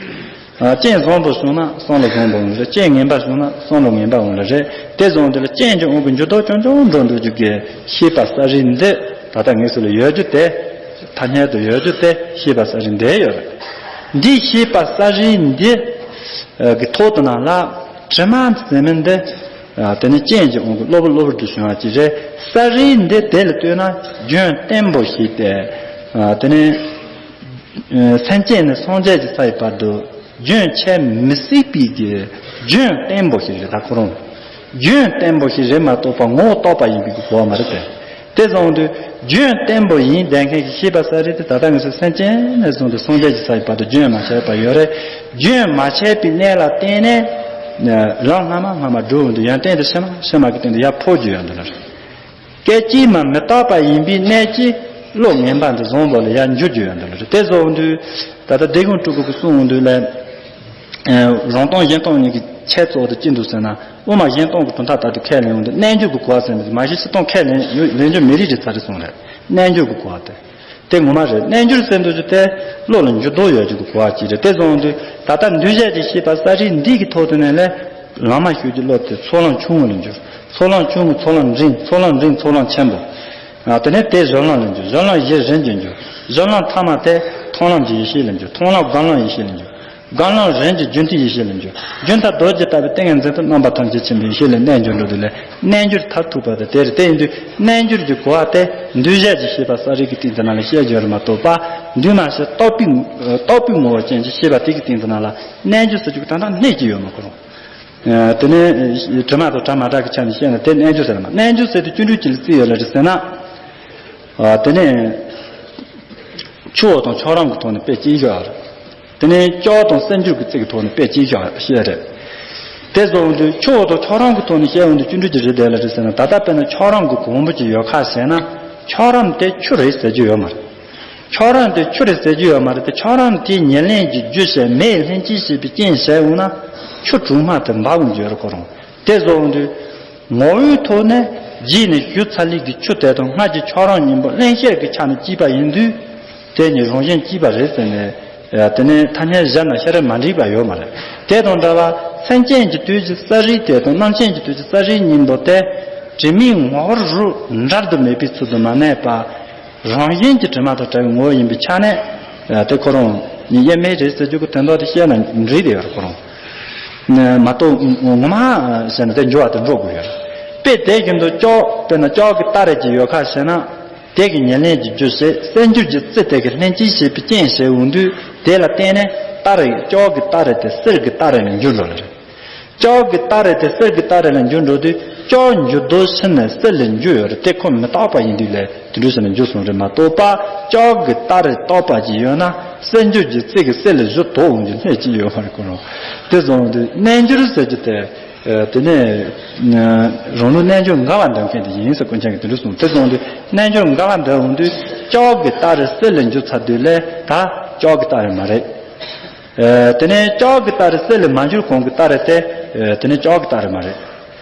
ཨ། རྐྱེན་བཟང་པོ་བྱུང་ན་བསམ་བློ་བཟང་པོ་ཡོང་གི་རེད། རྐྱེན་ངན་པ་བྱུང་ན་བསམ་བློ་ངན་པ་ཡོང་ལ་རེད། དེ་བཟུང་དེ་ལ་རྐྱེན་གྱི་དབང་གིས་འགྱུར་ལྡོག་ཆུང་ཆུང་འགྲོ་འདུག་རྒྱུ་གི་ཤེས་པ་ས་རིན་འདི་ད་ལྟ་ངེས་སུ་ལ་ཡོད་རྒྱུ་དེ། ཐ་སྙད་དུ་ཡོད་རྒྱུ་དེ་ཤེས་པ་ས་རིན་འདི་ཡོད་རེད། འདི་ཤེས་པ་ས་རིན་འདི་གི་ཐོག་ཏུ་ན་ལ་དྲི་མ་ཟེར་མི་འདི། ཨ། དེ་ནི་རྐྱེན་གྱི་དབང་གིས་གློ་བུར་གློ་བུར་དུ་བྱུང་བ་ཅིག་རེད། ས་རིན་འདི་དེ་ལ་ལྟོས་ན་རྒྱུན་བརྟན་པོ་ཞིག་སྟེ། ཨ། དེ་ནི། ཨ། སེམས་ཅན་ནས་སངས་རྒྱས་ཀྱི་ས་ཡི་བར་དུ་རྒྱུན་ཆད་མི་སྲིད་པའི་གི་རྒྱུན་བརྟན་པོ་ཞིག་རེད། ད་ཁོ་རང་རྒྱུན་བརྟན་པོ་ཞིག་རེད་མ་གཏོགས་པ་ངོ་བོ་རྟོགས་པ་ཡིན་པའི་གི་གོ་བ་མ་རེད་དེ། དེ་བཟུང་དུས་རྒྱུན་བརྟན་པོ་ཡིན་བསྡད་མཁན་གྱི་ཤེས་པ་ས་རིན་དེ་ད་ལྟ་ངེས་སུ་སེམས་ཅན་ནས་བཟུང་སྟེ་སངས་རྒྱས་ཀྱི་ས་ཡི་བར་དུ་རྒྱུན་མ་ཆད་པ་ཡོད་རེད། རྒྱུན་མ་ཆད་པའི་གནས་ལ་བརྟེན་ནས། ལམ་སྔ་མ་སྔ་མ་འགྲོ་འོང་དུ་ཡོན་ཏན་དེ་ཕྱི་མ་ཕྱི་མ་གི་སྟེང་དུ་ཡར་འཕོ་རྒྱུ་ཡོད་འདུག་ལ། སྐད་ཅིག་མ་མི་རྟག་པ་ཡིན་པའི་གནད་ཀྱིས་བློ་ངན་པ་འདི་བཟང་པོ་ལ་ཡར་འགྱུར་རྒྱུ་ཡོད་འདུག་ལ། དེ་བཟོ་འོང་དུས་ད་ལྟ་སྡེ་དགོན་སྤྲུལ་སྐུ་གི་གསུང་འོང་དུས་ལ། རང་སྟོང་གཞན་སྟོང་གཉིས་ཀྱི་ཁྱད་གཙོ་བོ་དེ་ཅི་འདུག་ཟེར་ན། དབུ་མ་གཞན་སྟོང་གི་གྲུབ་མཐའ་ལྟར་དུ་ཁས་ལེན་འོང་དུས་རྣལ་འབྱོར་གྱི་གོ་བ་ཟེར་ནས་མ་གཞི་སྤྱིར་བཏང་ཁས་ལེན་ཡོད་ལེན་རྒྱུ་མེད་རིགས་ཀྱི་ཚ་རེ་གསུངས་རེད། རྣལ་འབྱོར་གྱི་གོ་བ་དེ། དེ་ངོ་མ་རེད། རྣལ་འབྱོར་ཟེར་འདོད་རྒྱུ་དེ་བློ་ལ་འགྱུར་ལྡོག་ཡོད་རྒྱུ་གི་གོ་བ་ཅིག་རེད། དེ་བཟུང་དུས་ད་ལྟ་འདུས་བྱས་ཀྱི་ཤེས་པ་ས་རིན་འདི་གི་ཐོག་ཏུ་ནས་ལས། བླ་མ་ཞུགས་ཀྱི་བློ་དེ་ཚོགས་ལམ་ཆུང་ངུ་ལ་འགྱུར། ཚོགས་ལམ་ཆུང་ངུ་ཚོགས་ལམ་འབྲིང་། ཚོགས་ལམ་འབྲིང་ཚོགས་ལམ་ཆེན་པོ། ཨ། དེ་ནས་དེ་གཞི་ལམ་ལ་འགྱུར། གཞི་ལམ་གཞི་རིམ་གྱིས་འགྱུར། གཞི་ལམ་ཐ་མ་དེ་མཐོང་ལམ་གྱི་ཡེ་ཤེས་ལ་འགྱུར། མཐོང་ལམ་སྒོམ་ལམ་ཡེ་ཤེས་ལ་འགྱུར། སྒོམ་ལམ་རིམ་གྱིས་རྒྱུན་མཐའི་ཡེ་ཤེས་ལ་འགྱུར། རྒྱུན་མཐའ་རྡོ་རྗེ་ལྟ་བུའི་ཏིང་ངེ་འཛིན་དུ་རྣམ་པར་ཐམས་ཅད་མཁྱེན་པའི་ཡེ་ཤེས་ལ་གནས་འགྱུར་འགྲོ་དུས་ལས། རྣལ་འབྱོར་མཐར་ཐུག་པ་དེ་དེ་རེད། དེ་ཡིན་དུས་རྣལ་འབྱོར་གྱི་གོ་བ་དེ་འདུས་བྱས་ཀྱི་ཤེས་པ་ས་རིན་གྱི་སྟེང་དུ་ན་ལ་བཤད་རྒྱུ་རེད་མ་གཏོགས་པ། འདུས་མ་བྱས་རྟོགས་པའི་རྟོགས་པའི་ངོ་བོ་ཅན་གྱི་ཤེས་པ་དེ་གི་སྟེང་དུ་ན་ལ་རྣལ་འབྱོར་ཟེར་རྒྱུ་གི་ད་ལྟ་གནས་ཀྱི་ཡོད་མ་ཁོ་རང་། དེ་ནས་དྲི་མ་དང་དྲི་མ་དག་གི་ཆ་ནས་བཤད་ན་དེ་རྣལ་འབྱོར་ཟེར་ལ། མ་རྣལ་འབྱོར་ཟེར་དུས་སྐྱེ་འགྲོའི་ཅི་ལ་བརྩི་ཡོད་ལ་རེད་ཟེར་ན། དེ་ནས་ཆུ་བོ་དང་ཆུ་རམ་གྱི་ཐོག་ནས་དཔེ་ཅིག་བཞག་རེད། དེ་ནས་སྐྱོ་དང་སེམས་འགྱུར་གྱི་རྩི་གི་ཐོག་ནས་དཔེ་ཅིག་བཞག་བཤད་རེད། དེ་བཟོ་འོང་དུས་ཆུ་བོ་དང་ཆུ་རམ་གྱི་ཐོག་ནས་བཤད་འོང་དུས་སྐྱེ་འགྲོའི་ཅི་རེད་དེ་ལ་རེད་ཟེར་ན། ད་ལྟ་དཔེར་ན་ཆུ་རམ་གྱི་གོང་བུ་ཅིག་ཡོད་ཁ་བྱས་ན། ཆུ་རམ་དེ་ཆུ་རེད་ཟེར་རྒྱུ་ཡོད་མ་རེད། ཆུ་རམ་དེ་ཆུ་རེད་ཟེར་རྒྱུ་ཡོད་མ་རེད་དེ། ཆུ་རམ་དེའི་ཉེར་ལེན་གྱི་རྒྱུ་བྱས་མེ་ཡིས་ལྷན་ཅིག་བྱས་པའི་རྐྱེན་བྱས་འོང་ན་ཆུ་གྲུབ་མ་དེ་འབབ་འོང་རྒྱུ་ཡོད་རེད་ཁོ་རང་། དེ་བཟོ་འོང་དུས། ངོ་བོའི་ཐོག་ནས་རྗེས་ནས་ཞུ་ཚར་ལས་ཀྱི་ཆུ་དེ་དང་སྔར་གྱི་ཆུ་རམ་གཉིས་པོ་རླན་གཤེར་གྱི་ཆ་ནས་སྐྱེས་པ་ཡིན་དུས། དེ་གཉིས་རང་བཞིན་གཅིག་པ་རེད་ཟེར་ནས། དེ་ནས་ཐ་སྙད་བཞག་ན་ཤ་ར་མ་འགྲིག་པ་ཡོད་མ་རེད། དེ་དང་འདྲ་བ་སེམས་ཅན་གྱི་དུས་ཀྱི་ས་རིན་དེ་དང་རྣམ་མཁྱེན་གྱི་དུས་ཀྱི་ས་རིན་གཉིས་པོ་དེ་དྲི་མའི་ངོ་བོར་རུ་འབྲལ་དུ་མེད་པའི་ཚུལ་དུ་མ་གནས་པ། རང་བཞིན་གྱིས་དྲི་མ་དང་བྲལ་བའི་ངོ་བོ་ཡིན་པའི་ཆ་ནས། དེ་ཁོ་རང་ཉིད་དབྱེར་མེད་རེད་ཟེར་རྒྱུ་གི་དོན་དག་དེ་བཤད་ན་འགྲིག་དེ་ཡོད་རེད་ཁོ་རང་། མ་གཏོགས་ངོ་མ་བཤད་ན་དེ་འགྱུར་བ་དེ་འགྲོ་དགོས་ཡོད་རེད། དཔེ་དེ་བཞིན་དུ་ལྕོག་དཔེར་ན་ལྕོག་གི་སྟ་རེ་ཅིག་ཡོད་ཁ་བཤད་ན། དེ་གི་ཉེར་ལེན་གྱི་རྒྱུ་བྱས་སེལ་འགྱུར་གྱི་རྩི་དེ་གི་ལྷན་ཅིག་བྱས་པའི་རྐྱེན་བྱས་འོང་དུས་དེ་ལ་བརྟེན་ནས་སྟ་རེ་ལྕོག་གི་སྟ་རེ་དེ་གསེར་གྱི་སྟ་རེ་ལ་འགྱུར་འགྲོ་ལ་རེད། ལྕོག་གི་སྟ་རེ་དེ་གསེར་གྱི་སྟ་རེ་ལ་འགྱུར་འགྲོ་དུས་ལྕོག་འགྱུར་ལྡོག་ཕྱིན་ནས་གསེར་ལ་འགྱུར་ཡོད་རེད། དེ་ཁོ་མི་རྟག་པ་ཡིན་དུས་ལས་དེ་འདྲ་ཟེར་ནས་འགྱུར་སོང་རེད་མ་གཏོགས་པ། ལྕོག་གི་སྟ་རེ་རྟག་པ་ཅིག་ཡོད་ན་གསེར་འགྱུར་གྱི་རྩི་གིས་གསེར་ལ་གཞུ་དོག་འོང་རྒྱུ་སྣོད་ཅིག་ཡོད་མ་རེད་ཁོ་རང་། དེ་སོང་དུས་རྣལ་འབྱོར་ཟེར་རྒྱུ་དེ། དེ་ནས་རང་ལུགས་རྣལ་འབྱོར་འགལ་བ་འདོད་མཁན་དེ་ཡིན་ཟེར་ཀུན་མཁྱེན་གྱིས་དེ་འདྲ་གསུངས། དེ་སོང་དུས་རྣལ་འབྱོར་འགལ་བ་འདོད་འོང་དུས་ལྕོག་གི་སྟ་རེ་གསེར་ལ་འགྱུར་ཚར་དུས་ལས་ད་ལྕོག་གི་སྟ་རེ་མ་རེད། དེ་ནས་ལྕོག་གི་སྟ་རེ་གསེར་ལ་མ་འགྱུར་གོང་གི་སྟ་རེ་དེ། དེ་ནས་ལྕོག་གི་སྟ་རེ་མ་རེད།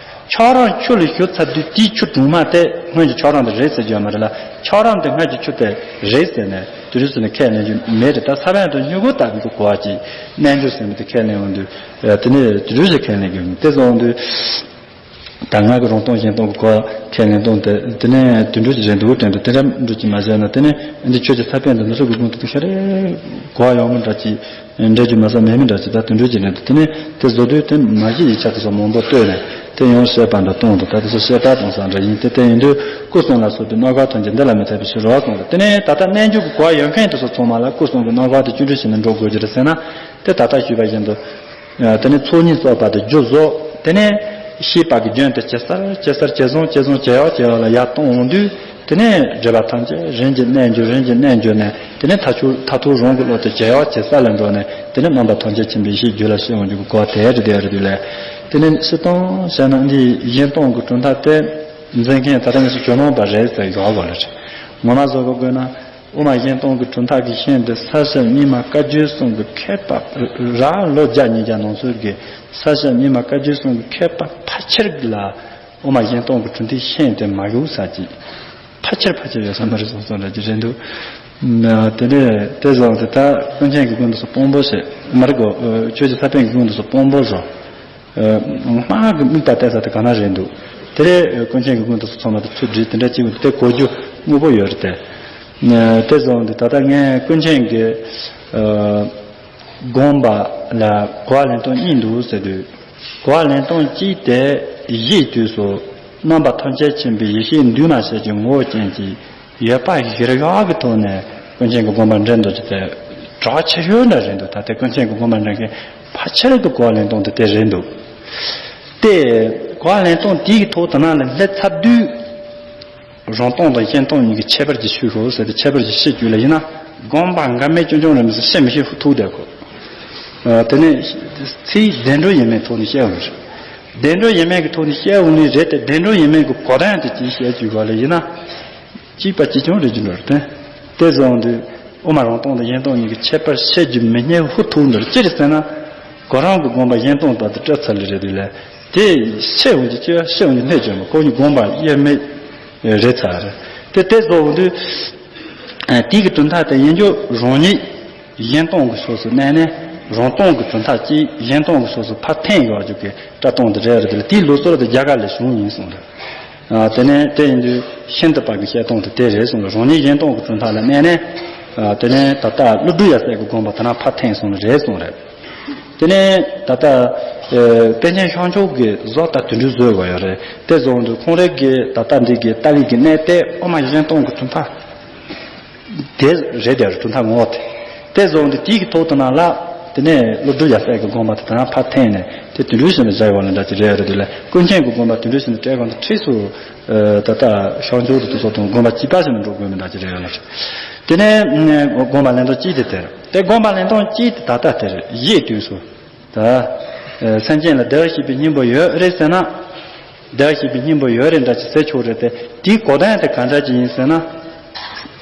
ལྕོག་རང་ཆུ་ལ་ཞུ་ཚར་དུས་དེའི་ཆུ་གྲུབ་མ་དེ་སྔོན་གྱི་ལྕོག་རང་དེ་རེད་ཟེར་རྒྱུ་ཡོད་མ་རེད་ལ། ལྕོག་རང་དེ་སྔར་གྱི་ཆུ་དེ་རེད་ཟེར་ནས་དེ་རིང་ཟེར་ནས་ཁས་ལེན་རྒྱུ་མེད་རེད། ད་ས་བོན་དང་སྨྱུ་གུ་ལྟ་བུའི་གོ་བ་ཅིག་རྣལ་འབྱོར་ཟེར་མི་དེ་ཁས་ལེན་འོང་དུས། དེ་ནས་དེ་རིང་ཟེར་ཁས་ལེན་རྒྱུ་དེ་སོང་དུས། ད་ང་གི་རང་སྟོང་གཞན་སྟོང་གི་གོ་བ་ཁས་ལེན་སྟངས་དེ་དེ་ནས་དུད་འགྲོ་གྱི་རེད་འདུག་དྲན་དུ་དེ་འདྲ་འགྲོ་གྱི་མ་བྱས་ན། དེ་ནས་འདི་ཆོས་ཀྱི་ས་བོན་དུ་འདི་ཚོ་གི་དགོངས་དུ་ཤ་རེ་གོ་བ་ཡོང་མི་འདྲ་ཅིག་འདྲ་རྒྱུ་མ་ཟད་མེད་མི་འདྲ་ཅིག་ད་དུད་འགྲོ་གྱི་རེད་འདུག་དེ་ནས་དེ་བཟོ་དུས་དེ་མ་གཞི་ཡིག་ཆ་དེ་ཚོ་མང་པོ་བཏོན་ནས་དེ་ཡང་བཤད་པ་འདྲ་གཏོང་འདུག་ད་དེ་ཚོ་བཤད་པ་གཏོང་ས་འདྲ་ཡིན་ཏེ། དེ་ཡིན་དུས་སྐུ་གསུམ་ལ་སོགས་པའི་རྣམ་གྲངས་ཐམས་ཅད་འདི་ལ་མི་འཐད་པའི་ཕྱིར་རོ་གསུངས་ཏེ། དེ་ནས་ད་ལྟ་རྣལ་འབྱོར་གྱི་གོ་བ་ཡོད་མཁན་དེ་ཚོ་ཚང་མ་ལ་སྐུ་གསུམ་གྱི་རྣམ་གྲངས་དེ་བཅུ་འདྲ་བྱས་ནས་འགྲོ་དགོས་ཀྱི་རེད་ཟེར་ན། དེ་ད་ལྟ་ཞུས་པ་བཞིན་དུ། དེ་ནས་ཚོགས་གཉིས་གསོག་པ་དེ་རྒྱུ་བཟོ། དེ་ནས་ཤེས་པ་གི་རྒྱུན་དེ་ཇེ་གསལ་ཇེ་གསལ་ཇེ་བཟང་ཇེ་བཟང་ཇེ་ཡག་ཇེ་ཡག་ལ་ཡར་གཏོང་འོང་དུས། དེ་ནས་སྒྲིབ་པ་ཐམས་ཅད་རིམ་གྱིས་གནས་འགྱུར་རིམ་གྱིས་གནས་འགྱུར་ནས། དེ་ནས་མཐར་ཐུག་མཐར་ཐུག་རང་གི་བློ་དེ་ཇེ་ཡག་ཇེ་གསལ་ལ་འགྲོ་ནས། དེ་ནས་རྣམ་པ་ཐམས་ཅད་མཁྱེན་པའི་ཡེ་ཤེས་རྒྱུད་ལ་སྐྱེ་འོང་རྒྱུ་གི་གོ་བ་དེ་རེད། དེ་རེད་དེ་ལས། དེ་ནས་སྤྱིར་བཏང་བྱས་ན་འདིའི་གཞན་སྟོང་གི་གྲུབ་མཐའ་དེ་འཛིན་མཁན་ད་ལྟ་ངེད་ཚོ་ཇོ་ནང་པ་རེད་ཟེར་ཡོད་པ་ལ་རེད། ངོ་མ་བཟོ་དགོས་དགོས་ན་དབུ་མ་གཞན་སྟོང་གི་གྲུབ་མཐའ་གི་ཤིང་དེ་ས་སྐྱ་རྙིང་མ་བཀའ་བརྒྱུད་གསུམ་གྱི་མཁས་པ་ར་ལོ་བརྒྱ་ཉིས་བརྒྱ་ནང་ཚུད་ཀྱི་ས་སྐྱ་རྙིང་མ་བཀའ་བརྒྱུད་གསུམ་གྱི་མཁས་པ་ཕལ་ཆེར་ལ་དབུ་མ་གཞན་སྟོང་གི་གྲུབ་མཐའི་ཤིང་དེ་མ་གཡུག་ས་ཅིག་ཕལ་ཆེར་ཕལ་ཆེར་ཡོད་ས་མ་རེད་གསུངས་སོང་ལ་ཅི་རེད་འདུག་དེ་ནས་དེ་བཟོ་ཚེ་ད་ཀུན་མཁྱེན་གྱི་སྐུ་མདུན་སོགས་དཔང་པོ་བྱས་མ་རེད་གོ། ཆོས་ཀྱི་ས་པཎ་གྱི་སྐུ་མདུན་སོགས་དཔང་པོ་བཟོ། སྔགས་ཀྱི་དམིགས་པ་གཏད་ས་དེ་ག་ན་རེད་འདུག་དེ་རེད། ཀུན་མཁྱེན་གྱི་སྐུ་མདུན་སོགས་ཚང་མ་དེ་ཚུལ་བསྒྲིགས་དེ་འདྲ་བྱེད་དགོས་དེ་གོ་རྒྱུ་དངོས་པོ་ཡོད་རེད་དེ། དེ་བཟོ་འདི་ད་ལྟ་ངས་ཀུན་མཁྱེན་གྱི་དགོངས་པ་ལ་གོ་བ་ལེན་སྟངས་གཉིས་འདུག་ཟེར་དུས། གོ་བ་ལེན་སྟངས་གཅིག་དེ་གཞིའི་དུས་སུ་རྣམ་པ་ཐམས་ཅད་མཁྱེན་པའི་ཡེ་ཤེས་འདུས་མ་བྱས་ཀྱི་ངོ་བོ་ཅན་གྱི་ཡོད་པ་གཞིར་བཞག་གི་ཐོག་ནས་ཀུན་མཁྱེན་གྱི་དགོངས་པ་འགྲེལ་འདུག་ཅེས་ཏེ་གྲགས་ཆེ་ཤོས་འདྲ་རེད་འདུག་ད་ལྟའི་ཀུན་མཁྱེན་གྱི་དགོངས་པ་འགྲེལ་མཁན་ཕལ་ཆེར་དུ་གོ་བ་ལེན་སྟངས་དེ་དེ་རེད་འདུག་དེ་གོ་བ་ལེན་སྟངས་དེའི་ཐོག་དེ་ནང་ལ་སླེབས་ཚར་དུས། རང་སྟོང་དང་གཞན་སྟོང་གཉིས་ཀྱི་ཁྱད་པར་གྱི་ཆོས་ཤོག་ཟེར་ཏེ་ཁྱད་པར་གྱི་ཤེས་རྒྱུད་ལ་ཡིན་ན་དགོངས་པ་འགལ་མེད་ཀྱང་ཀྱང་རེད་མི་སྲིད་བཤད་མི་ཤེས་ཐུག་བསྡད་གོ། དེ་ནས་ཚིག་བདེན་གྲུབ་ཡིན་མིན་ཐོག་ནས་བཤད་འོང་རེད། བདེན་གྲུབ་ཡིན་མིན་གྱི་ཐོག་ནས་བཤད་འོང་ནི་རེད་དེ་བདེན་གྲུབ་ཡིན་མིན་གྱི་གོ་དོན་དེ་ཅིག་བཤད་རྒྱུ་བ་ལ་ཡིན་ན། གཅིག་པ་གཅིག་རྐྱང་རེད་ཀྱི་འགྲོ་རེད་དེ། དེ་བཟོ་འོང་དུས་དབུ་མ་རང་སྟོང་དང་གཞན་སྟོང་གཉིས་ཀྱི་ཁྱད་པར་བཤད་རྒྱུ་མི་རྙེད་ཧུ་ཐུག་འདིར་ཅི་རེད་ཟེར་ན། གོ་རང་གི་དགོངས་པ་གཞན་སྟོང་དག་ཏུ་སྤྲད་ཚར་ལེ་རེད་དུས་ལས། དེ་ཤེས་འོང་གི་ཅི་ཤེས་འོང་གི་ལྷད་བྱོན་པ་ཁོ་གཉིས་དགོངས་པ་དབྱེར་མེད་རེད་ཚར་རེད། དེ་དེ་བཟོ་འོང་དུས། དེའི་གི་དོན་དག་དེ་ཡིན་རྒྱུ་རང་ཉིད་གཞན་སྟོང་གི་ཕྱོགས་སུ་གནས་ནས་རང་སྟོང་གི་དོན་དག་ཅིག་གཞན་སྟོང་གི་ཕྱོགས་སུ་ཕར་འཐེན་ཡོད་རྒྱུ་གི་སྤྲད་སྟངས་དེ་རེད་རེད་དེ་ལས་དེའི་ལུགས་སྲོལ་དེ་རྒྱ་གར་ལས་བྱུང་ཡིན་གསུངས་རེད། དེ་ནས་དེ་ཡིན་དུས་ཤིན་ཏུ་པ་གི་བཤད་སྟངས་དེ་དེ་རེད་གསུངས་རེད། རང་ཉིད་གཞན་སྟོང་གི་དོན་དག་ལ་གནས་ནས། དེ་ནས་ད་ལྟ་ཀླུ་སྒྲུབ་ཡབ་སྲས་ཀྱི་དགོངས་པ་དེ་ན་ཕར་འཐེན་སོང་ནི་རེད་གསུངས་རེད། དེ་ནས་ད་ལྟ་པཎ་ཆེན་ཤཱཀ་མཆོག་གིས་བཟོ་ལྟ་དོན་འགྲུབ་བཟོས་དགོས་ཡོད་རེད། དེ་བཟོ་འདུག་ཁོང་རང་གིས་ད་ལྟ་འདི་གི་ལྟ་བའི་གི་གནས་དེ་དབུ་མ་གཞན་སྟོང་གི་གྲུབ་མཐའ་དེ་རེད་དེ་གྲུབ་མཐའ་ངོ་བོ་དེ། དེ་བཟོ་འདུག་དེའི་གི་ཐོག་ཏུ་ན་ལ། དེ་ནས་ཀླུ་སྒྲུབ་ཡབ་སྲས་ཀྱི་དགོངས་པ་དེ་དང་ཕར་འཐེན་ནས་དེ་དོན་འགྲུབ་བཞིན་དུ་བཞག་ཡོད་ལ་འདྲ་ཅིག་རེད་རེད་དེ་ལས་ཀུན་མཁྱེན་གྱི་དགོངས་པ་དོན་འགྲུབ་བཞིན་དུ་སྤྲད་གང་དུ་ཁྲིད་སུ། ད་ལྟ་ཤཱཀ་མཆོག་ཏུ་ཐོག་དང་དགོངས་པ་གཅིག་པ་བཞིན་དུ་འགྲོ་དགོས་མི་འདྲ་ཅིག་རེད་ཡོད་ལ། དེ་ནས་དགོངས་པ་ལེན་སྟངས་གཅིག་དེ་དེར་དེ་དགོངས་པ་ལེན་སྟངས་གཅིག་དེ་ད་ལྟ་དེར་གཞིའི་དུས་སུ། ད། སེམས་ཅན་ལ་བདེ་བར་གཤེགས་པའི་སྙིང་པོ་ཡོད་རེད་ཟེར་ན། བདེ་བར་གཤེགས་པའི་སྙིང་པོ་ཡོད་རེད་འདྲ་ཅིག་ཟེར་ཆོག་རེད་དེ་དེའི་གོ་དོན་དེ་ག་འདྲ་ཅིག་ཡིན་ཟེར་ན།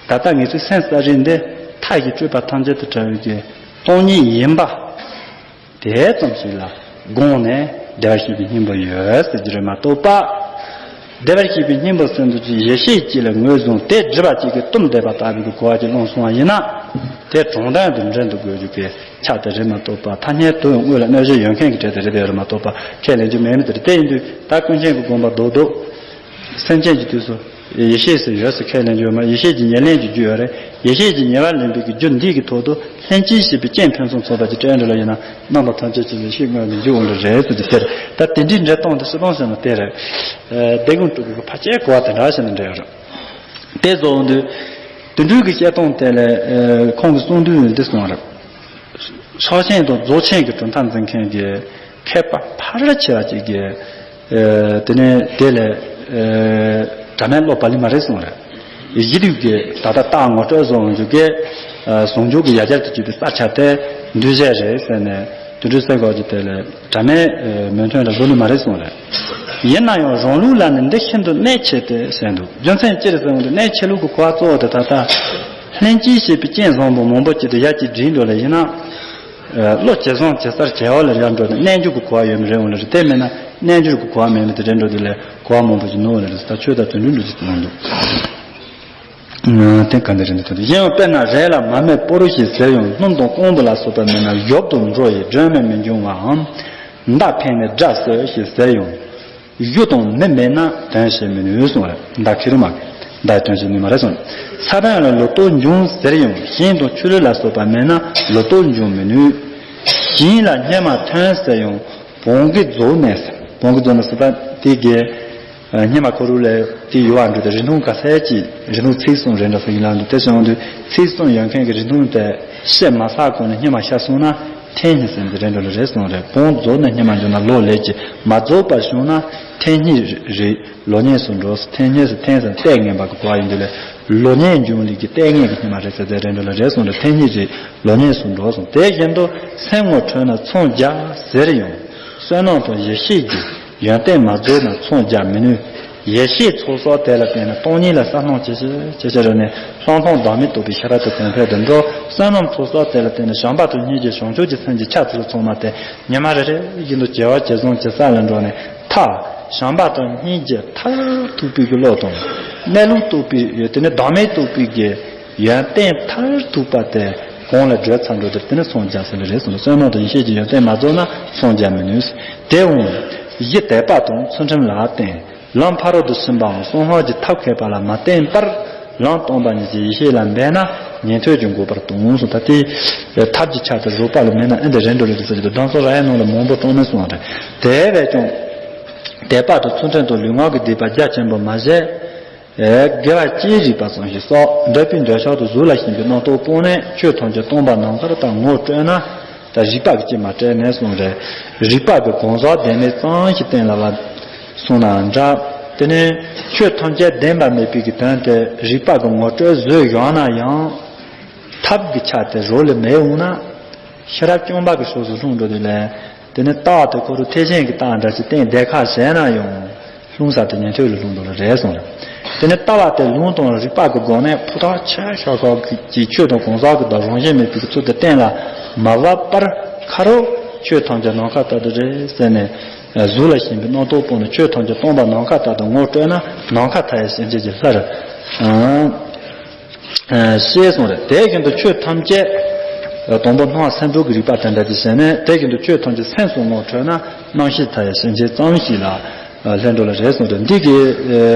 ད་ལྟ་ངེད་ཚོའི་སེམས་ས་རིན་འདི་མཐའ་བཞི་སྤྲོས་པ་ཐམས་ཅད་དུ་བྲལ་བའི་གི་སྟོང་ཉིད་ཡིན་པ། དེ་ཙམ་ཞིག་ལ་དགོངས་ནས་བདེ་བར་གཤེགས་པའི་སྙིང་པོ་ཡོད་ཟེར་རྒྱུ་རེད་མ་གཏོགས་པ། བདེ་བར་གཤེགས་པའི་སྙིང་པོ་ཟེར་འདུག་ཅིག་ཡེ་ཤེས་གཅིག་ལ་ངོས་བཟུང་སྟེ་སྒྲིབ་པ་གཅིག་གིས་བཏུམས་བསྡད་པ་ལྟ་བུའི་གི་གོ་བ་ཅིག་བླངས་སོང་བ་ཡིན་ན། དེ་དྲང་དོན་དུ་འགྲེལ་དུ་དགོས་རྒྱུ་གི་ཆ་དེ་རེད་མ་གཏོགས་པ་ཐ་སྙད་དུ་དངོས་ལ་གནོད་བྱེད་ཡོད་མཁན་གྱི་གྲས་དེ་རེད་དེ་རེད་མ་གཏོགས་པ་ཁས་ལེན་རྒྱུ་མེད་མི་དེ་རེད། དེ་ཡིན་དུས་ད་ཀུན་མཁྱེན་གྱི་དགོངས་པ་རྡོག་རྡོག་སེམས་ཅན་གྱི་དུས་སུ་ཡེ་ཤེས་སུ་ཡོད་ཟེར་ཁས་ལེན་རྒྱུ་ཡོད་མ་རེད། ཡེ་ཤེས་ཀྱི་ཉེར་ལེན་གྱི་རྒྱུ་ཡོད་རེད། ཡེ་ཤེས་ཀྱི་ཉེ་བར་ལེན་པའི་གི་རྒྱུ་འདི་གི་ཐོག་ཏུ་ལྷན་ཅིག་བྱེད་པའི་རྐྱེན་ཕུན་སུམ་ཚོགས་པ་གྱི་སྤྲད་འགྲོ་ལ་ཡིན་ན་རྣམ་པ་ཐམས་ཅད་ཀྱི་ཡེ་ཤེས་དངོས་ནི་འཇུག་འོང་འདྲ་རེད་ཟེར་གྱི་དེར་ད་དེ་འདྲའི་འགྲེལ་སྟངས་དེ་སྤྱིར་བཏང་བཤད་ན་དེ་རེད། སྡེ་དགོན་དྲུག་གི་ཕལ་ཆེར་གོ་བ་དེ་འདྲ་བཤད་ན་འདྲ་ཡོད་རེད། དེ་བཟོ་འོང་དུས་དོན་འགྲུབ་ཀྱི་བཤད་སྟངས་དེ་ལས་ཁོང་གི་གསུང་དོན་འདི་གསུངས་རེད། ཕྱག་ཆེན་དང་རྫོགས་ཆེན་གྱི་གྲུབ་མཐའ་འཛིན་མཁན་གྱི་མཁས་པ་ཕལ་ཆེ་བ་ཅིག་གིས། དེ་ནས་དེ་ལས་སྒྲ་མེད་བློ་བག་ལེབ་མ་རེད་གསུངས་རེད། གཞི་དུས་ཀྱི་ད་ལྟ་རྟགས་ངོ་སྤྲོད་བཟོ་འོང་རྒྱུ་གས། ཟུང་འཇུག་གི་ཡ་གྱལ་དུ་གྱུར་པའི་ས་ཆ་དེ་འདུས་བྱས་རེད་ཟེར་ནས་དུད་འགྲོའི་སེམས་ཁོག་གི་དེ་ལས་སྒྲ་མེད་མོས་མཐུན་ལ་བཟོ་ནི་མ་རེད་གསུངས་རེད། ཡིན་ན་ཡང་རང་ལུགས་ལ་ནི་འདི་ཤིན་ཏུ་གནད་ཆེ་སྟེ་ཟེར་འདུག་རྒྱུ་མཚན་ཅི་རེད་ཟེར་འོང་དུས་གནད་ཆེ་ལུགས་ཀྱི་གོ་བ་གཙོ་བོ་དེ་ད་ལྟ་ལྷན་ཅིག་བྱེད་པའི་རྐྱེན་བཟང་པོ་མང་པོ་ཅིག་ཏུ་ཡར་གྱིས་བསྒྲིལ་འགྲོ་ལ་ཡིན་ན། བློ་ཇེ་བཟང་ཇེ་གསལ་ཇེ་བ་ལ་ཡར་འགྲོ་ནས་རྣལ་འབྱོར་གྱི་གོ་བ་ཡོད་མི་རེད་འོང་ལ་རེད། དེ་མིན་ན་རྣལ་འབྱོར་གྱི་གོ་བ་མེད་མི་དེ་རེད་འགྲོ་དུས་ལས་གོ་བ་མང་པོ་ཞིག་ནོར་བ་རེད། ད་ཆོས་དང་དོན་འགྲུབ་འགྲོ་ཅིག་གནང་འདུག་དེ་ག་འདི་རེད་འདི་ཐོག་ཏུ་གཞན་ཡང་དཔེར་ན་རས་ལ་མ་རྨོས་པོ་རུ་ཞིག་ཟེར་ཡང་སྣུམ་དང་རྐང་བུ་ལ་སོགས་པ་མེད་ན་ཡོབ་ཏུ་འགྲོ་ཡི་སྒྲོན་མེ་མི་འབྱུང་བའམ། མདའ་འཕེན་ནས་དགྲ་གསོད་ཞེས་ཟེར་ཡང་། གཞུ་དང་མི་མེད་ན་དོན་བྱེད་མི་ནུས་གསུངས་རེད། མདའ་ཁེ་རུ་མ་གི་མདའ་དོན་བྱེད་ནུས་མ་རེད་གསུངས། ས་བོན་ལ་ལོ་ཏོག་འབྱུང་ཟེར་ཡང་ཤིང་དང་ཆུ་ལུད་ལ་སོགས་པ་མེད་ན་ལོ་ཏོག་འབྱུང་མི་ནུས། ཞིང་ལ་སྙེ་མ་ཐོན་ཟེར་ཡང་བོང་གི་རྫོགས་ནས་ཟེར། བོང་གི་རྫོགས་ནས་ཟེར་ད་དེ་གའི་སྙེ་མ་ཁོ་རུ་ལས་དེ་ཡོད་པ་འགྲོ་དེ་རི་ཐུང་ག་ས་ཅི་རི་ཐུང་ཚིག་གསུམ་རེད་འདྲ་ཟེར་གྱི་ལ་འདུག་དེ་སོང་དུས་ཚིག་གསུམ་ཡོད་མཁན་གྱི་རི་ཐུང་དེ་ཤེས་མ་ས་གོ་ནས་སྙེ་མ་ཤ་སོང་ན། ཐེངས་གཉིས་ཟིན་ཏེ་རེད་འགྲོ་ལ་རེད་གསུངས་རེད། བོང་རྫོགས་ནས་སྙེ་མ་འབྱུང་ན་ལོ་ལེགས་ཀྱི་མ་རྫོགས་པར་བྱུང་ན་ཐེངས་གཉིས་རེད་ལོ་ཉེས་སུ་འགྲོ། ཐེངས་གཉིས་སུ་ཐེངས་སུ་ལྟས་ངན་པ་གི་གོ་བ་ཡིན་དུས་ལས་ལོ་ཉེས་འབྱུང་ལེགས་ཀྱི་ལྟས་ངན་གྱི་སྙེ་མ་རེད་ཟེར་ཏེ་རེད་འགྲོ་ལ་རེད་གསུངས་རེད། ཐེངས་གཉིས་རེད་ལོ་ཉེས་སུ་འགྲོ་གསུངས། དེ་བཞིན་དུ་སེམས་ངོ་འཕྲོད་ན་ཚོང་རྒྱག་ཟེར་ཡང་ བསོད་ནམས་དང་ཡེ་ཤེས་ཀྱི་ཡོན་ཏན་མ་རྫོགས་ན་མཚོན་རྒྱག་མི་ནུས། ཡེ་ཤེས་ཚོགས་བསགས་དེ་ལ་བརྟེན་ནས་སྟོང་ཉིད་ལ་གསལ་སྣང་ཇི་ཆེ་ཇི་ཆེ་རུ་ནས་ལྷག་མཐོང་བདག་མེད་རྟོགས་པའི་ཤེས་རབ་ཏུ་དོན་འཕེལ་དུ་འགྲོ། བསོད་ནམས་ཚོགས་བསགས་དེ་ལ་བརྟེན་ནས་བྱམས་པ་དང་སྙིང་རྗེ་བྱང་ཆུབ་ཀྱི་སེམས་ཀྱི་ཆ་ཚུལ་ཚང་མ་དེ་ཉི་མ་རེ་རེ་བཞིན་དུ་བྱེ་བ་ཇི་བཟང་ཇི་བསགས་ལ་འགྲོ་ནས་ཐ། བྱམས་པ་དང་སྙིང་རྗེ་མཐར་ཐུག་པའི་གི་བློ་དང་། གནས་ལུགས་རྟོགས་པའི་དེ་ནི་བདག་མེད་རྟོགས་པའི་གི་ཡོན་ཏན་མཐར་ཐུག་པ་དེ་གོང་ལ་བགྲོད་ཚར་འགྲོ་དེར་དེ་ནི་མཚོན་རྒྱག་ཟེར་ལེ་རེད་གསུངས། བསོད་ནམས་དང་ཡེ་ཤེས་ཀྱི་ཡོན་ཏན་མ་རྫོགས་ན་མཚོན་རྒྱག་མི་ནུས། དེའང་གཞི་དད་པ་དང་ཚུལ་ཁྲིམས་ལ་བརྟེན། ལམ་ཕ་རོལ་ཏུ་ཕྱིན་པའམ་གསང་སྔགས་ཀྱི་ཐབས་མཁས་པ་ལ་མ་བརྟེན་པར་ལམ་སྟོང་པ་ཉིད་ཀྱི་ཡེ་ཤེས་ལ་འབད་ན་ཉན་ཐོས་ཀྱི་འགོག་པར་ལྟུང་གསུངས། ད་ལྟའི་ཐབས་ཀྱི་ཆ་དེ་རོགས་པ་ལ་མེད་ན་ཨེ་འདི་རེད་འགྲོ་ལེ་དུ་ཟེར་གྱི་འདུག། གདམས་ངག་ར་ཡའི་ནང་ལ་མང་པོ་སྟོན་མིན་གསུངས་པ་རེད། དེ་བས་ཀྱང་དད་པ་དང་ཚུལ་ཁྲིམས་དང་ལུས་ངག་གི་སྡིག་པ་རྒྱ་ཆེན་པོ་མ་བྱས། དགེ་བ་ཅི་རིགས་པ་ཙམ་ཞིག་བསགས། འདོད་པའི་འདོད་ཆགས་དང་གཟུགས་ལ་ཞེན་པའི་རྣམ་རྟོག་སྤངས་ནས་ཆོས་ཐམས་ཅད་སྟོང་པ་ནམ་མཁའ་ལྟར་ངོ་སྤྲོད་ན། ད་རིགས་པ་གི་ཅི་མ་སྤྲད་ནས་གསུངས་རེད། རིགས་པ་གི་གང་ཟག་བདེན་མེད་ཙམ་ཞིག་བསྟན་ལ་བ་གསུངས་ནའང་འདྲ། དེ་ནས་ཆོས་ཐམས་ཅད་བདེན་པ་མེད་པའི་གི་དོན་དེ་རིགས་པ་གི་ངོ་སྤྲོད་བཟོས་ཡོང་ན་ཡང་། ཐབས་ཀྱི་ཆ་དེ་རོགས་ལ་མེད་འོང་ན། ཤེས་རབ་སྐྱོང་བ་གི་ཕྱོགས་སུ་ལྷུང་འགྲོ་དུས་ལས། དེ་ནི་རྟགས་དེ་ཁོ་རུ་ཐེག་ཆེན་གྱི་རྟགས་འདྲ་ཞིག་བསྟན་བསྡད་ཁ་བྱས་ན་ཡང་། ལྷུང་ས་དེ་ཉན་ཐོས་ལ་ལྷུང་འགྲོ་ལ་རེད་གསུངས། དེ་ནི་ལྟ་བ་དེ་ལུང་དང་རིགས་པ་གི་སྒོ་ནས་ཕུ་ཐག་ཆེ་ཤོས་ཤོས་ཀྱི་ཆོས་དང་གང་ཟག་གི་བདག་རང་བཞིན་མེད་པའི་ཚུལ་དེ་གཏན་ལ་མ་བབས་པར་ཁ་རོག་ཆོས་ཐམས་ཅད་ནམ་མཁའ་ལྟར་དུ་རེད་ཟེར་ནས། གཟུགས་ལ་ཞེན་པའི་རྣམ་རྟོག་སྤངས་ནས་ཆོས་ཐམས་ཅད་སྟོང་པ་ནམ་མཁའ་ལྟར་དུ་ངོ་སྤྲོད་ན་ནམ་མཁའ་མཐའ་ཡས་སེམས་ཅན་གྱི་ལྷར། ཨང་། ཨ། ཞེས་གསུངས་རེད། དེ་བཞིན་དུ་ཆོས་ཐམས་ཅད། དང་པོ་སྣང་བ་སེམས་གྲོགས་ཀྱི་རིགས་པ་དེ་འདྲ་ཅིག་བྱས་ནས་དེ་བཞིན་དུ་ཆོས་ཐམས་ཅད་སེམས་སུ་ངོ་འཕྲོད་ན་རྣམ་ཤེས་མཐའ་ཡས་སེམས་ཅན་ཙམ་ཞིག་ལ་ལྷུང་འགྲོ་ལ་རེད་གསུངས་རེད། འདི་གི་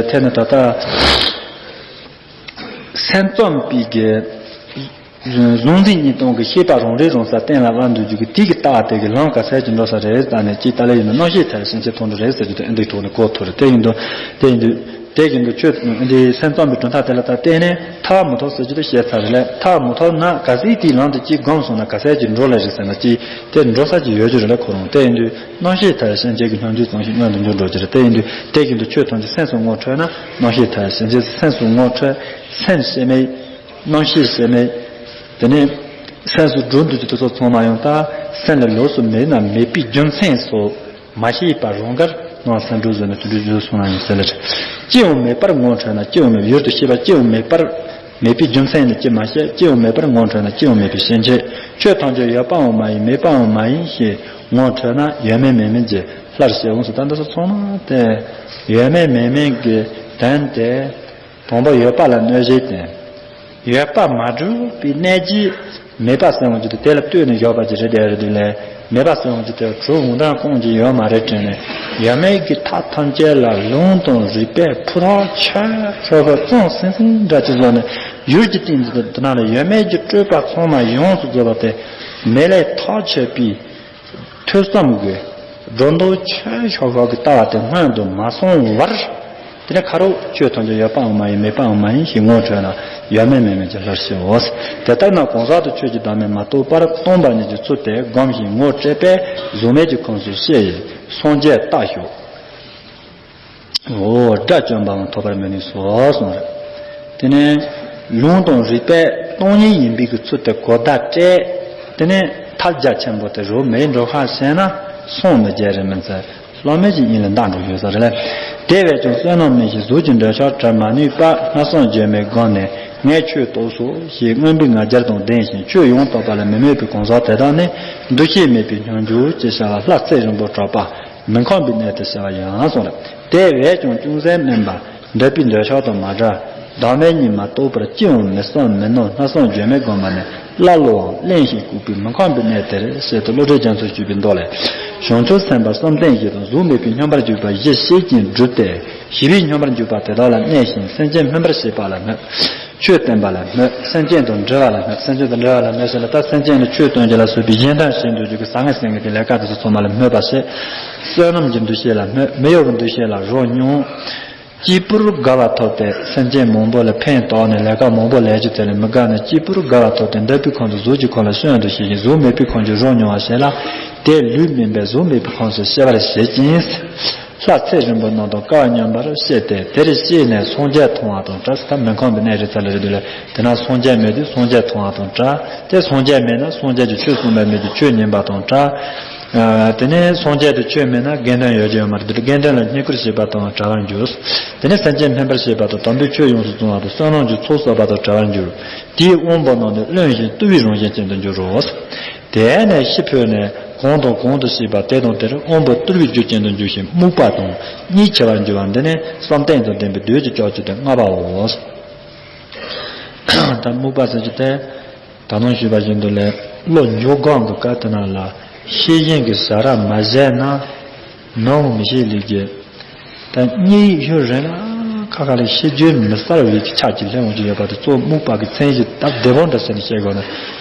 ཐད་ནས་ད་ལྟ་སེམས་ཙམ་པའི་གི་གཟུང་འཛིན་གཉིས་སྟོང་གི་ཤེས་པ་རང་རིག་རང་ས་གཏན་ལ་དབབ་འདུག་རྒྱུ་གི་དེ་གི་རྟགས་དེ་གི་ལམ་ག་ཚད་ཀྱི་འགྲོ་ས་རེད་ལྟ་ནས་ཅིག་ལྟ་ལེ་ཡིན་ན་རྣམ་ཤེས་མཐའ་ཡས་སེམས་ཅན་མཐོང་འགྲོ་རེད་ཟེར་རྒྱུ་དེ་ཨེ་འདི་ཐོག་ནས་གོ་ཐུབ་རེད། དེ་ཡིན་དུས་དེ་ཡིན་དུས། དེ་བཞིན་དུ་ཆོས་འདི་སེམས་ཙམ་པའི་གྲུབ་མཐའ་དེ་ལ་ད་བརྟེན་ནས་ཐར་མི་ཐོབ་ཟེར་རྒྱུ་དེ་བཤད་ཚར་རེད། ཐར་མི་ཐོབ་ན་ག་ཚད་དེའི་ལམ་དུ་ཅིག་སྒོམ་སོང་ན་ག་ཚད་ཅིག་འགྲོ་ལེ་རེད་ཟེར་ན་ཅིག་དེ་འགྲོ་ས་ཅིག་ཡོད་རྒྱུ་རེད་ལ་ཁོ་རང་དེ་ཡིན་དུས་རྣམ་ཤེས་མཐའ་ཡས་སེམས་ཅན་གྱི་སྙོམས་འཇུག་ཙམ་ཞིག་མངོན་དུ་འགྱུར་འགྲོ་རྒྱུ་རེད། དེ་ཡིན་དུས་དེ་བཞིན་དུ་ཆོས་ཐམས་ཅད་སེམས་སུ་ངོ་འཕྲོད་ན་རྣམ་ཤེས་མཐའ་ཡས་སེམས་ཅན་སེམས་སུ་ངོ་འཕྲོད། སེམས་ཤེས་མེད། རྣམ་ཤེས་ཤེས་མེད། དེ་ནས་སེམས་སུ་འགྲོ་འདུག་ཀྱི་དུས་ཚོད་ཚང་མ་ཡང་ད་སེམས་ལ་ལོགས་སུ་མེད་ན་མེད་པའི་རྒྱུ་མཚན་སོགས། མ་ཤེས་པ་རང་དགར་སྣང་སེམས་གྲོགས་བཟོས་ནས་དུད་འགྲོའི་རྒྱུ་སོང་ན་ཡང་ཟེར་ལེ་རེད། ཅི་ཡང་མེད་པར་ངོ་འཕྲོད་ན་ཅི་ཡང་མེད། ཡུལ་དུ་ཤེས་པ་ཅི་ཡང་མེད་པར། མེད་པའི་རྒྱུ་མཚན་ནི་ཅི་མ་ཤེས། ཅི་ཡང་མེད་པར་ངོ་འཕྲོད་ན་ཅི་ཡང་མེད་པའི་ཤེས་བྱེད། ཆོས་ཐམས་ཅད་ཡོད་པའང་མ་ཡིན་མེད་པའང་མ་ཡིན་ཞེས་ངོ་འཕྲོད་ན་ཡོད་མེད་མེད་མིན་གྱི་སླར་ཤེས་འོང་ཟེར། ད་འདི་ཚོ་ཚང་མ་དེ་ཡོད་མེད་མེད་མིན་གྱི་དོན་དེ། དང་པོ་ཡོད་པ་ལ་གནོད་བྱེད་དེ། ཡོད་པ་མ་གྲུབ་པའི་གནད་ཀྱིས་མེད་པ་ཟེར་འོང་རྒྱུ་དེ་དེ་ལ་ལྟོས་ནས་བཞག་པ་ཅིག་རེད་དེ་རེད་དེ་ལས་མེད་པ་ཟེར་འོང་རྒྱུ་དེ་གྲུབ་འོང་དོན་ཁོང་གིས་ཡོད་མ་རེད་དྲན་ནས་ཡོད་མེད་ཀྱི་མཐའ་ཐམས་ཅད་ལ་ལུང་དང་རིགས་པས་ཕུ་ཐག་ཆོད་ཁྱོད་ཁོ་གཙང་སིང་སིང་འདྲ་ཅིག་བཟོ་ནས་ཡུལ་གྱི་སྟེང་དུ་དེ་ནང་ལ་ཡོད་མེད་ཀྱི་སྤྲོས་པ་ཚང་མ་ཡོངས་སུ་རྫོགས་པ་དེ་མེད་ལས་ཐག་ཆོད་པའི། ཐོས་བསམ་གྱི་སྒྲོ་འདོགས་ཆོད་ཤོག་ཤོག་གི་ལྟ་བ་དེ་སྔོན་དུ་མ་སོང་བར། དེ་ནས་ཁ་རོག་ཆོས་ཐམས་ཅད་ཡོད་པའང་མ་ཡིན་མེད་པའང་མ་ཡིན་ཞེས་ངོ་འཕྲོད་ན་ཡོད་མེད་མེད་མིན་གྱི་སླར་ཤེས་འོང་། དེ་ལྟར་ན་གང་ཟག་དེ་ཆོས་ཀྱི་བདག་མེད་མ་རྟོགས་པར་སྟོང་པ་ཉིད་ཀྱི་ཚུལ་དེ་སྒོམ་ཞིང་ངོ་སྤྲད་པས་གཟུགས་མེད་ཀྱི་ཁམས་སུ་སྐྱེ་ཡི་སངས་རྒྱས་རྟགས་ཤོག་འོ་དགྲ་བཅོམ་པའང་ཐོབ་པར་མི་ནུས་སོ་གསུངས་རེད། དེ་ནས་ལུང་དང་རིགས་པས་སྟོང་ཉིད་ཡིན་པའི་གི་ཚུལ་དེ་གོ་བརྡ་སྤྲད། དེ་ནས་ཐབས་རྒྱ་ཆེན་པོ་དེ་རུ་མེད་འགྲོ་ཁ་བྱས་ན་སངས་མི་རྒྱས་རེད་མི་ཚད་བླ་མེད་ཀྱི་དབྱིངས་ལ་འདའ་འགྲོ་ཡོད་ས་རེད་ལ། དེ་བས་ཀྱང་བསོད་ནམས་མིན་ཞིང་གཟུགས་ཀྱི་འདོད་ཆགས་བྲལ་མ་ནུས་པ་སྔར་སངས་རྒྱས་མའི་སྒོམ་ནས་ངས་ཆོས་རྟོགས་སོ་ཞེས་མངོན་པའི་ང་རྒྱལ་དང་ལྡན་ཞིང་ཆོས་ཡང་དག་པ་ལ་མི་མོས་པའི་གང་ཟག་དེ་དག་ནི་འདུ་ཤེས་མེད་པའི་སྙོམས་འཇུག་ཅེས་བྱ་བ་ལྷ་ཚེ་རིང་པོར་གྲགས་པ། མི་ཁོམ་པའི་གནས་དེ་ཟེར་བ་ཡང་གསུངས་རེད། དེ་བས་ཀྱང་ཅུང་ཟད་དམན་པ་འདོད་པའི་འདོད་ཆགས་དང་མ་བྲལ། བདག་མེད་གཉིས་མ་རྟོགས་པར་ཅི་ཡང་མི་བསམ་མི་མནོ་སྔར་སངས་རྒྱས་མའི་སྒོམ་པ་ནི་སླར་ལོའང་གླེན་ཞིང་ལྐུགས་པའི་མི་ཁོམ་པའི་གནས་དེར་ཞེས་ཏེ་བློ་གྲོས་རྒྱ་མཚོས་ཞུས་པའི་མདོ་ལས། བྱང་ཆུབ་སེམས་དཔའ་བསམ་གཏན་བཞི་དང་གཟུགས་མེད་པའི་སྙོམས་པར་འཇུག་པ་བཞི་ཤེས་ཀྱིན་བསྒྲུབས་ཏེ་ཞི་བའི་སྙོམས་པར་འཇུག་པ་དེ་དག་ལ་གནས་ཤིང་སེམས་ཅན་སྨིན་པར་བྱེད་པ་ལ་སྨོད། ཆོས་བསྟན་པ་ལ་སྨོད། སེམས་ཅན་དང་འབྲེལ་བ་ལ་སྨོད། སེམས་ཅན་དང་འབྲེལ་བ་ལ་སྨོད་ཟེར་ན་ད་སེམས་ཅན་ནི་ཆོས་སྟོན་རྒྱུ་ལ་སོགས་པའི་གཞན་དོན་བྱེད་འདོད་རྒྱུ་གི་ཟང་ངེ་ཟིང་ངེ་གི་ལས་ཀ་དེ་ཚོ་ཚང་མ་ལ་སྨོད་པ་བྱེད། བསོད་ནམས་ཀྱི་འདུ་ཤེས་ལ་སྨོད། མི་གཡོ་བའི་འདུ་ཤེས་ལ་རོ་མྱོང་། གཅིག་པུར་དགའ་བ་ཐོབ་སྟེ་སེམས་ཅན་མང་པོ་ལ་ཕན་བཏགས་ནས་ལས་ཀ་མང་པོ་ལས་རྒྱུ་དེ་ལ་མི་དགའ་ནས་གཅིག་པུར་དགའ་བ་ཐོབ་སྟེ་འདོད་པའི་ཁམས་སུ་གཟུགས་ཀྱི་ཁམས་ལ་སྐྱོན་དུ་བྱེད་ཅིང་གཟུགས་མེད་པའི་ཁམས་ཀྱི་རོ་མྱོང་བ་ཞེས་ལ་དེ་ལུས་སྨིན་པས་གཟུགས་མེད་པའི་ཁམས་སུ་སྐྱེ་བར་བྱེད་ཅིང་། ལྷ་ཚེ་རིང་པོ་རྣམས་དང་སྐལ་བ་མཉམ་པར་སྐྱེས་ཏེ་དེར་སྐྱེས་ནས་སངས་རྒྱས་མཐོང་བ་དང་འདྲ། ད་མི་ཁོམ་པའི་གནས་རེད་ཚ་ལ་རེད་འདུག་ལ་དེ་ན་སངས་རྒྱས་མེད་དུས་སངས་རྒྱས་མཐོང་བ་དང་འདྲ། དེ་སངས་རྒྱས་མེད་ན་སངས་རྒྱས་ཀྱི་ཆོས་གསུངས་པ་མེད་དུས་ཆོས་ཉན་པ་དང་འདྲ། དེ་ནས་སངས་རྒྱས་དེ་ཆོས་མེད་ན་དགེ་འདུན་ཡོད་ཀྱི་ཡོད་མ་རེད། དེ་དགེ་འདུན་ལ་བསྙེན་བཀུར་བྱེད་པ་དང་བྲལ་བར་འགྱུར། དེ་ནས་སེམས་ཅན་སྨིན་པར་བྱེད་པ་དང་དམ་པའི་ཆོས་ཡོངས་སུ་བཙོང་བ་དང་བསོད་ནམས་ཀྱི་ཚོགས་བསགས་པ་དང་བྲལ་བར་འགྱུར། དེའི་དབང་པོ་རྣམས་ནི་རློན་ཞིང་རྟུལ་བའི་རང་བཞིན་ཅན་དུ་འགྱུར་རོ། དེ་ནས་ཤི་འཕོས་ནས་གང་དང་གང་དུ་སྐྱེས་པ་དེ་དང་དེར་དབང་པོ་རྟུལ་བའི་རྒྱུ་ཅན་དུ་འགྱུར་ཞིང་རྨུགས་པ་དང་གཉིད་ཆེ་བར་འགྱུར་བ་འདི་ནི་བསམ་གཏན་དང་ལྡན་པའི་བདུད་ཀྱི་ལྕགས་ཀྱུ་སྟེ་ལྔ་པའོ། ད་རྨུགས་པ་ཟེར་རྒྱུ་དེ། ད་ནང་ཞུས་པ་བཞིན་དུ་ལས་བློ་འཇུག་སྒང་གི་སྐབས་དེ་ན་ལ་ཤེས་བཞིན་གྱི་བྱ་ར་མ་བྱས་ན་ནམ་མི་ཤེས་ལས་ཀྱི། ད་གཉིད་ཤོར་རན་ལ་ཁ་ཁ་ལ་ཤེས་རྒྱུད་མི་གསལ་བའི་ཆ་གཅིག་སླེབས་འོང་གི་ཡོད་པ་དེ་གཙོ་བོ་རྨུགས་པ་གི་མཚན་གཞི་སྟབས་བདེ་པོ་འདྲ་ཟེར་ནས་བཤད་དགོས་ན།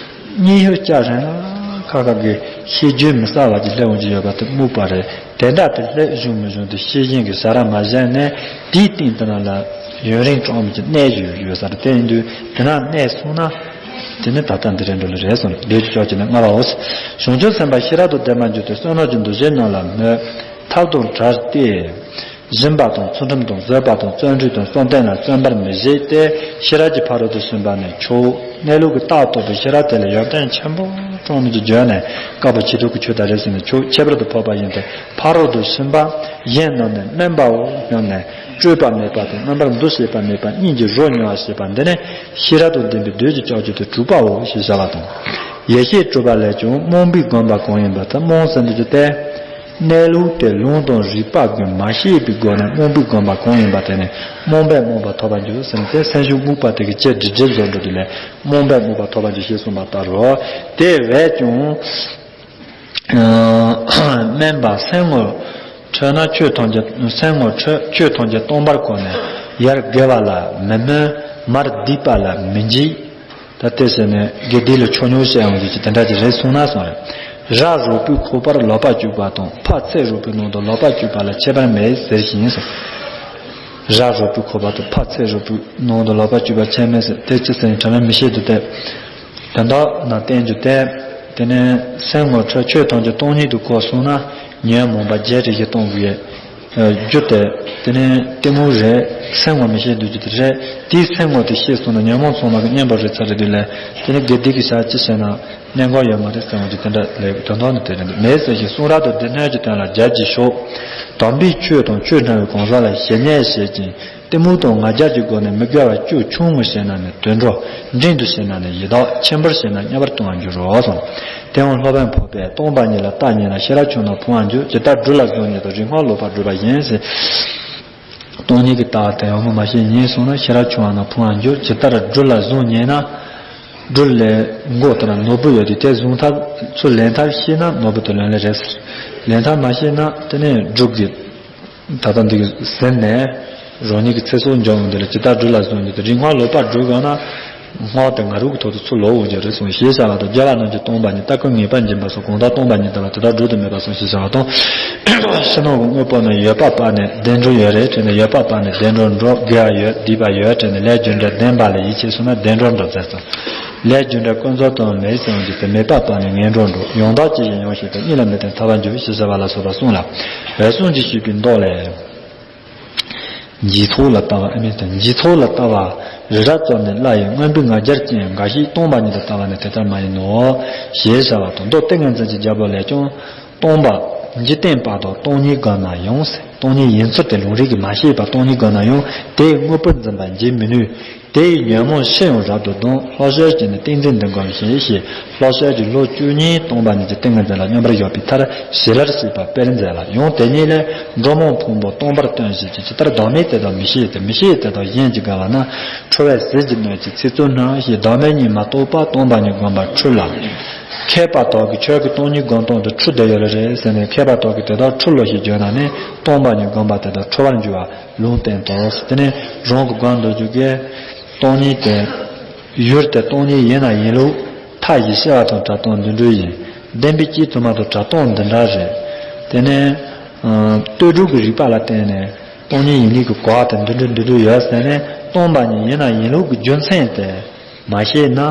གཉིད་ཤོར་བཅག་རན་ལ་ཁ་ཁ་གི་ཤེས་རྒྱུད་མི་གསལ་བ་གཅིག་སླེབས་འོང་གི་ཡོད་པ་དེ་རྨུགས་པ་རེད། དེ་འདྲ་དེ་སླེབས་བྱུང་མི་བྱུང་དེ་ཤེས་བཞིན་གྱི་བྱ་ར་མ་བྱས་ནས་དེའི་སྟེང་དེ་ན་ལ་ཡུན་རིང་གྲངས་མེད་ཀྱི་གནས་ཡོད་ཡོད་ས་རེད། དེ་ཡིན་དུས་དེ་ན་གནས་སོང་ན། དེ་ནི་ད་ལྟ་འདི་རེད་འགྲོ་ལེ་རེད་གསུངས། བདུད་ཀྱི་ཕྱོགས་ཀྱི་ནི་ལྔ་པའོ། བྱང་ཆུབ་སེམས་དཔའ་ཤེས་རབ་ཏུ་ལྡན་པར་འགྱུར་ཏེ་བསོད་ནམས་ཀྱི་འདུ་ཤེས་རྣམས་ལ་མོས། ཐབས་དང་བྲལ་ཏེ། སྦྱིན་པ་དང་ཚུལ་ཁྲིམས་དང་བཟོད་པ་དང་བརྩོན་འགྲུས་དང་བསམ་གཏན་ལ་བརྩོན་པར་མི་བྱེད་དེ་ཤེས་རབ་ཀྱི་ཕ་རོལ་ཏུ་ཕྱིན་པ་ནི་མཆོག་གནས་ལུགས་ཀྱི་རྟགས་རྟོགས་པའི་ཤེས་རབ་དེ་ལ་ཡོན་ཏན་ཆེན་པོ་གྲངས་མེད་ཀྱིས་བརྗོད་ནས་བཀའ་པོད་ཆེ་ཐུབ་ཀྱི་ཆོས་དང་རེ་ཞིག་ནི་མཆོག་ཁྱད་པར་དུ་འཕགས་པ་ཡིན་ཏེ་ཕ་རོལ་ཏུ་ཕྱིན་པ་གཞན་རྣམས་ནི་དམན་པའོ་སྙམ་ནས། སྤྲོས་པ་མེད་པ་དང་རྣམ་པར་འདུ་ཤེས་པ་མེད་པ་གཉིས་ཀྱི་རོ་མྱོང་བ་ཞེས་པ་འདི་ནི་ཤེས་རབ་དང་ལྡན་པའི་བདུད་ཀྱི་ལྕགས་ཀྱུ་དེ་དྲུག་པའོ་ཞེས་བྱ་བ་དང་། ཡེ་ཤེས་སྤྲོས་པ་ལས་ཀྱང་རྨོངས་པའི་སྒོམ་པ་གང་ཡིན་པ་དེ་རྨོངས་ཟེར་འདི་ཀྱི་སྟེ། གནས་ལུགས་དེ་ལུང་དང་རིགས་པ་གིས་མ་ཤེས་པའི་སྒོ་ནས་རྨོངས་པའི་སྒོམ་པ་གང་ཡིན་པ་དེ་ནི་རྨོངས་པས་རྨོངས་པ་ཐོབ་པར་འགྱུར་ཟེར་ནས་དེ་སེམས་ཤུགས་རྨུགས་པ་དེ་གི་ལྕེ་སྒྲིབ་སྒྲིབ་བཟོ་འགྲོ་དུས་ལས་རྨོངས་པས་རྨོངས་པ་ཐོབ་པར་འགྱུར་ཞེས་གསུངས་པ་ལྟར་རོ། དེ་བས་ཀྱང་། དམན་པ་སེམས་ངོར་འཕྲོད་ན་ཆོས་ཐམས་ཅད་སེམས་ངོར་འཕྲོད་ཆོས་ཐམས་ཅད་སྟོང་པར་གོ་ནས་ཡར་དགེ་བ་ལ་མི་སྨོན་མར་སྡིག་པ་ལ་མི་འཇིགས། ད་དེ་ཟེར་ནས་དགེ་སྡིག་ལ་ཆོས་ཉམས་བཤད་ཡོང་རྒྱུ་ཅིག་དེ་འདྲ་ཅིག་རེད་གསུངས་ན་གསུངས་རེད། ར་རོ་པོས་ཁོག་པར་ལག་པ་བཅུག་པ་དང་ཕ་ཚད་རོ་པོའི་ནང་དུ་ལག་པ་བཅུག་པ་ལ་ཁྱད་པར་མེད་ཟེར་ཞིང་། ར་རོ་པོས་ཁོག་པ་དང་ཕ་ཚད་རོ་པོའི་ནང་དུ་ལག་པ་བཅུག་པ་ཁྱད་མེད་ཟེར་དེ་ཅི་ཟེར་ནས་དྲན་ན་མི་ཤེས་འདུག་སྟེ། དོན་དག་ན་བསྟན་རྒྱུ་སྟེ། དེ་ནས་སེམས་ངོར་འཕྲོད་ཆོས་ཐམས་ཅད་སྟོང་ཉིད་དུ་གོ་སོང་ན་ཉོན་མོངས་པ་བརྒྱད་རེ་ཞིག་གཏོང་དགོས་ཡས། རྒྱུ་དེ། དེ་ནས་གཏི་མུག་རེད། སེམས་ངོ་མི་ཤེས་འདུག་རྒྱུ་དེ་རེད། དེའི་སེམས་ངོ་དེ་ཤེས་སོང་ན་ཉོན་མོངས་ཚང་མ་གི་གཉེན་པོ་རེད་ཚར་རེད་དུས་ལས་དེ་ནས་དགེ་སྡིག་གི་བྱ་ཅི་བྱས་ན་གནད་འགག་ཡོད་མ་རེད་ཟེར་བ་ཅིག་དེ་འདྲ་ལས་དོན་དག་ནི་དེ་རེད་འདུག་མེད་ཟེར་ཞིང་གསུང་རབ་ཏུ་སྡེ་སྣོད་ཀྱི་དོན་ལ་རྒྱ་ཆེར་ཞུགས། དམ་པའི་ཆོས་དང་ཆོས་འདྲ་བའི་གང་ཟག་ལ་ཞི་བརྙས་བྱེད་ཅིང་། གཏི་མུག་དང་ང་རྒྱལ་གྱི་སྒོ་ནས་མི་དགེ་བ་བཅུ་ཆུང་ངུ་བྱས་ན་ནི་དུད་འགྲོ། འབྲིང་དུ་བྱས་ན་ནི་ཡི་དྭགས། ཆེན་པོར་བྱས་ན་དམྱལ་བར་ལྟུང་བར་འགྱུར་རོ་གསུངས། དེའང་སློབ་དཔོན་འཕགས་པས་སྟོང་པ་ཉིད་ལ་བརྟག་ཉན་ན་ཤེས་རབ་ཆུང་རྣམས་ཕུང་བར་འགྱུར། ཇི་ལྟར་སྦྲུལ་ལ་གཟུགས་བརྙན་དང་རིགས་སྔགས་ལོག་པར་སྒྲུབ་པ་བཞིན་ཟེར། སྟོང་ཉིད་ཀྱི་ལྟ་བ་དེ་ཡང་མོ་མ་ཤེས་ཉན་སོང་ན་ཤེས་རབ་ཆུང་བ་རྣམས་ཕུང་བར་འགྱུར། ཇི་ལྟར་སྦྲུལ་ལ་གཟུགས་བརྙན་ན། སྦྲུལ་ལས་མགོ་ལྟར་ནོར་བུ་ཡོད་དུས་དེ་བཟུང་ཐབས་ཚུར་ལེན་ཐབས་ཤེས་ན་ནོར་བུ་དེ་ལོན་ལེ་རེད། ལེན་ཐབས་མ་ཤེས་ན་དེ་ནས་སྦྲུལ་གྱི། ད་ལྟ་འདི་གི་ཟིན་ནས་རང་ཉིད་ཀྱི་ཚེ་སྲོག་འཇོམས་འོང་དེ་ལ་ཇི་ལྟར་སྦྲུལ་ལ་གཟུགས་བརྙན་དང་རིགས་སྔགས་ལོག་པར་སྒྲུབ་དགོས་ན། སྔགས་དེ་ང་རང་གི་ཐོག་ཏུ་ཚུར་ལོག་འོང་རྒྱུ་རེད་གསུངས་ཞེས་བྱ་བ་དང་། རྒྱལ་བ་རྣམས་ཀྱིས་སྟོང་པ་ཉིད་ལྟ་སྐོར་ངེས་པར་འབྱིན་པ་སོགས་གང་ལྟར་སྟོང་པ་ཉིད་ལྟ་བ་དེ་ལྟར་སྒྲུབ་ཏུ་མེད་པ་གསུངས་ཞེས་བྱ་བ་དང་། ཕྱི་ནང་གི་དངོས་པོ་ནི་ཡོད་པ་པ་ནས་བདེ་འགྲོ་ཡོད་རེད་དྲན་ནས་ཡོད་པ་པ་ནས་བདེ་འགྲོར་འགྲོ། དགེ་བ་ཡོད་སྡིག་པ་ཡོད་དྲན་ནས་ལས་རྒྱུ་འབྲས་བདེན་པ་ལ་ཡིད་ཆེས་སོང་ན་བདེ་འགྲོར་འགྲོ་ཟེར་སོང་། ལས་རྒྱུ་འབྲས་ཀུན་རྫོབ་ཏུ་མེད་ཟེར་འོང་རྒྱུ་དེ་མེད་པ་པ་ནས་ངན་འགྲོར་འགྲོ། ཡང་དག་ཇི་བཞིན་ཡོངས་ཤེས་པས་གཉིད་ལ་མི་ལྡན་ཐར་པར་འགྱུར་ཞེས་བྱ་བ་ལ་སོགས་པ་གསུངས་ལ། འོད་སྲུང་གིས་ཞུས་པའི་མདོ་ལས། འཇིག་ཚོགས་ལ་ལྟ་བ་ཨེ་མིན་ཏེ་འཇིག་ཚོགས་ལ་ལྟ་བ་རི་རབ་ཙམ་ནས་སླ་ཡི་མངོན་པའི་ང་རྒྱལ་ཅན་འགའ་ཞིག་སྟོང་པ་ཉིད་དུ་ལྟ་བ་ནི་དེ་ལྟར་མ་ཡིན་ནོ། ཞེས་བྱ་བ་དང་མདོ་ཏིང་ངེ་འཛིན་གྱི་རྒྱལ་པོ་ལས་ཀྱང་། སྟོང་པ། འཇིག་རྟེན་པ་དང་སྟོང་ཉིད་བསྒོམས་ན་ཡང་། སྟོང་ཉིད་ཡིན་ཚུལ་དེ་ལུང་རིགས་ཀྱིས་མ་ཤེས་པར་སྟོང་ཉིད་བསྒོམས་ན་ཡང་དེའི་དངོས་པོར་འཛིན་པ་འབྱེད་མི་ནུས། དེ་ཡི་ཉོན་མོངས་ཕྱིར་ཡང་རབ་ཏུ་ལྡང་། ལྷག་བསམ་གྱིས་ནི་ཏིང་འཛིན་འདི་བསྒོམ་ཞིང་ཞེས་ལྷག་བསམ་གྱིས་ལོ་བཅུ་གཉིས་སྟོང་པ་ཉིད་ཀྱི་ཏིང་ངེ་འཛིན་ལ་སྙོམས་པར་བཞག་པའི་མཐར་ཞི་ལྷར་གཤེགས་པ་དཔལ་མཛད་ལ། ཡང་དེ་ཉིད་ལས་འགྲོ་རྨོངས་ཕུང་པོ་སྟོང་པར་སྟོན་བྱེད་ཅིང་ཇི་ལྟར་བདག་མེད་དེ་དག་མི་ཤེས་ཏེ་མི་ཤེས་དེ་དག་གཞན་གྱིས་བསྒོམས་པ་ན་ཁྲོ་བས་ཟིལ་གྱིས་གནོན་ཅིང་ཚིག་རྩུབ་སྣང་ཞེས་བདག་མེད་གཉིས་མ་རྟོགས་པར་སྟོང་པ་ཉིད་བསྒོམ་པར་འཁྲུལ་ལ། མཁས་པ་དག་གིས་ཁྱོད་ཀྱི་སྟོང་ཉིད་བསྒོམ་སྟངས་དེ་འཁྲུལ་བསྡད་ཡོད་རེད་ཟེར་ནས་མཁས་པ་དག་གིས་དེ་དག་འཁྲུལ་ལོ་ཞེས་བརྗོད་ན་ནི་སྟོང་པ་ཉིད་བསྒོམ་པ་དེ་དག་འཁྲུལ་བར་འགྱུར་བ་ལུང་བསྟན་ཏོ། དེ་ནས་རང་གི་སྒོམ་འདོད་རྒྱུ་གི་སྟོང་ཉིད་དེ། ཡུལ་དེ་སྟོང་ཉིད་ཡིན་ན་ཡིན་ལུགས་མཐའ་བཞི་ཤེས་པ་དང་གྲགས་སྟངས་འདི་འདྲ་ཡིན། བདེན་པའི་སྐྱེས་ཐུབ་མ་དང་གྲགས་སྟངས་འདི་འདྲ་རེད། དེ་ནས་ལྟོས་གྲུབ་ཀྱི་རིགས་པ་ལ་བརྟེན་ནས་སྟོང་ཉིད་ཡིན་ལུགས་ཀྱི་གོ་བ་དེ་འདི་འདྲ་འདི་འདྲ་ཡོད་ཟེར་ནས་སྟོང་པ་ཉིད་ཡིན་ན་ཡིན་ལུགས་ཀྱི་རྒྱུ་མཚན་དེ། མ་ཤེས་ན།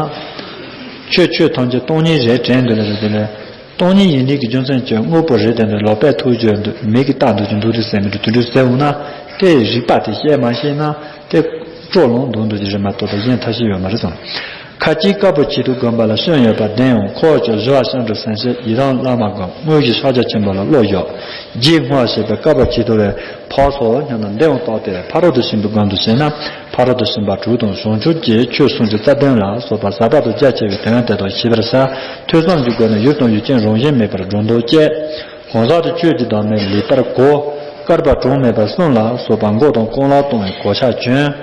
ཆོས་ཆོས་ཐམས་ཅད་སྟོང་ཉིད་རེད་དྲན་འདོད་ལ་རེད་དེ་ལས། སྟོང་ཉིད་ཡིན་ལུགས་ཀྱི་རྒྱུ་མཚན་གྱི་དངོས་པོ་རེད་དེ་འདྲ་ལོག་པས་ཐུག་བརྗོད་འདུག་མིག་གིས་བལྟ་འདུག་ཅིང་འདུག་རེད་ཟེར་མི་འདུག་དེ་འདྲ་ཟེར་འོང་ན། དེ་རིགས་པ་དེ་བཤད་མ་ཤེས་ན་དེ་སྤྲོ་ལོང་འདུག་འདུག་ཅིག་རེད་མ་གཏོགས་ད་གཞན་ཐབས་ཤེས་ཡོད་མ་རེད་སོང་། ཁ་ཅིག་དཀར་པོ་ཆེད་དུ་བསྒོམ་པ་ལ་སྐྱོན་ཡོད་པ་བདེན་ཡང་། ཁོ་བོ་ཅིག་བཞི་པ་ཤིན་ཏུ་སེམས་བསྐྱེད་ཡི་དམ་བླ་མ་བསྒོམ། དངོས་གཞི་ཕྱག་རྒྱ་ཆེན་པོ་ལ་བློ་གཞོལ། རྗེས་བསྔོ་བ་ཞེས་པའི་དཀར་པོ་ཆེད་དུ་ལས་འཕགས་སོགས་ཉམས་ལ་འདི་ཡང་བརྟགས་ཏེ། ཕ་རོལ་ཏུ་ཕྱིན་པའི་སྒོམ་དུ་བྱས་ན། ཕ་རོལ་ཏུ་ཕྱིན་པ་དྲུག་དང་བྱང་ཆུབ་ཀྱི་ཆོས་སུམ་ཅུ་རྩ་བདུན་ལ་སོགས་པ་ཟབ་པ་དང་རྒྱ་ཆེ་བའི་དོན་དེ་དག་ཤེས་པར་བྱ། ཐོས་བསམ་གྱི་སྒོ་ནས་ཡུལ་དང་ཡུལ་ཅན་རང་བཞིན་མེད་པར་སྒྲོ་འདོགས་བཅད། གང་ཟག་དང་ཆོས་ཀྱི་བདག་མེད་ལེགས་པར་གོ། བསྐལ་པ་གྲངས་མེད་པ་གསུམ་ལ་སོགས་པ་འགོག་དང་སྐོམ་ལ་གཏོང་བའི་གོ་ཆ་གྱོན།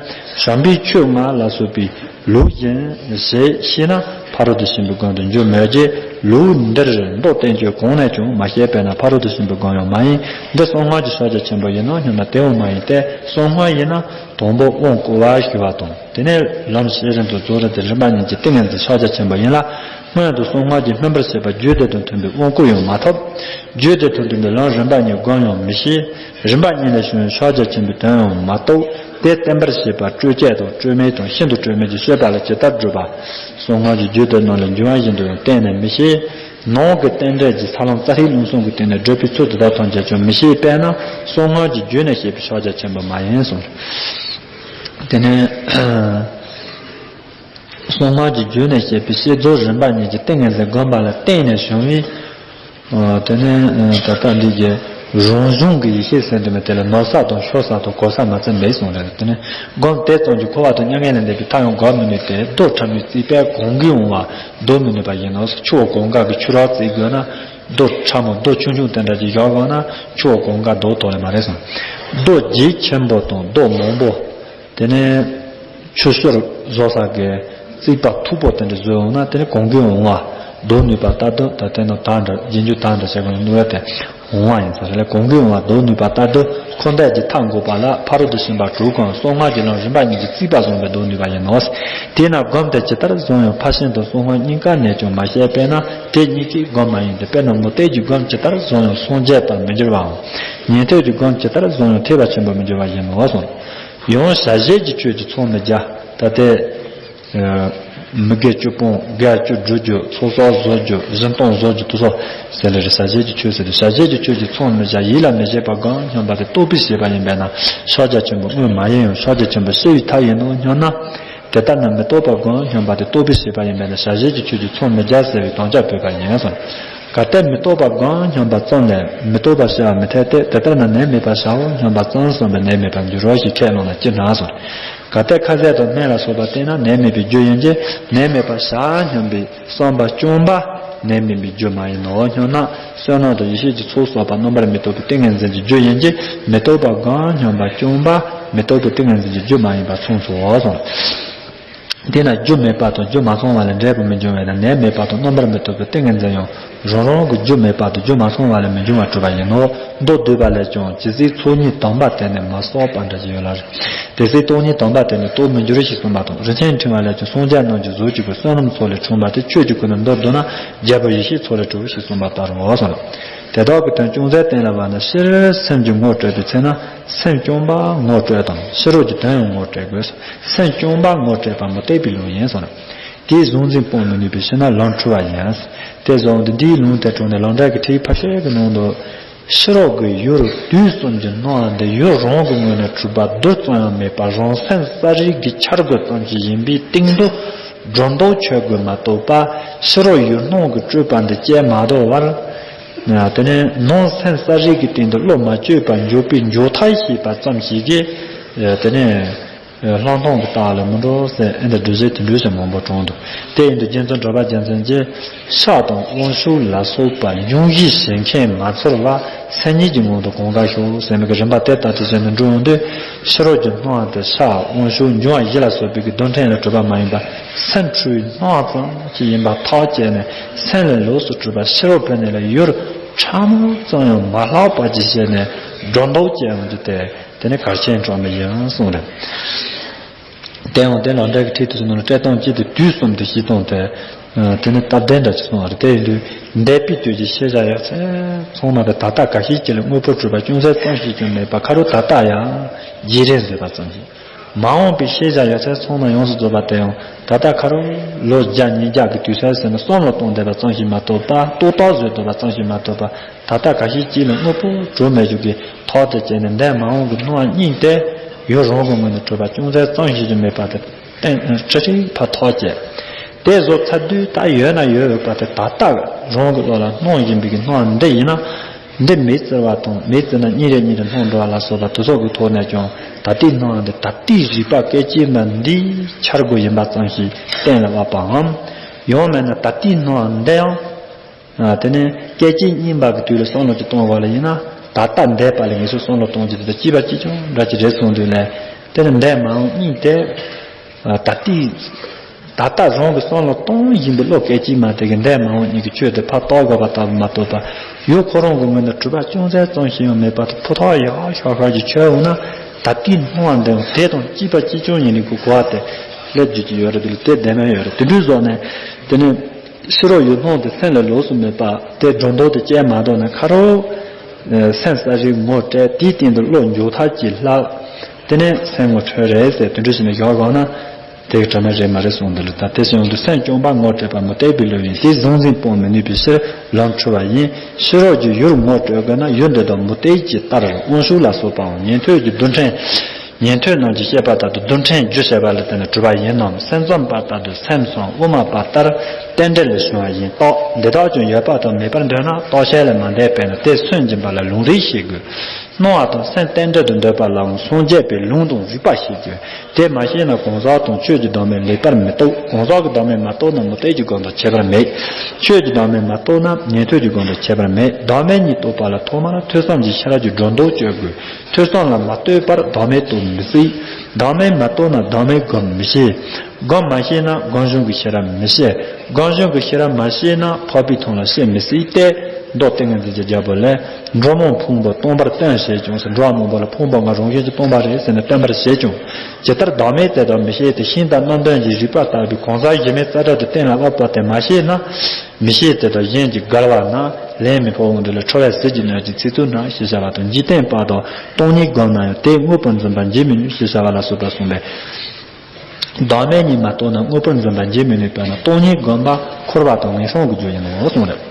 བྱམས་པའི་ཆོས་ལྔ་ལ་སོགས་པའི་ལུགས་བཞིན་ཞེས་ཤེས་ན། ཕ་རོལ་ཏུ་ཕྱིན་པའི་སྒོམ་དུ་འགྱུར་མོད་ཀྱི། ལུགས་འདིར་མདོ་བསྟན་བཅོས་གང་ནས་ཀྱང་མ་བཤད་པས་ན། ཕ་རོལ་ཏུ་ཕྱིན་པའི་སྒོམ་ཡང་མ་ཡིན། འདི་གསང་སྔགས་ཀྱི་ཕྱག་རྒྱ་ཆེན་པོ་ཡིན་ནོ་སྙམ་ན། དེའང་མ་ཡིན་ཏེ། གསང་སྔགས་ཡིན་ན་དང་པོ་དབང་བསྐུར་བ་ཞུ་བ་དང་། དེ་ནས་ལམ་བྱེད་རིམ་དུ་རྫོགས་རིམ་དེ་རིམ་པ་གཉིས་ཀྱི་ཏིང་ངེ་འཛིན་ཕྱག་རྒྱ་ཆེན་པོ་ཡིན་ལ། སྔོན་དུ་གསང་སྔགས་ཀྱི་སྨིན་པར་བྱེད་པ་རྒྱུད་སྡེ་དང་མཐུན་པའི་དབང་བསྐུར་ཡང་མ་ཐོབ། རྒྱུད་སྡེ་དང་མཐུན་པའི་ལམ་རིམ་པ་གཉིས་བསྒོམ་ཡང་མི་ཤེས། རིམ་པ་གཉིས་ལས་བྱུང་བའི་ཕྱག་རྒྱ་ཆེན་པོའི་དོན་ཡང་མ་རྟོགས། དེ་བསྟན་པར་བྱེད་པ་སྤྲོས་བཅས་དང་སྤྲོས་མེད་དང་ཤིན་ཏུ་སྤྲོས་མེད་ཀྱི་སྤྱོད་པ་ལ་ཇི་ལྟར་བསྒྲུབ་པ། གསང་སྔགས་ཀྱི་རྒྱུད་སྡེ་ནང་ལས་འབྱུང་བ་བཞིན་དུ་ཡང་གཏན་ནས་མི་ཤེས། ནང་གི་རྟེན་འབྲེལ་གྱི་ས་ལམ་རྩ་ཤེའི་ལུང་གསུམ་གྱི་སྟེང་ནས་བསྒྲུབ་པའི་ཚུལ་དེ་དག་ཐམས་ཅད་ཀྱང་མི་ཤེས་པས་ན། གསང་སྔགས་ཀྱི་རྒྱུད་ནས་བཤད་པའི་ཕྱག་རྒྱ་ཆེན་པོ་མ་ཡིན་གསུངས། དེ་ནས། གསང་སྔགས་ཀྱི་རྒྱུད་ནས་བཤད་པའི་བསྐྱེད་རྫོགས་རིམ་པ་གཉིས་ཀྱི་ཏིང་ངེ་འཛིན་བསྒོམ་པ་ལ་བརྟེན་ནས་བྱུང་བའི། ཨ། དེ་ནས་ད་ལྟ་འདི་གའི་རང་བྱུང་གི་ཡེ་ཤེས་ཟེར་འདུག་མེད། དེ་ལ་ནོར་ས་དང་ཤོར་ས་དང་གོལ་ས་མ་ཚད་མེད་གསུངས་རེད། དེ་ནས་སྒོམ་དེ་ཙམ་གྱིས་འཁོར་བ་དང་མྱ་ངན་ལས་འདས་པའི་མཐའ་ཡང་འགོག་མི་ནུས་ཏེ། རྡོ་ཕྲ་མོའི་རྩིག་པས་གང་གིས་འོང་བ་བཟློག་མི་ནུས་པ་ཡིན་ནོ། ཆུ་བོ་གངྒཱ་གི་ཆུ་རགས་བརྩིག་དགོས་ན། རྡོ་ཕྲ་མོ་རྡོ་ཆུང་ཆུང་དེ་འདྲ་ཅིག་བཞག་དགོས་ན་ཆུ་བོ་གངྒཱ་ལྡོག་ཐུབ་ལེ་མ་རེད་གསུངས། རྡོ་རྗེ་ཆེན་པོ་དང་རྡོ་མང་པོ། དེ་ནས་ཆུ་ཤུར་བཟོ་ས་གི་རྩིག་པ་མཐུག་པོ་དེ་འདྲ་བཟོས་འོང་ན། དེ་ནས་གང་གིས་འོང་བ་བཟློག་ནུས་པ་ལྟར་དུ། ད་དེ་ནི་དག་འདྲ་རྗེས་འཇུག་དག་འདྲ་བྱེད་དགོས་ནི་ནུས་པ་དེ་འོང་བ་ཡིན་ས་རེད་ལ། གང་གིས་འོང་བ་བཟློག་ནུས་པ་ལྟར་དུ་འཁོར་འདས་ཀྱི་མཐའ་འགོག་པ་ལ་ཕ་རོལ་ཏུ་ཕྱིན་པ་དྲུག་གམ་གསང་སྔགས་ཀྱི་ལམ་རིམ་པ་གཉིས་ཀྱི་རྩིག་པ་བཟུང་བས་བཟློག་ནུས་པ་ཡིན་ནོ། དེས་ན་སྒོམ་དེ་ཇི་ལྟར་བཟུང་ཡང་ཕར་ཕྱིན་དང་གསང་སྔགས་གཉིས་ཀ་ནས་ཀྱང་མ་བཤད་པས་ན། དེ་གཉིས་ཀའི་སྒོམ་མ་ཡིན་ཏེ། དཔེར་ན་མུ་སྟེགས་ཀྱི་སྒོམ་ཇི་ལྟར་བཟུང་ཡང་སངས་རྒྱས་པར་མི་འགྱུར་བའམ། ཉན་ཐོས་ཀྱི་སྒོམ་ཇི་ལྟར་བཟུང་ཡང་ཐེག་པ་ཆེན་པོར་མི་འགྱུར་བ་ཡིན་ནོ་གསུངས། ཡང་ཞལ་བཞེས་ཀྱི་ཆོས་ཀྱི་ཚོགས་མི་བརྒྱ། ད་ལྟའི་མི་དགེ་བཅུ་སྤོང་། དགེ་བཅུ་སྒྲུབ་རྒྱུ། ཚོགས་བསགས་བཟོ་རྒྱུ། སྦྱིན་གཏོང་བཟོ་རྒྱུ་དེ་ཚོ་ཟེར་ལེ་རེད། ཞལ་བཞེས་ཀྱི་ཆོས་ཟེར་ཏེ། ཞལ་བཞེས་ཀྱི་ཆོས་ཀྱི་ཚོགས་མི་བརྒྱ། ཡིད་ལ་མི་བྱེད་པ་སྒོམ་སྙམ་པ་དེ་རྟོགས་པའི་བྱེད་པ་ཡིན་པས་ན། ཕྱག་རྒྱ་ཆེན་པོ་དངོས་མ་ཡིན་ཡང་ཕྱག་རྒྱ་ཆེན་པོ་ཤེས་པའི་ཐབས་ཡིན་ནོ་སྙམ་ན། དེ་ལྟར་ན་མི་རྟོག་པ་སྒོམ་སྙམ་པ་དེ་རྟོགས་པའི་བྱེད་པ་ཡིན་པས་ན། ཞལ་བཞེས་ཀྱི་ཆོས་ཀྱི་ཚོགས་མི་བརྒྱ་ཟེར་བའི་དམ་བཅའ་ཕུལ་བ་ཡིན་གསུངས། གལ་ཏེ་མི་རྟོག་པ་སྒོམ་སྙམ་པ་ཙམ་ལས་མི་རྟོག་པ་ཞི་བར་མི་འཐད་དེ། དེ་ལྟར་ན་ནད་མེད་པར་བྱའོ་སྙམ་པ་ཙམ་བསམས་པས་ནད་མེད་པར་འགྱུར་རོ་ཞེས་ཁས་བླངས་ལ་ཅི་སྨྲ་གསུངས། གལ་ཏེ་ཁ་ཟས་དང་སྨན་ལ་སོགས་པ་བསྟེན་ན་ནད་མེད་པའི་རྒྱུ་ཡིན་གྱི། ནད་མེད་པར་བྱ་སྙམ་པའི་བསམ་པ་བཅོམ་པ་ནད་མེད་པའི་རྒྱུ་མ་ཡིན་ནོ་སྙམ་ན། བསོད་ནམས་དང་ཡེ་ཤེས་ཀྱི་ཚོགས་བསགས་པ་རྣམ་པར་མི་རྟོག་པའི་ཏིང་ངེ་འཛིན་གྱི་རྒྱུ་ཡིན་གྱི། མི་རྟོག་པ་སྒོམ་སྙམ་པ་བཅོམ་པ་མི་རྟོག་པའི་ཏིང་ངེ་འཛིན་གྱི་རྒྱུ་མ་ཡིན་པ་མཚུངས་སོ་གསུངས། དེས་ན་རྒྱུ་མེད་པ་དང་རྒྱུ་མ་ཚང་བ་ལས་འབྲས་བུ་མི་འབྱུང་བས་ན། ནད་མེད་པ་དང་རྣམ་པར་མི་རྟོག་པའི་ཏིང་ངེ་འཛིན་ཡང་རང་རང་གི་རྒྱུ་མེད་པ་དང་རྒྱུ་མ་ཚང་བ་ལས་མི་འབྱུང་བར་གྲུབ་པ་ཡིན་ནོ། མདོ་སྡུད་པ་ལས་ཀྱང་། ཇི་སྲིད་ཚོགས་གཉིས་དམ་པ་དེ་ནི་མ་སོགས་པ་འདྲ་ཞིག་ཡོད་ལ། དེ་སྲིད་སྟོང་ཉིད་དམ་པ་དེ་ནི་རྟོགས་མི་འགྱུར་ཞེས་གསུངས་པ་དང་། རིན་ཆེན་ཕྲེང་བ་ལས་ཀྱང་། སངས་རྒྱས་རྣམས་ཀྱི་གཟུགས་གཅིག་པུ་བསོད་ནམས་ཚོགས་ལས་འཁྲུངས་པ་དེ། ཆོས་ཀྱི་སྐུ་ནི་མདོར་བསྡུ་ན། རྒྱལ་པོ་ཡེ་ཤེས་ཚོགས་ལས་གྲུབ་ཞེས་གསུངས་པ་ལྟར་རོ་གསུངས། དེ་དག་གི་དོན་ཅུང་ཟད་བསྟན་ལ་བ་ན། སྤྱིར་སེམས་ཀྱི་ངོ་སྤྲད་པའི་ཚེ་ན། སེམས་བཅོམ་པ་ངོ་སྤྲོད་དང་། ཕྱི་རོལ་གྱི་དོན་ཡང་ངོ་སྤྲད་དགོས། སེམས་བཅོམ་པ་ངོ་སྤྲད་པ་མུ་སྟེགས་པའི་ལུགས་ཡིན་གསུངས། དེའི་གཟུང་འཛིན་སྤོང་མི་ནུས་པའི་ཕྱིར་ན་ལམ་འཁྲུལ་བ་ཡིན། དེ་བཟུང་སྟེ་འདིའི་ལུང་དེ་དྲངས་ནས་ལམ་འབྲས་ཀྱི་ཁྲིད་ཕར་ཕྱིན་གྱི་ནང་དུ། ཕྱི་རོལ་གྱི་ཡུལ་དུས་གསུམ་གྱི་སྣང་བ་འདི་ཡུལ་རང་གི་ངོས་ནས་གྲུབ་པ་རྡུལ་ཙམ་ཡང་མེད་པ་རང་སེམས་རྩ་རིག་གི་འཆར་སྒོ་ཙམ་ཞིག་ཡིན་པའི་སྟེང་དུ་སྒྲོ་འདོགས་ཆོད་དགོས་མ་གཏོགས་པ། ཕྱི་རོལ་ཡུལ་སྣང་གི་སྤྲོས་པ་འདི་སྐྱེ་མ་དོར་བར། དེ་ནས་ནང་སེམས་རྩ་རིག་གི་སྟེང་དུ་བློ་མ་བཅོས་པར་འཇོག་པའི་འཇོག་ཐབས་ཤེས་པ་ཙམ་ཞིག་གིས། དེ་ནས་ལྷག་མཐོང་གི་རྟགས་ལ་མི་འགྲོ་ཟེར། ཨེ་འདི་སྒྲུབ་བྱེད་དེ་འདྲ་ཞིག་མང་པོ་དྲངས་འདུག་དེ་ཡིན་དུས་རྗེ་བཙུན་གྲགས་པ་རྒྱལ་མཚན་གྱིས། ཕྱག་དང་དབང་ཕྱུག་ལ་སོགས་པ་འབྱུང་བཞི་བཞེད་མཁན་མ་ཚོར་བ་མཚན་ཉིད་ཀྱི་ངང་དུ་གང་ག་ཞོག་ཟེར་མི་གི་རིམ་པ་དེ་ལྟར་དུ་བྱས་ནས་འགྲོ་འོང་དུས། ཕྱི་རོལ་གྱི་སྣང་བ་དེ་ཕྱག་དབང་ཕྱུག་འབྱུང་བ་བཞི་ལ་སོགས་པའི་གི་རྡུལ་ཕྲན་ལས་གྲུབ་པ་མ་ཡིན་པ། སེམས་འཁྲུལ་བའི་སྣང་བ་ཙམ་ཞིག་ཡིན་པ་ཐག་བཅད་ནས། སེམས་ལས་ལོགས་སུ་གྲུབ་པ་ཕྱི་རོལ་པོ་ནས་ལ་ཡུལ་ཕྲ་མོ་ཙམ་ཡང་མ་ལྷག་པ་ཅིག་བྱས་ནས་སྒྲོ་འདོགས་བཅད་འོང་རྒྱུ་དེ། དེ་ནི་གལ་ཆེན་གྲངས་མེད་ཡིན་གསུངས་རེད། དེ་ཡང་དེ་ལམ་འབྲས་ཀྱི་ཁྲིད་དུ་སོང་ན། བཀྲེས་ལྟུང་གཅིག་སྟེ་དུས་གསུམ་དུ་ཤེས་སྟངས་དེ། དེ་ནི་སྟབས་བདེ་འདྲ་ཅིག་གསུངས་པ་རེད། དེ་ཡིན་དུས་འདས་པའི་དུས་ཀྱི་ཤེས་བྱ་ཡོད་ཚད་ཚང་མ་དེ་ད་ལྟ་འགའ་ཤས་ཅིག་ལ་དངོས་པོ་གྲུབ་པ་ཅུང་ཟད་ཙམ་ཞིག་ཀྱང་མེད་པ། ཁ་རོག་ད་ལྟ་ཡང་བརྗེད་རེས་མཛད་པ་ཙམ་ཞིག་མ་འོངས་པའི་ཤེས་བྱ་ཡོད་ཚད་ཚང་མ་ཡོངས་སུ་རྫོགས་པ་དེ་ཡང་ད་ལྟ་ཁ་རོག་ལོ་བརྒྱ་ཉིས་བརྒྱ་གི་དུས་ཚོད་ཟེར་ན་བསམ་བློ་གཏོང་བསྡད་པ་ཙམ་ཞིག་མ་གཏོགས་པ། རྟོག་བཏགས་བཟོས་བསྡད་པ་ཙམ་ཞིག་མ་གཏོགས་པ། ད་ལྟ་འགའ་ཤས་ཅིག་ལ་དངོས་པོ་གྲུབ་མེད་རྒྱུ་གི་ཐོག་དེ་བྱས་ནས། འདས་མ་འོངས་ཀྱི་སྣང་བ་གཉིས་དེ་ཡུལ་རང་གི་ངོས་ནས་གྲུབ་པ་ཅུང་ཟད་ཙམ་ཞིག་ཀྱང་མེད་པ་དེ་གཏན་ཁྲི་ཁྲི་ཕར་ཐོགས་བཅད། དེ་བཟོ་ཚར་དུས་ད་ཡོད་ན་ཡོད་པ་དེ་ད་ལྟ་རང་གི་བློ་ལ་སྣང་བཞིན་པའི་གི་སྣང་བ་འདི་ཡིན་ན། འདི་མེ་བཙིར་བ་དང་མེ་བཙིར་ན་གཉིས་རེ་གཉིས་རེ་སྣང་འགྲོ་བ་ལ་སོགས་པ་དེ་སོགས་ཀྱི་ཐོག་ནས་ཀྱང་ད་ལྟའི་སྣང་བ་འདི་ད་ལྟའི་རིག་པ་སྐད་ཅིག་མ་འདིའི་འཆར་སྒོ་ཡིན་པ་ཙམ་ཞིག་གཏན་ལ་དབབ་པའམ། ཡང་མིན་ན་ད་ལྟའི་སྣང་བ་འདི་ཡང་། ཨ། དེ་ནས་སྐད་ཅིག་གཉིས་པ་གི་དུས་ལ་བསམ་བློ་ཅིག་གཏོང་བ་ལ་ཡིན་ན། ད་ལྟ་འདས་པ་ལ་ངེས་སུ་བསམ་བློ་གཏོང་རྒྱུ་དེ་དང་གཅིག་པ་གཅིག་རྐྱང་འདྲ་ཅིག་རེད་གསུངས་དུས་ལས། དེ་ནི་འདས་མ་འོངས་གཉིས་ཏེ། ཨ། ད་ལྟའི་ད་ལྟ་རང་གི་བསམ་བློ་གཏོང་བཞིན་པའི་བློ་སྐད་ཅིག་མ་དེ་གི་འདས་མ་འོངས་གཉིས་ཀྱི་ཆོས་དེ་ཕར་བཏགས་དགོས་པ་ལྟ་བུ་མ་གཏོགས་པ། ཡུལ་ཁོ་རང་གི་ངོས་ནས་གྲུབ་པ་ཅུང་ཟད་ཙམ་ཞིག་ཡང་མེད་པ་དང་ཕུ་ཐག་ཡག་ཤོག་ཤོག་གི་ཆོས་འོང་ན། ད་ལྟའི་སྣང་བ་འདི་དེ་དང་གཅིག་པ་གཅིག་རྐྱང་ཡིན་ནི་གི་གོ་བ་དེ་སླེབས་རྒྱུ་ཅིག་ཡོད་རེད། དེ་ལ་དེ་བདེན་པ་ཡོད་རེད། དེ་འདྲའི་བཟོ་ནས་དེ་ནི། ཕྱི་རོལ་ཡུལ་སྣང་དེ་སེམས་ལ་ལོགས་སུ་མེད་པ་དེ་སྒྲོ་འདོགས་དེ་བཅད་མ་གཏོགས་ན། ཁ་རོག་སེམས་གསལ་བྱེད་ངོ་སྤྲད། དེའི་སྟེང་དུ་བློ་འཇོག་ཐབས་ཀྱིས་ལྷག་དེ་ནས་སེམས་ངོ་འཕྲོད་རེད་ཟེར། དེ་འདྲ་ཞིག་ནས་བཞག་དགོས་ན་དེ་གི་གྲ་མ་རེད་མ་རེད་གསུངས་འདུག་ལ། ད་དེ་བཞིན་དུ་སེམས་བཅོམ་པ་ངོ་སྤྲད་པ་མུ་སྟེགས་པའི་ལུགས་ཡིན། དེ་གཟུང་འཛིན་སྤོང་མི་ནུས་པའི་ཕྱིར་ལམ་འཁྲུལ་བ་ཡིན། ཕྱི་རོལ་གྱི་ཡུལ་ངོ་སྤྲོད་དགོས་ན་ཡུལ་འདི་དག་མུ་སྟེགས་ཀྱི་ལྟར་དབང་ཕྱུག་ལ་སོགས་པའམ་ཉན་ཐོས་ཀྱི་རྡུལ་ཕྲན། ཉན་ཐོས་རྣམས་ཀྱིས་བཤད་པ་ལྟར་དུ་རྡུལ་ཕྲན་རྒྱུ་བྱས་པ་ལ་བརྟེན་ནས་གྲུབ་པ་ཡིན་ནམ། སེམས་ཙམ་པ་ལྟར་དུ་སེམས་སམ་དབུ་མ་པ་ལྟར་རྟེན་འབྲེལ་ལས་བྱུང་བ་ཡིན་རྟོགས། འདི་དག་ཀྱང་ཡོད་པ་དང་མེད་པར་འདོད་ན་རྟོགས་ཆོས་ལ་མ་འདས་པས་ན་དེ་སུན་འབྱིན་པ་ལ་ལུང་རིགས་ཤེས་དགོས། སྣང་བ་དང་སེམས་རྟེན་འབྲེལ་དུ་འདོད་པ་ལའང་སངས་རྒྱས་པའི་ལུང་དང་རིགས་པ་ཤེས་དགོས། དེ་མ་ཤེས་ན་གང་ཟག་དང་ཆོས་ཀྱི་བདག་མེད་ལེགས་པར་མི་རྟོགས། གང་ཟག་གི་བདག་མེད་མ་རྟོགས་ན་མུ་སྟེགས་ཀྱི་སྒོམ་དང་ཁྱད་པར་མེད། ཆོས་ཀྱི་བདག་མེད་མ་རྟོགས་ན་ཉན་ཐོས་ཀྱི་སྒོམ་དང་ཁྱད་པར་མེད། བདག་མེད་གཉིས་རྟོགས་པ་ལ་ཐོག་མར་ཐོས་བསམ་གྱི་ཤེས་རབ་ཀྱི་སྒྲོ་འདོགས་གཅོད་དགོས། ཐོས་བསམ་ལ་མ་ལྟོས་པར་བདག་མེད་རྟོགས་མི་སྲིད། བདག་མེད་མ་རྟོགས་ན་བདག་མེད་སྒོམ་མི་ཤེས། སྒོམ་མ་ཤེས་ན་སྒོམ་བྱུང་གི་ཤེས་རབ་མི་ཤེས། སྒོམ་བྱུང་གི་ཤེས་རབ་མ་ཤེས་ན་འཕགས་པའི་ཐོག་ལ་སྐྱེ་མི་སྲིད་དེ། མདོ་ཏིང་ངེ་འཛིན་གྱི་རྒྱལ་པོ་ལས། འགྲོ་རྨོངས་ཕུང་པོ་སྟོང་པར་སྟོན་ཞེས་ཀྱང་ཟེར། འགྲོ་བ་མང་པོ་ལ་ཕུང་པོ་ང་རང་བཞིན་གྱིས་སྟོང་པ་རེད་ཟེར་ནས་སྟོན་པར་བྱེད་ཀྱང་། ཇི་ལྟར་བདག་མེད་དེ་དག་མི་ཤེས་ཏེ། ཤིང་རྟ་གནམ་སྟོན་གྱི་རིགས་པ་ལྟ་བུའི་གང་ཟག་གཞི་མེད་རྩ་བྲལ་དུ་གཏན་ལ་དབབ་པ་དེ་མ་ཤེས་ན། མི་ཤེས་དེ་དག་གཞན་གྱིས་བརྒལ་བ་ན། ལན་མི་ཕོག་འོང་དུས་ལ་ཁྲོ་བས་ཟིལ་གྱིས་གནོན་ཅིང་ཚིག་རྩུབ་སྣང་ཞེས་བྱ་བ་དང་། འཇིག་རྟེན་པ་དག་སྟོང་ཉིད་བསྒོམས་ན་ཡང་དེ་དངོས་པོར་འཛིན་པ་འབྱེད་མི་ནུས་ཞེས་བྱ་བ་ལ་སོགས་པ་གསུངས་པས། བདག་མེད་གཉིས་མ་རྟོགས་ན་དངོས་པོར་འཛིན་པ་འབྱེད་མི་ནུས་པས་ན་སྟོང་ཉིད་བསྒོམ་པ་འཁོར་བ་དང་ངན་སོང་གི་རྒྱུ་ཡིན་ནོ་གསུངས་རེད།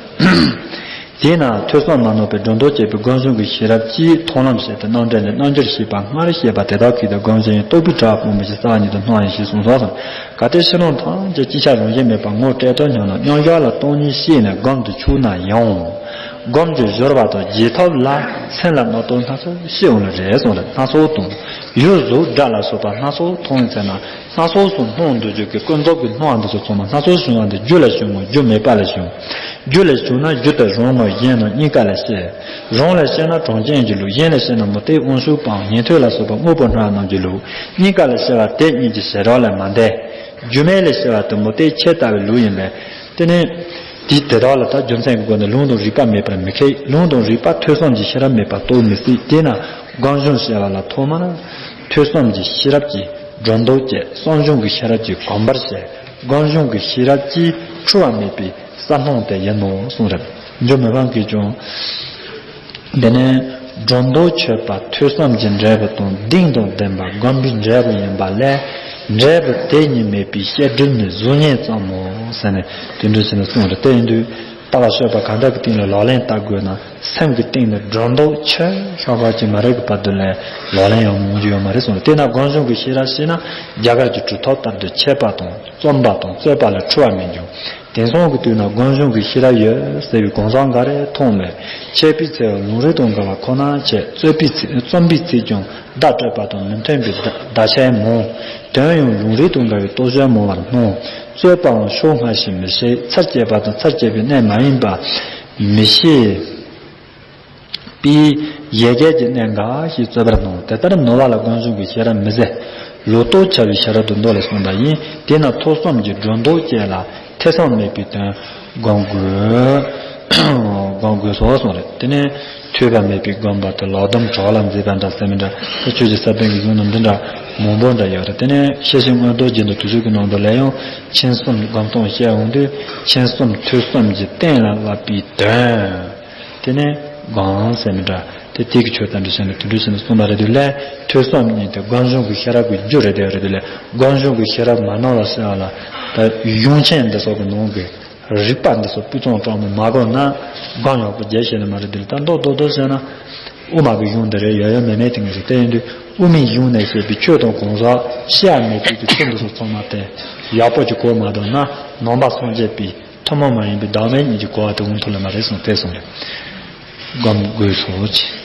དེས་ན་ཐོས་བསམ་མ་ནོར་བའི་སྒྲོ་འདོགས་གཅོད་པའི་སྒོམ་བྱུང་གི་ཤེས་རབ་ཀྱིས་མཐོང་ལམ་བྱེད་དེ་རྣམ་འགྲེལ་ནས་རྣལ་འབྱོར་ཞེས་པ་སྔར་བཤད་པ་དེ་དག་གིས་ཏེ་སྒོམ་བྱེད་ཡིན། རྟོག་པའི་དྲི་བ་སྤོང་མི་ཤེས་རྩ་བ་ཉིད་དུ་སྣང་ཡང་ཞེས་གསུངས་སོ། གལ་ཏེ་ཕྱི་ནང་ཐམས་ཅད་ཅིག་ཆར་རང་བཞིན་མེད་པར་ངོ་སྤྲད་དོ་སྙམ་ན། མཉམ་གཞག་ལ་སྟོང་ཉིད་ཤེས་ནས་སྒོམ་དུ་ཆུག་ན་ཡང་། སྒོམ་གྱི་སྦྱོར་བ་དང་རྒྱས་ཐབས་ལ་སེམས་ལ་རྣམ་རྟོག་སྣ་ཚོགས་སྐྱེ་འོང་ནི་རེད་གསུངས་རེད། སྣ་ཚོགས་དང་ཡུལ་གཟུགས་སྒྲ་ལ་སོགས་པ་སྣ་ཚོགས་མཐོང་ཚེ་ན། སྣ་ཚོགས་སུ་སྣང་འདུག་རྒྱུ་གི་ཀུན་རྫོབ་ཀྱི་སྣང་བ་འདི་ཚོ་ཚང་མ་སྣ་ཚོགས་བྱུང་བ་འདི་རྒྱུ་ལས་བྱུང་ངམ་རྒྱུ་མེད་པ་ལས་བྱུང་། རྒྱུ་ལས་བྱུང་ན་རྒྱུ་དེ་རང་ངམ་གཞན་ནམ་གཉིས་ཀ་ལས་སྐྱེ། རང་ལས་སྐྱེ་ན་གྲངས་ཅན་གྱི་ལུགས། གཞན་ལས་སྐྱེ་ན་མུ་སྟེགས་དབང་ཕྱུག་པའམ་ཉན་ཐོས་ལ་སོགས་པ་དངོས་པོར་སྣང་བ་རྣམས་ཀྱི་ལུགས། གཉིས་ཀ་ལས་སྐྱེ་བ་དེ་གཉིས་ཀྱི་བྱེ་བྲག་ལས་མ་འདས། རྒྱུ་མེད་ལས་སྐྱེ་བ་དེ་མུ་སྟེགས་ཁྱད་ལྟ་བུའི་ལུགས་ཡིན་པས། དེ་ནས་དེ་དེ་དག་ལ་ད་རྒྱུ་མཚན་གྱི་སྒོ་ནས་ལུང་དང་རིགས་པ་མེད་པར་མི་ཁེགས། ལུང་དང་རིགས་པ་ཐོས་བསམ་གྱི་ཤེས་རབ་མེད་པར་རྟོགས་མི་སྲིད། དེས་ན་སྒོམ་བྱུང་ཞེས་པ་ལ་ཐོག་མར་ཐོས་བསམ་གྱི་ཤེས་རབ་ཀྱིས་སྒྲོ་འདོགས་གཅོད། བསམ་བྱུང་གི་ཤེས་རབ་ཀྱིས་གོམས་པར་བྱེད། སྒོམ་བྱུང་གི་ཤེས་རབ་ཀྱིས་འཁྲུལ་བ་མེད་པའི་གསལ་སྣང་དེ་ཡིན་ནོ་གསུངས་རེད། འཇུ་མི་ཕམ་གྱིས་ཀྱང་། དེ་ནས་སྒྲོ་འདོགས་ཆོད་པ་ཐོས་བསམ་གྱི་འབྲས་བུ་དང་གདེང་དང་ལྡན་པ་སྒོམ་པའི་འབྲས་བུ་ཡིན་པ་ལས། འབྲས་བུ་དེ་ཉིད་མེད་པའི་བཤད་སྒྲུབ་ནི་གཟུགས་བརྙན་ཙམ་མོ་ཟེར་ནས་དེ་འདྲ་བྱས་ནས་གསུངས་རེད། དེ་ཡིན་དུས་ལྟ་བ་དཔྱོད་པ་གང་འདྲ་གི་སྟེང་ལ་ལག་ལེན་བསྟར་དགོས་ན་སེམས་ཀྱི་སྟེང་ནས་སྒྲོ་འདོགས་ཆོད་ཤོག་ཤོག་ཅིག་མ་རེད་གི་བར་དུ་ལས་ལག་ལེན་ཡང་མང་རྒྱུ་ཡོད་མ་རེད་གསུངས་རེད། དེས་ན་སྒོམ་བྱུང་གི་ཤེས་རབ་ཤེས་ན་རྒྱ་གར་གྱི་གྲུབ་ཐོབ་ལྟར་དུ་འཆད་པ་དང་རྩོམ་པ་དང་རྩོད་པ་ལས་འཁྲུལ་བ་མེད་ཀྱང་། དེང་སང་གི་དུས་ན་སྒོམ་བྱུང་གི་ཤེས་རབ་ཡོད་ཟེར་བའི་གང་ཟག་འགའ་རེ་མཐོང་མོད། འཆད་པའི་ཚེ་ལུང་རིགས་དང་འགལ་བ་ཁོ་ན་བྱས། རྩོད་པའི་ཚིག་རྩོམ་པའི་ཚིག་ཀྱང་བརྡ་སྤྲོད་པ་དང་མི་མཐུན་པའི་བརྡ་བརྡ་ཆད་མང་། དོན་ཡང་ལུང་རིགས་དང་འགལ་བའི་རྟོག་དཔྱོད་མང་བར་སྣང་། རྩོད་པའང་ཕྱོགས་སྔ་ཕྱི་མི་ཤེས། ཚར་བཅད་པ་དང་ཚར་བཅད་པའི་གནས་མ་ཡིན་པ་མི་ཤེས། པའི་ཡལ་ག་གི་གནས་འགའ་ཞིག་རྩོད་པར་སྣང་། དེ་ལྟར་ནོར་བ་ལ་སྒོམ་བྱུང་གི་ཤེས་རབ་མི་ཟད། ལོག་རྟོག་འཆར་བའི་ཤེས་རབ་ཏུ་འདོད་ལ་གསུངས་པ་ཡིན། དེས་ན་ཐོས་བསམ་གྱི་སྒྲོ་འདོགས་བཅད་ལ་ཐེ་ཚོམ་མེད་པའི་དོན་སྒོམ་དགོས། སྒོམ་དགོས་སོ་གསུངས་རེད། དེ་ནས་ཐོས་པ་མེད་པའི་སྒོམ་པ་དེ་ལག་རྡུམ་བྲག་ལ་འཛེགས་པ་འདྲ་ཟེར་མི་འདྲ། དེ་ཆོས་ཀྱི་ས་བོན་གྱི་གཞུང་ནང་འདི་འདྲ་མང་པོ་འདྲ་ཡོད་རེད། དེ་ནས་ཤེར་ཕྱིན་མངོན་རྟོགས་རྒྱན་དུ་དུས་ཚོད་ཀྱི་ནང་དུ་ལས་ཡང་མཁྱེན་གསུམ་སྒོམ་སྟངས་བཤད་འོང་དུས་མཁྱེན་གསུམ་ཐོས་བསམ་གྱིས་གཏན་ལ་དབབ་པའི་དོན། དེ་ནས་སྒོམ་ཟེར་མི་འདྲ། དེ་དེ་གི་ཆོས་དང་འདྲ་བྱས་ནས་དུད་འགྲོ་བྱས་ནས་གསུངས་པ་རེད་དུས་ལས། ཐོས་བསམ་གཉིས་དེ་སྒོམ་བྱུང་གི་ཤེས་རབ་ཀྱི་རྒྱུ་རེད་དེ་རེད་དུས་ལས། སྒོམ་བྱུང་གི་ཤེས་རབ་མ་སྣང་བ་ཟེར་བ་ལ། ད་གཞུང་ཆེན་འདི་སོགས་ཀྱི་ནང་གི་ རིགས་པ་འདི་ཚོ་སྤུས་གཙང་དྲང་མོ་མ་དགོས་ན་སྒོམ་ཡག་པོ་རྒྱབ་ཤེས་ནི་མ་རེད། འདི་ལ་ད་མདོག་མདོག་མདོག་བྱས་ན་དབུ་མ་གི་གཞུང་འདི་རེད། ཡ་ཡ་མེ་མེ་དེ་ངས་ཞིག་བལྟས་ཡོང་དུས་དབུ་མའི་གཞུང་ནས་བཤད་པའི་ཆོས་དང་གང་ཟག་ཤེས་ཡ་མེད་པའི་གི་ཆོས་འདི་ཚོ་ཚང་མ་དེ་ཡག་པོ་ཅིག་གོ་མ་ཐུབ་ན་ནང་པ་སངས་རྒྱས་པའི་ཐུན་མོང་མ་ཡིན་པའི་བདག་མེད་གཉིས་ཀྱི་གོ་བ་དེ་འོང་ཐུབ་ལེ་མ་རེད་གསུངས་ཏེ་གསུངས་རེད། སྒོམ་དགོས་སོ་ཅི།